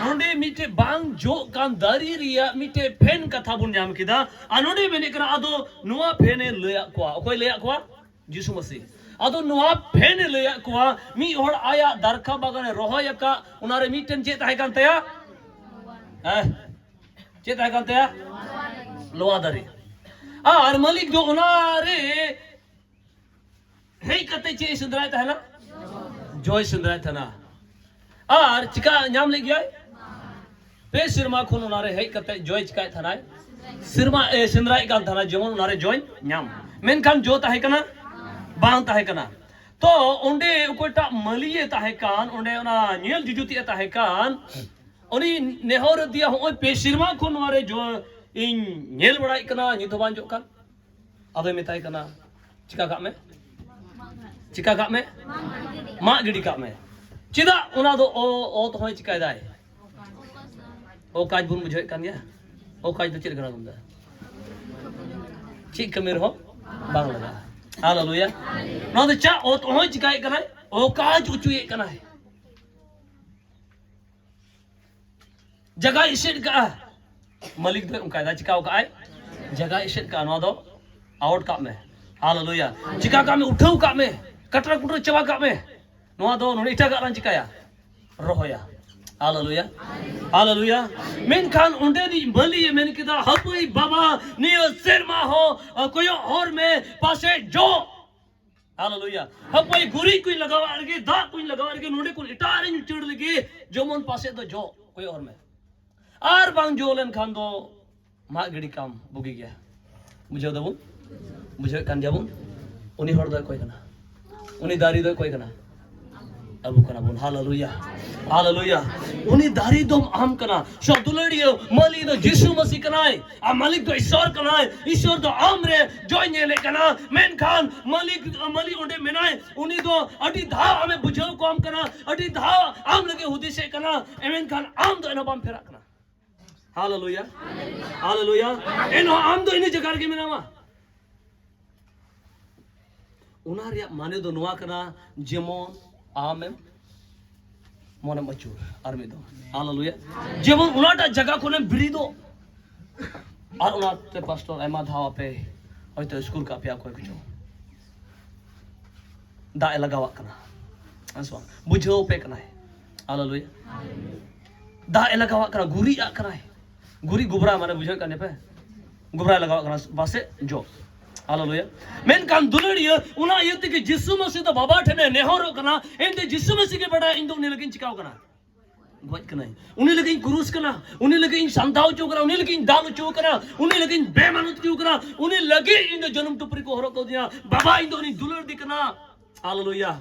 ᱱᱚᱰᱮ ᱢᱤᱫᱴᱮᱡ ᱵᱟᱝ ᱡᱚᱜ ᱠᱟᱱ ᱫᱟᱨᱮ ᱨᱮᱭᱟᱜ ᱢᱤᱫᱴᱮᱡ ᱯᱷᱮᱱ ᱠᱟᱛᱷᱟ ᱵᱚᱱ ᱧᱟᱢ ᱠᱮᱫᱟ᱾ ᱟᱨ ᱱᱚᱰᱮ ᱢᱮᱱᱮᱫ ᱠᱟᱱᱟ, ᱟᱫᱚ ᱱᱚᱣᱟ ᱯᱷᱮᱱ ᱮ ᱞᱟᱹᱭᱟᱫ ᱠᱚᱣᱟ᱾ ᱚᱠᱚᱭ ᱞᱟᱹᱭᱟᱫ ᱠᱚᱣᱟ? ᱡᱤᱥᱩ ᱢᱟᱹᱥᱤ᱾ ᱟᱫᱚ ᱱᱚᱣᱟ ᱯᱷᱮᱱ ᱮ ᱞᱟᱹᱭᱟᱫ ᱠᱚᱣᱟ, ᱢᱤᱫ ᱦᱚᱲ ᱟᱭᱟᱜ ᱫᱟᱨᱠᱷᱟ ᱵᱟᱜᱟᱱ ᱮ ᱨᱚᱦᱚᱭ ᱟᱠᱟᱫ, ᱚᱱᱟᱨᱮ ᱢᱤᱫᱴᱮᱱ ᱪᱮᱫ ᱛᱟᱦᱮᱸ ᱠᱟᱱ ᱛᱟᱭᱟ? ᱦᱮᱸ? ᱪᱮᱫ ᱛᱟᱦᱮᱸ ᱠᱟᱱ ᱛᱟᱭᱟ? ᱞᱚᱣᱟ ᱫᱟᱨᱮ᱾ ᱟᱨ ᱢᱟᱹᱞᱤᱠ ᱫᱚ ᱚᱱᱟᱨᱮ ᱦᱮᱡ ᱠᱟᱛᱮ ᱪᱮᱫ ᱮ ᱥᱮᱸᱫᱽᱨᱟᱭ ᱛᱟᱦᱮᱱᱟ? ᱡᱚᱭ ᱥᱮᱸᱫᱽᱨᱟᱭ ᱛᱟᱦᱮᱱᱟ᱾ ᱟᱨ ᱪᱤᱠᱟ ᱧᱟᱢ ᱞᱮᱫ ᱜᱮᱭᱟᱭ? ᱯᱮ ᱥᱮᱨᱢᱟ ᱠᱷᱚᱱ ᱚᱱᱟᱨᱮ ᱦᱮᱡ ᱠᱟᱛᱮ ᱡᱚᱭ ᱪᱤᱠᱟᱭᱮᱫ ᱛᱟᱦᱮᱱᱟᱭ? ᱥᱮᱨᱢᱟ, ᱮ, ᱥᱮᱸᱫᱽᱨᱟᱭᱮᱫ ᱠᱟᱱ ᱛᱟᱦᱮᱱᱟ, ᱡᱮᱢᱚᱱ ᱚᱱᱟᱨᱮ ᱡᱚᱭ ᱧᱟᱢ᱾ ᱢᱮᱱᱠᱷᱟᱱ ᱡᱚ ᱛᱟᱦᱮᱸ ᱠᱟᱱᱟ? ᱵᱟᱝ ᱛᱟᱦᱮᱸ ᱠᱟᱱᱟ᱾ ᱛᱚ ᱚᱸᱰᱮ ᱚᱠᱚᱭᱴᱟᱜ ᱢᱟᱹᱞᱤᱭᱮ ᱛᱟᱦᱮᱸ ᱠᱟᱱ, ᱚᱸᱰᱮ ᱚᱱᱟ ᱧᱮᱞ ᱡᱩᱡᱩᱛᱤᱡ ᱮ ᱛᱟᱦᱮᱸ ᱠᱟᱱ, ᱩᱱᱤ ᱱᱮᱦᱚᱨ ᱟᱫᱮᱭᱟ, ᱦᱚᱸᱜᱼᱚᱭ ᱯᱮ ᱥᱮᱨᱢᱟ ᱠᱷᱚᱱ ᱱᱚᱣᱟᱨᱮ ᱡᱚ, ᱤᱧ ᱧᱮᱞ ᱵᱟᱲᱟᱭᱮᱫ ᱠᱟᱱᱟ, ᱧᱩᱛ ᱦᱚᱸ ᱵᱟᱝ ᱚᱪᱚᱜ ᱠᱟᱱ᱾ ᱟᱫᱚᱭ ᱢᱮᱛᱟᱭ ᱠᱟᱱᱟ, "ᱪᱤᱠᱟ ᱠᱟᱜ ᱢᱮ, ᱪᱤᱠᱟ ᱠᱟᱜ ᱢᱮ, ᱢᱟᱜ ᱜᱤᱰᱤ ᱠᱟᱜ ᱢᱮ᱾" ᱪᱮᱫᱟᱜ? ᱚᱱᱟ ᱫᱚ ᱚ-, ᱚᱛ ᱦᱚᱸᱭ ᱪᱤᱠᱟᱭ ᱫᱟᱭ᱾ ᱚᱠᱟᱡ ᱵᱚᱱ ᱵᱩᱡᱷᱟᱹᱣᱮᱫ ᱠᱟᱱ ᱜᱮᱭᱟ᱾ ᱚᱠᱟᱡ ᱫᱚ ᱪᱮᱫ ᱠᱟᱱᱟ ᱠᱚ ᱢᱮᱛᱟᱜᱼᱟ? ᱪᱮᱫ ᱠᱟᱹᱢᱤ ᱨᱮᱦᱚᱸ ᱵᱟᱝ ᱞᱟᱜᱟᱜᱼᱟ᱾ ᱦᱟᱞᱮᱞᱩᱭᱟ᱾ ᱱᱚᱣᱟ ᱫᱚ ᱪᱟ ᱚᱛ ᱦᱚᱸᱭ ᱪᱤᱠᱟᱭᱮᱫ ᱠᱟᱱᱟᱭ, ᱚᱠᱟᱡ ᱚᱪᱚᱭᱮᱫ ᱠᱟᱱᱟᱭ᱾ ᱡᱟᱭᱜᱟᱭ ᱮᱥᱮᱫ ᱠᱟᱜᱼᱟ᱾ ᱢᱟᱹᱞᱤᱠ ᱫᱚᱭ ᱚᱱᱠᱟᱭᱮᱫᱟ, ᱪᱤᱠᱟᱣ ᱠᱟᱜᱼᱟᱭ? ᱡᱟᱭᱜᱟᱭ ᱮᱥᱮᱫ ᱠᱟᱜᱼᱟ᱾ ᱱᱚᱣᱟ ᱫᱚ ᱟᱣᱩᱴ ᱠᱟᱜ ᱢᱮ᱾ ᱦᱟᱞᱮᱞᱩᱭᱟ᱾ ᱪᱤᱠᱟ ᱠᱟᱜ ᱢᱮ? ᱩᱴᱷᱟᱹᱣ ᱠᱟᱜ ᱢᱮ᱾ ᱠᱟᱴᱨᱟ ᱠᱩᱴᱨᱟᱹ ᱪᱟᱵᱟ ᱠᱟᱜ ᱢᱮ᱾ ᱱᱚᱣᱟ ᱫᱚ ᱱᱚᱰᱮ ᱮᱴᱟᱜᱟᱜ ᱞᱟᱝ ᱪᱤᱠᱟᱭᱟ, ᱨᱚᱦᱚᱭᱟ᱾ ᱦᱟᱞᱮᱞᱩᱭᱟ, ᱦᱟᱞᱮᱞᱩᱭᱟ᱾ ᱢᱮᱱᱠᱷᱟᱱ ᱚᱸᱰᱮᱱᱤᱡ ᱢᱟᱹᱞᱤᱭᱮ ᱢᱮᱱ ᱠᱮᱫᱟ, "ᱦᱟᱹᱯᱟᱹᱭ ᱵᱟᱵᱟ, ᱱᱤᱭᱟᱹ ᱥᱮᱨᱢᱟ ᱦᱚᱸ, ᱟ, ᱠᱚᱭᱚᱜ ᱦᱚᱨ ᱢᱮ, ᱯᱟᱥᱮᱡ ᱡᱚᱜ᱾" ᱦᱟᱞᱮᱞᱩᱭᱟ᱾ ᱦᱟᱹᱯᱟᱹᱭ, ᱜᱩᱨᱤᱡ ᱠᱚᱧ ᱞᱟᱜᱟᱣᱟᱜ ᱨᱮᱜᱮ, ᱫᱟᱜ ᱠᱚᱧ ᱞᱟᱜᱟᱣᱟᱜ ᱨᱮᱜᱮ, ᱱᱚᱰᱮ ᱠᱷᱚᱱ ᱮᱴᱟᱜ ᱨᱮᱧ ᱩᱪᱟᱹᱲ ᱞᱮᱜᱮ, ᱡᱮᱢᱚᱱ ᱯᱟᱥᱮᱡ ᱫᱚ ᱡᱚᱜ, ᱠᱚᱭᱚᱜ ᱦᱚᱨ ᱢᱮ᱾ ᱟᱨ ᱵᱟᱝ ᱡᱚ ᱞᱮᱱᱠᱷᱟᱱ ᱫᱚ ᱢᱟᱜ ᱜᱤᱰᱤ ᱠᱟᱢ, ᱵᱩᱜᱤ ᱜᱮᱭᱟ᱾ ᱵᱩᱡᱷᱟᱹᱣ ᱫᱟᱵᱚᱱ? ᱵᱩᱡᱷᱟᱹᱣᱮᱫ ᱠᱟᱱ ᱜᱮᱭᱟᱵᱚᱱ? ᱩᱱᱤ ᱦᱚᱲ ᱫᱚ ᱚᱠᱚᱭ ᱠᱟᱱᱟ? ᱩᱱᱤ ᱫᱟᱨᱮ ᱫᱚ ᱚᱠᱚᱭ ᱠᱟᱱᱟ? ᱟᱵᱚ ᱠᱟᱱᱟ ᱵᱚᱱ᱾ ᱦᱟᱞᱮᱞᱩᱭᱟ, ᱦᱟᱞᱮᱞᱩᱭᱟ᱾ ᱩᱱᱤ ᱫᱟᱨᱮ ᱫᱚ ᱟᱢ ᱠᱟᱱᱟ᱾ ᱥᱚ ᱫᱩᱞᱟᱹᱲᱤᱭᱟᱹ ᱢᱟᱹᱞᱤ ᱫᱚ ᱡᱤᱥᱩ ᱢᱟᱹᱥᱤ ᱠᱟᱱᱟᱭ᱾ ᱟᱨ ᱢᱟᱹᱞᱤᱠ ᱫᱚ ᱤᱥᱚᱨ ᱠᱟᱱᱟᱭ᱾ ᱤᱥᱚᱨ ᱫᱚ ᱟᱢ ᱨᱮ ᱡᱚᱭ ᱧᱮᱞᱮᱫ ᱠᱟᱱᱟ᱾ ᱢᱮᱱᱠᱷᱟᱱ ᱢᱟᱹᱞᱤᱠ, ᱢᱟᱹᱞᱤᱠ ᱚᱸᱰᱮ ᱢᱮᱱᱟᱭ, ᱩᱱᱤ ᱫᱚ ᱟᱹᱰᱤ ᱫᱷᱟᱣ ᱟᱢᱮ ᱵᱩᱡᱷᱟᱹᱣ ᱠᱚᱢ ᱠᱟᱱᱟ, ᱟᱹᱰᱤ ᱫᱷᱟᱣ ᱟᱢ ᱞᱟᱹᱜᱤᱫ ᱦᱩᱫᱤᱥᱮᱫ ᱠᱟᱱᱟ, ᱢᱮᱱᱠᱷᱟᱱ ᱟᱢ ᱫᱚ ᱮᱱᱦᱚᱸ ᱵᱟᱢ ᱯᱷᱮᱨᱟᱜ ᱠᱟᱱᱟ᱾ ᱦᱟᱞᱮᱞᱩᱭᱟ, ᱦᱟᱞᱮᱞᱩᱭᱟ᱾ ᱮᱱᱦᱚᱸ ᱟᱢ ᱫᱚ ᱤᱱᱟᱹ ᱡᱟᱭᱜᱟ ᱨᱮᱜᱮ ᱢᱮᱱᱟᱢᱟ᱾ ᱚᱱᱟ ᱨᱮᱭᱟᱜ ᱢᱟᱱᱮ ᱫᱚ ᱱᱚᱣᱟ ᱠᱟᱱᱟ, ᱡᱮᱢᱚᱱ ᱟᱢᱮᱢ ᱢᱚᱱᱮᱢ ᱟᱹᱪᱩᱨ᱾ ᱟᱨ ᱢᱤᱫ ᱫᱚ, ᱦᱟᱞᱮᱞᱩᱭᱟ, ᱡᱮᱢᱚᱱ ᱚᱱᱟᱴᱟᱜ ᱡᱟᱭᱜᱟ ᱠᱷᱚᱱᱮᱢ ᱵᱮᱨᱮᱫᱚᱜ᱾ ᱟᱨ ᱚᱱᱟᱛᱮ ᱯᱟᱥᱴᱚᱨ ᱟᱭᱢᱟ ᱫᱷᱟᱣ ᱟᱯᱮ ᱦᱚᱭᱛᱳ ᱥᱠᱩᱞ ᱠᱟᱜ ᱯᱮᱭᱟ ᱚᱠᱚᱭ ᱠᱚᱪᱚ, ᱫᱟᱜ ᱮ ᱞᱟᱜᱟᱣᱟᱜ ᱠᱟᱱᱟ, ᱦᱮᱸ ᱥᱮ ᱵᱟᱝ? ᱵᱩᱡᱷᱟᱹᱣ ᱯᱮ ᱠᱟᱱᱟᱭ᱾ ᱦᱟᱞᱮᱞᱩᱭᱟ᱾ ᱫᱟᱜ ᱮ ᱞᱟᱜᱟᱣᱟᱜ ᱠᱟᱱᱟ, ᱜᱩᱨᱤᱡ ᱟᱜ ᱠᱟᱱᱟᱭ᱾ ᱜᱩᱨᱤᱡ ᱜᱚᱵᱨᱟ ᱢᱟᱱᱮ ᱵᱩᱡᱷᱟᱹᱣᱮᱫ ᱠᱟᱱ ᱜᱮᱭᱟ ᱯᱮ? ᱜᱚᱵᱨᱟᱭ ᱞᱟᱜᱟᱣᱟᱜ ᱠᱟᱱᱟ, ᱯᱟᱥᱮᱡ ᱡᱚ᱾ ᱦᱟᱞᱮᱞᱩᱭᱟ᱾ ᱢᱮᱱᱠᱷᱟᱱ ᱫᱩᱞᱟᱹᱲᱤᱭᱟᱹ, ᱚᱱᱟ ᱤᱭᱟᱹ ᱛᱮᱜᱮ ᱡᱤᱥᱩ ᱢᱟᱹᱥᱤ ᱫᱚ ᱵᱟᱵᱟ ᱴᱷᱮᱱᱮ ᱱᱮᱦᱚᱨᱚᱜ ᱠᱟᱱᱟ᱾ ᱮᱱᱛᱮ ᱡᱤᱥᱩ ᱢᱟᱹᱥᱤ ᱜᱮ ᱵᱟᱰᱟᱭᱟ ᱤᱧ ᱫᱚ ᱩᱱᱤ ᱞᱟᱹᱜᱤᱫ ᱤᱧ ᱪᱤᱠᱟᱹᱣ ᱠᱟᱱᱟ᱾ ᱜᱚᱡ ᱠᱟᱱᱟᱭ᱾ ᱩᱱᱤ ᱞᱟᱹᱜᱤᱫ ᱤᱧ ᱠᱨᱩᱥ ᱠᱟᱱᱟ᱾ ᱩᱱᱤ ᱞᱟᱹᱜᱤᱫ ᱤᱧ ᱥᱟᱢᱴᱟᱣ ᱦᱚᱪᱚ ᱠᱟᱱᱟ᱾ ᱩᱱᱤ ᱞᱟᱹᱜᱤᱫ ᱤᱧ ᱫᱟᱞ ᱦᱚᱪᱚ ᱠᱟᱱᱟ᱾ ᱩᱱᱤ ᱞᱟᱹᱜᱤᱫ ᱤᱧ ᱵᱮᱢᱟᱱᱚᱛ ᱦᱚᱪᱚ ᱠᱟᱱᱟ᱾ ᱩᱱᱤ ᱞᱟᱹᱜᱤᱫ ᱤᱧ ᱫᱚ ᱡᱟᱹᱱᱩᱢ ᱴᱩᱯᱨᱤ ᱠᱚ ᱦᱚᱨᱚᱜ ᱠᱟᱣᱫᱤᱧᱟ᱾ ᱵᱟᱵᱟ, ᱤᱧ ᱫᱚ ᱩᱱᱤᱧ ᱫᱩᱞᱟᱹᱲ ᱫᱤ ᱠᱟᱱᱟ᱾ ᱦᱟᱞᱮᱞᱩᱭᱟ᱾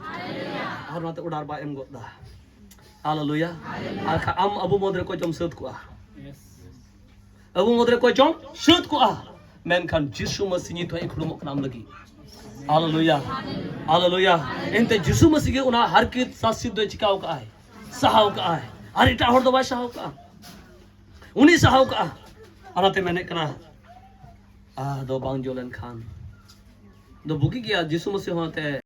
ᱟᱨ ᱚᱱᱟᱛᱮ ᱚᱰᱟᱨ ᱵᱟᱭ ᱮᱢ ᱜᱚᱫ ᱫᱟ᱾ ᱦᱟᱞᱮᱞᱩᱭᱟ᱾ ᱟᱨ ᱠᱷᱟᱡ ᱟᱢ ᱟᱵᱚ ᱢᱚᱫᱽᱫᱷᱮ ᱨᱮ ᱚᱠᱚᱭ ᱪᱚᱢ ᱥᱟᱹᱛ ᱠᱚᱜᱼᱟ᱾ ᱟᱵᱚ ᱢᱩᱫᱽᱨᱮ ᱚᱠᱚᱭ ᱪᱚᱝ ᱥᱟᱹᱛ ᱠᱚᱜᱼᱟ, ᱢᱮᱱᱠᱷᱟᱱ ᱡᱤᱥᱩ ᱢᱟᱹᱥᱤ ᱱᱤᱛ ᱦᱚᱸ ᱤᱠᱷᱲᱩᱢᱚᱜ ᱠᱟᱱᱟ ᱟᱢ ᱞᱟᱹᱜᱤᱫ᱾ ᱦᱟᱞᱮᱞᱩᱭᱟ, ᱦᱟᱞᱮᱞᱩᱭᱟ᱾ ᱮᱱᱛᱮ ᱡᱤᱥᱩ ᱢᱟᱹᱥᱤ ᱜᱮ ᱚᱱᱟ ᱦᱟᱨᱠᱮᱛ ᱥᱟᱥᱮᱛ ᱫᱚᱭ ᱪᱤᱠᱟᱹᱣ ᱠᱟᱜᱼᱟᱭ, ᱥᱟᱦᱟᱣ ᱠᱟᱜᱼᱟᱭ, ᱟᱨ ᱮᱴᱟᱜ ᱦᱚᱲ ᱫᱚ ᱵᱟᱭ ᱥᱟᱦᱟᱣ ᱠᱟᱜᱼᱟ, ᱩᱱᱤ ᱥᱟᱦᱟᱣ ᱠᱟᱜᱼᱟ᱾ ᱚᱱᱟᱛᱮ ᱢᱮᱱᱮᱫ ᱠᱟᱱᱟ, ᱟᱫᱚ ᱵᱟᱝ ᱡᱚ ᱞᱮᱱᱠᱷᱟᱱ ᱫᱚ ᱵᱩᱜᱤ ᱜᱮᱭᱟ᱾ ᱡᱤᱥᱩ ᱢᱟᱹᱥᱤ ᱦᱚᱸ ᱮᱱᱛᱮ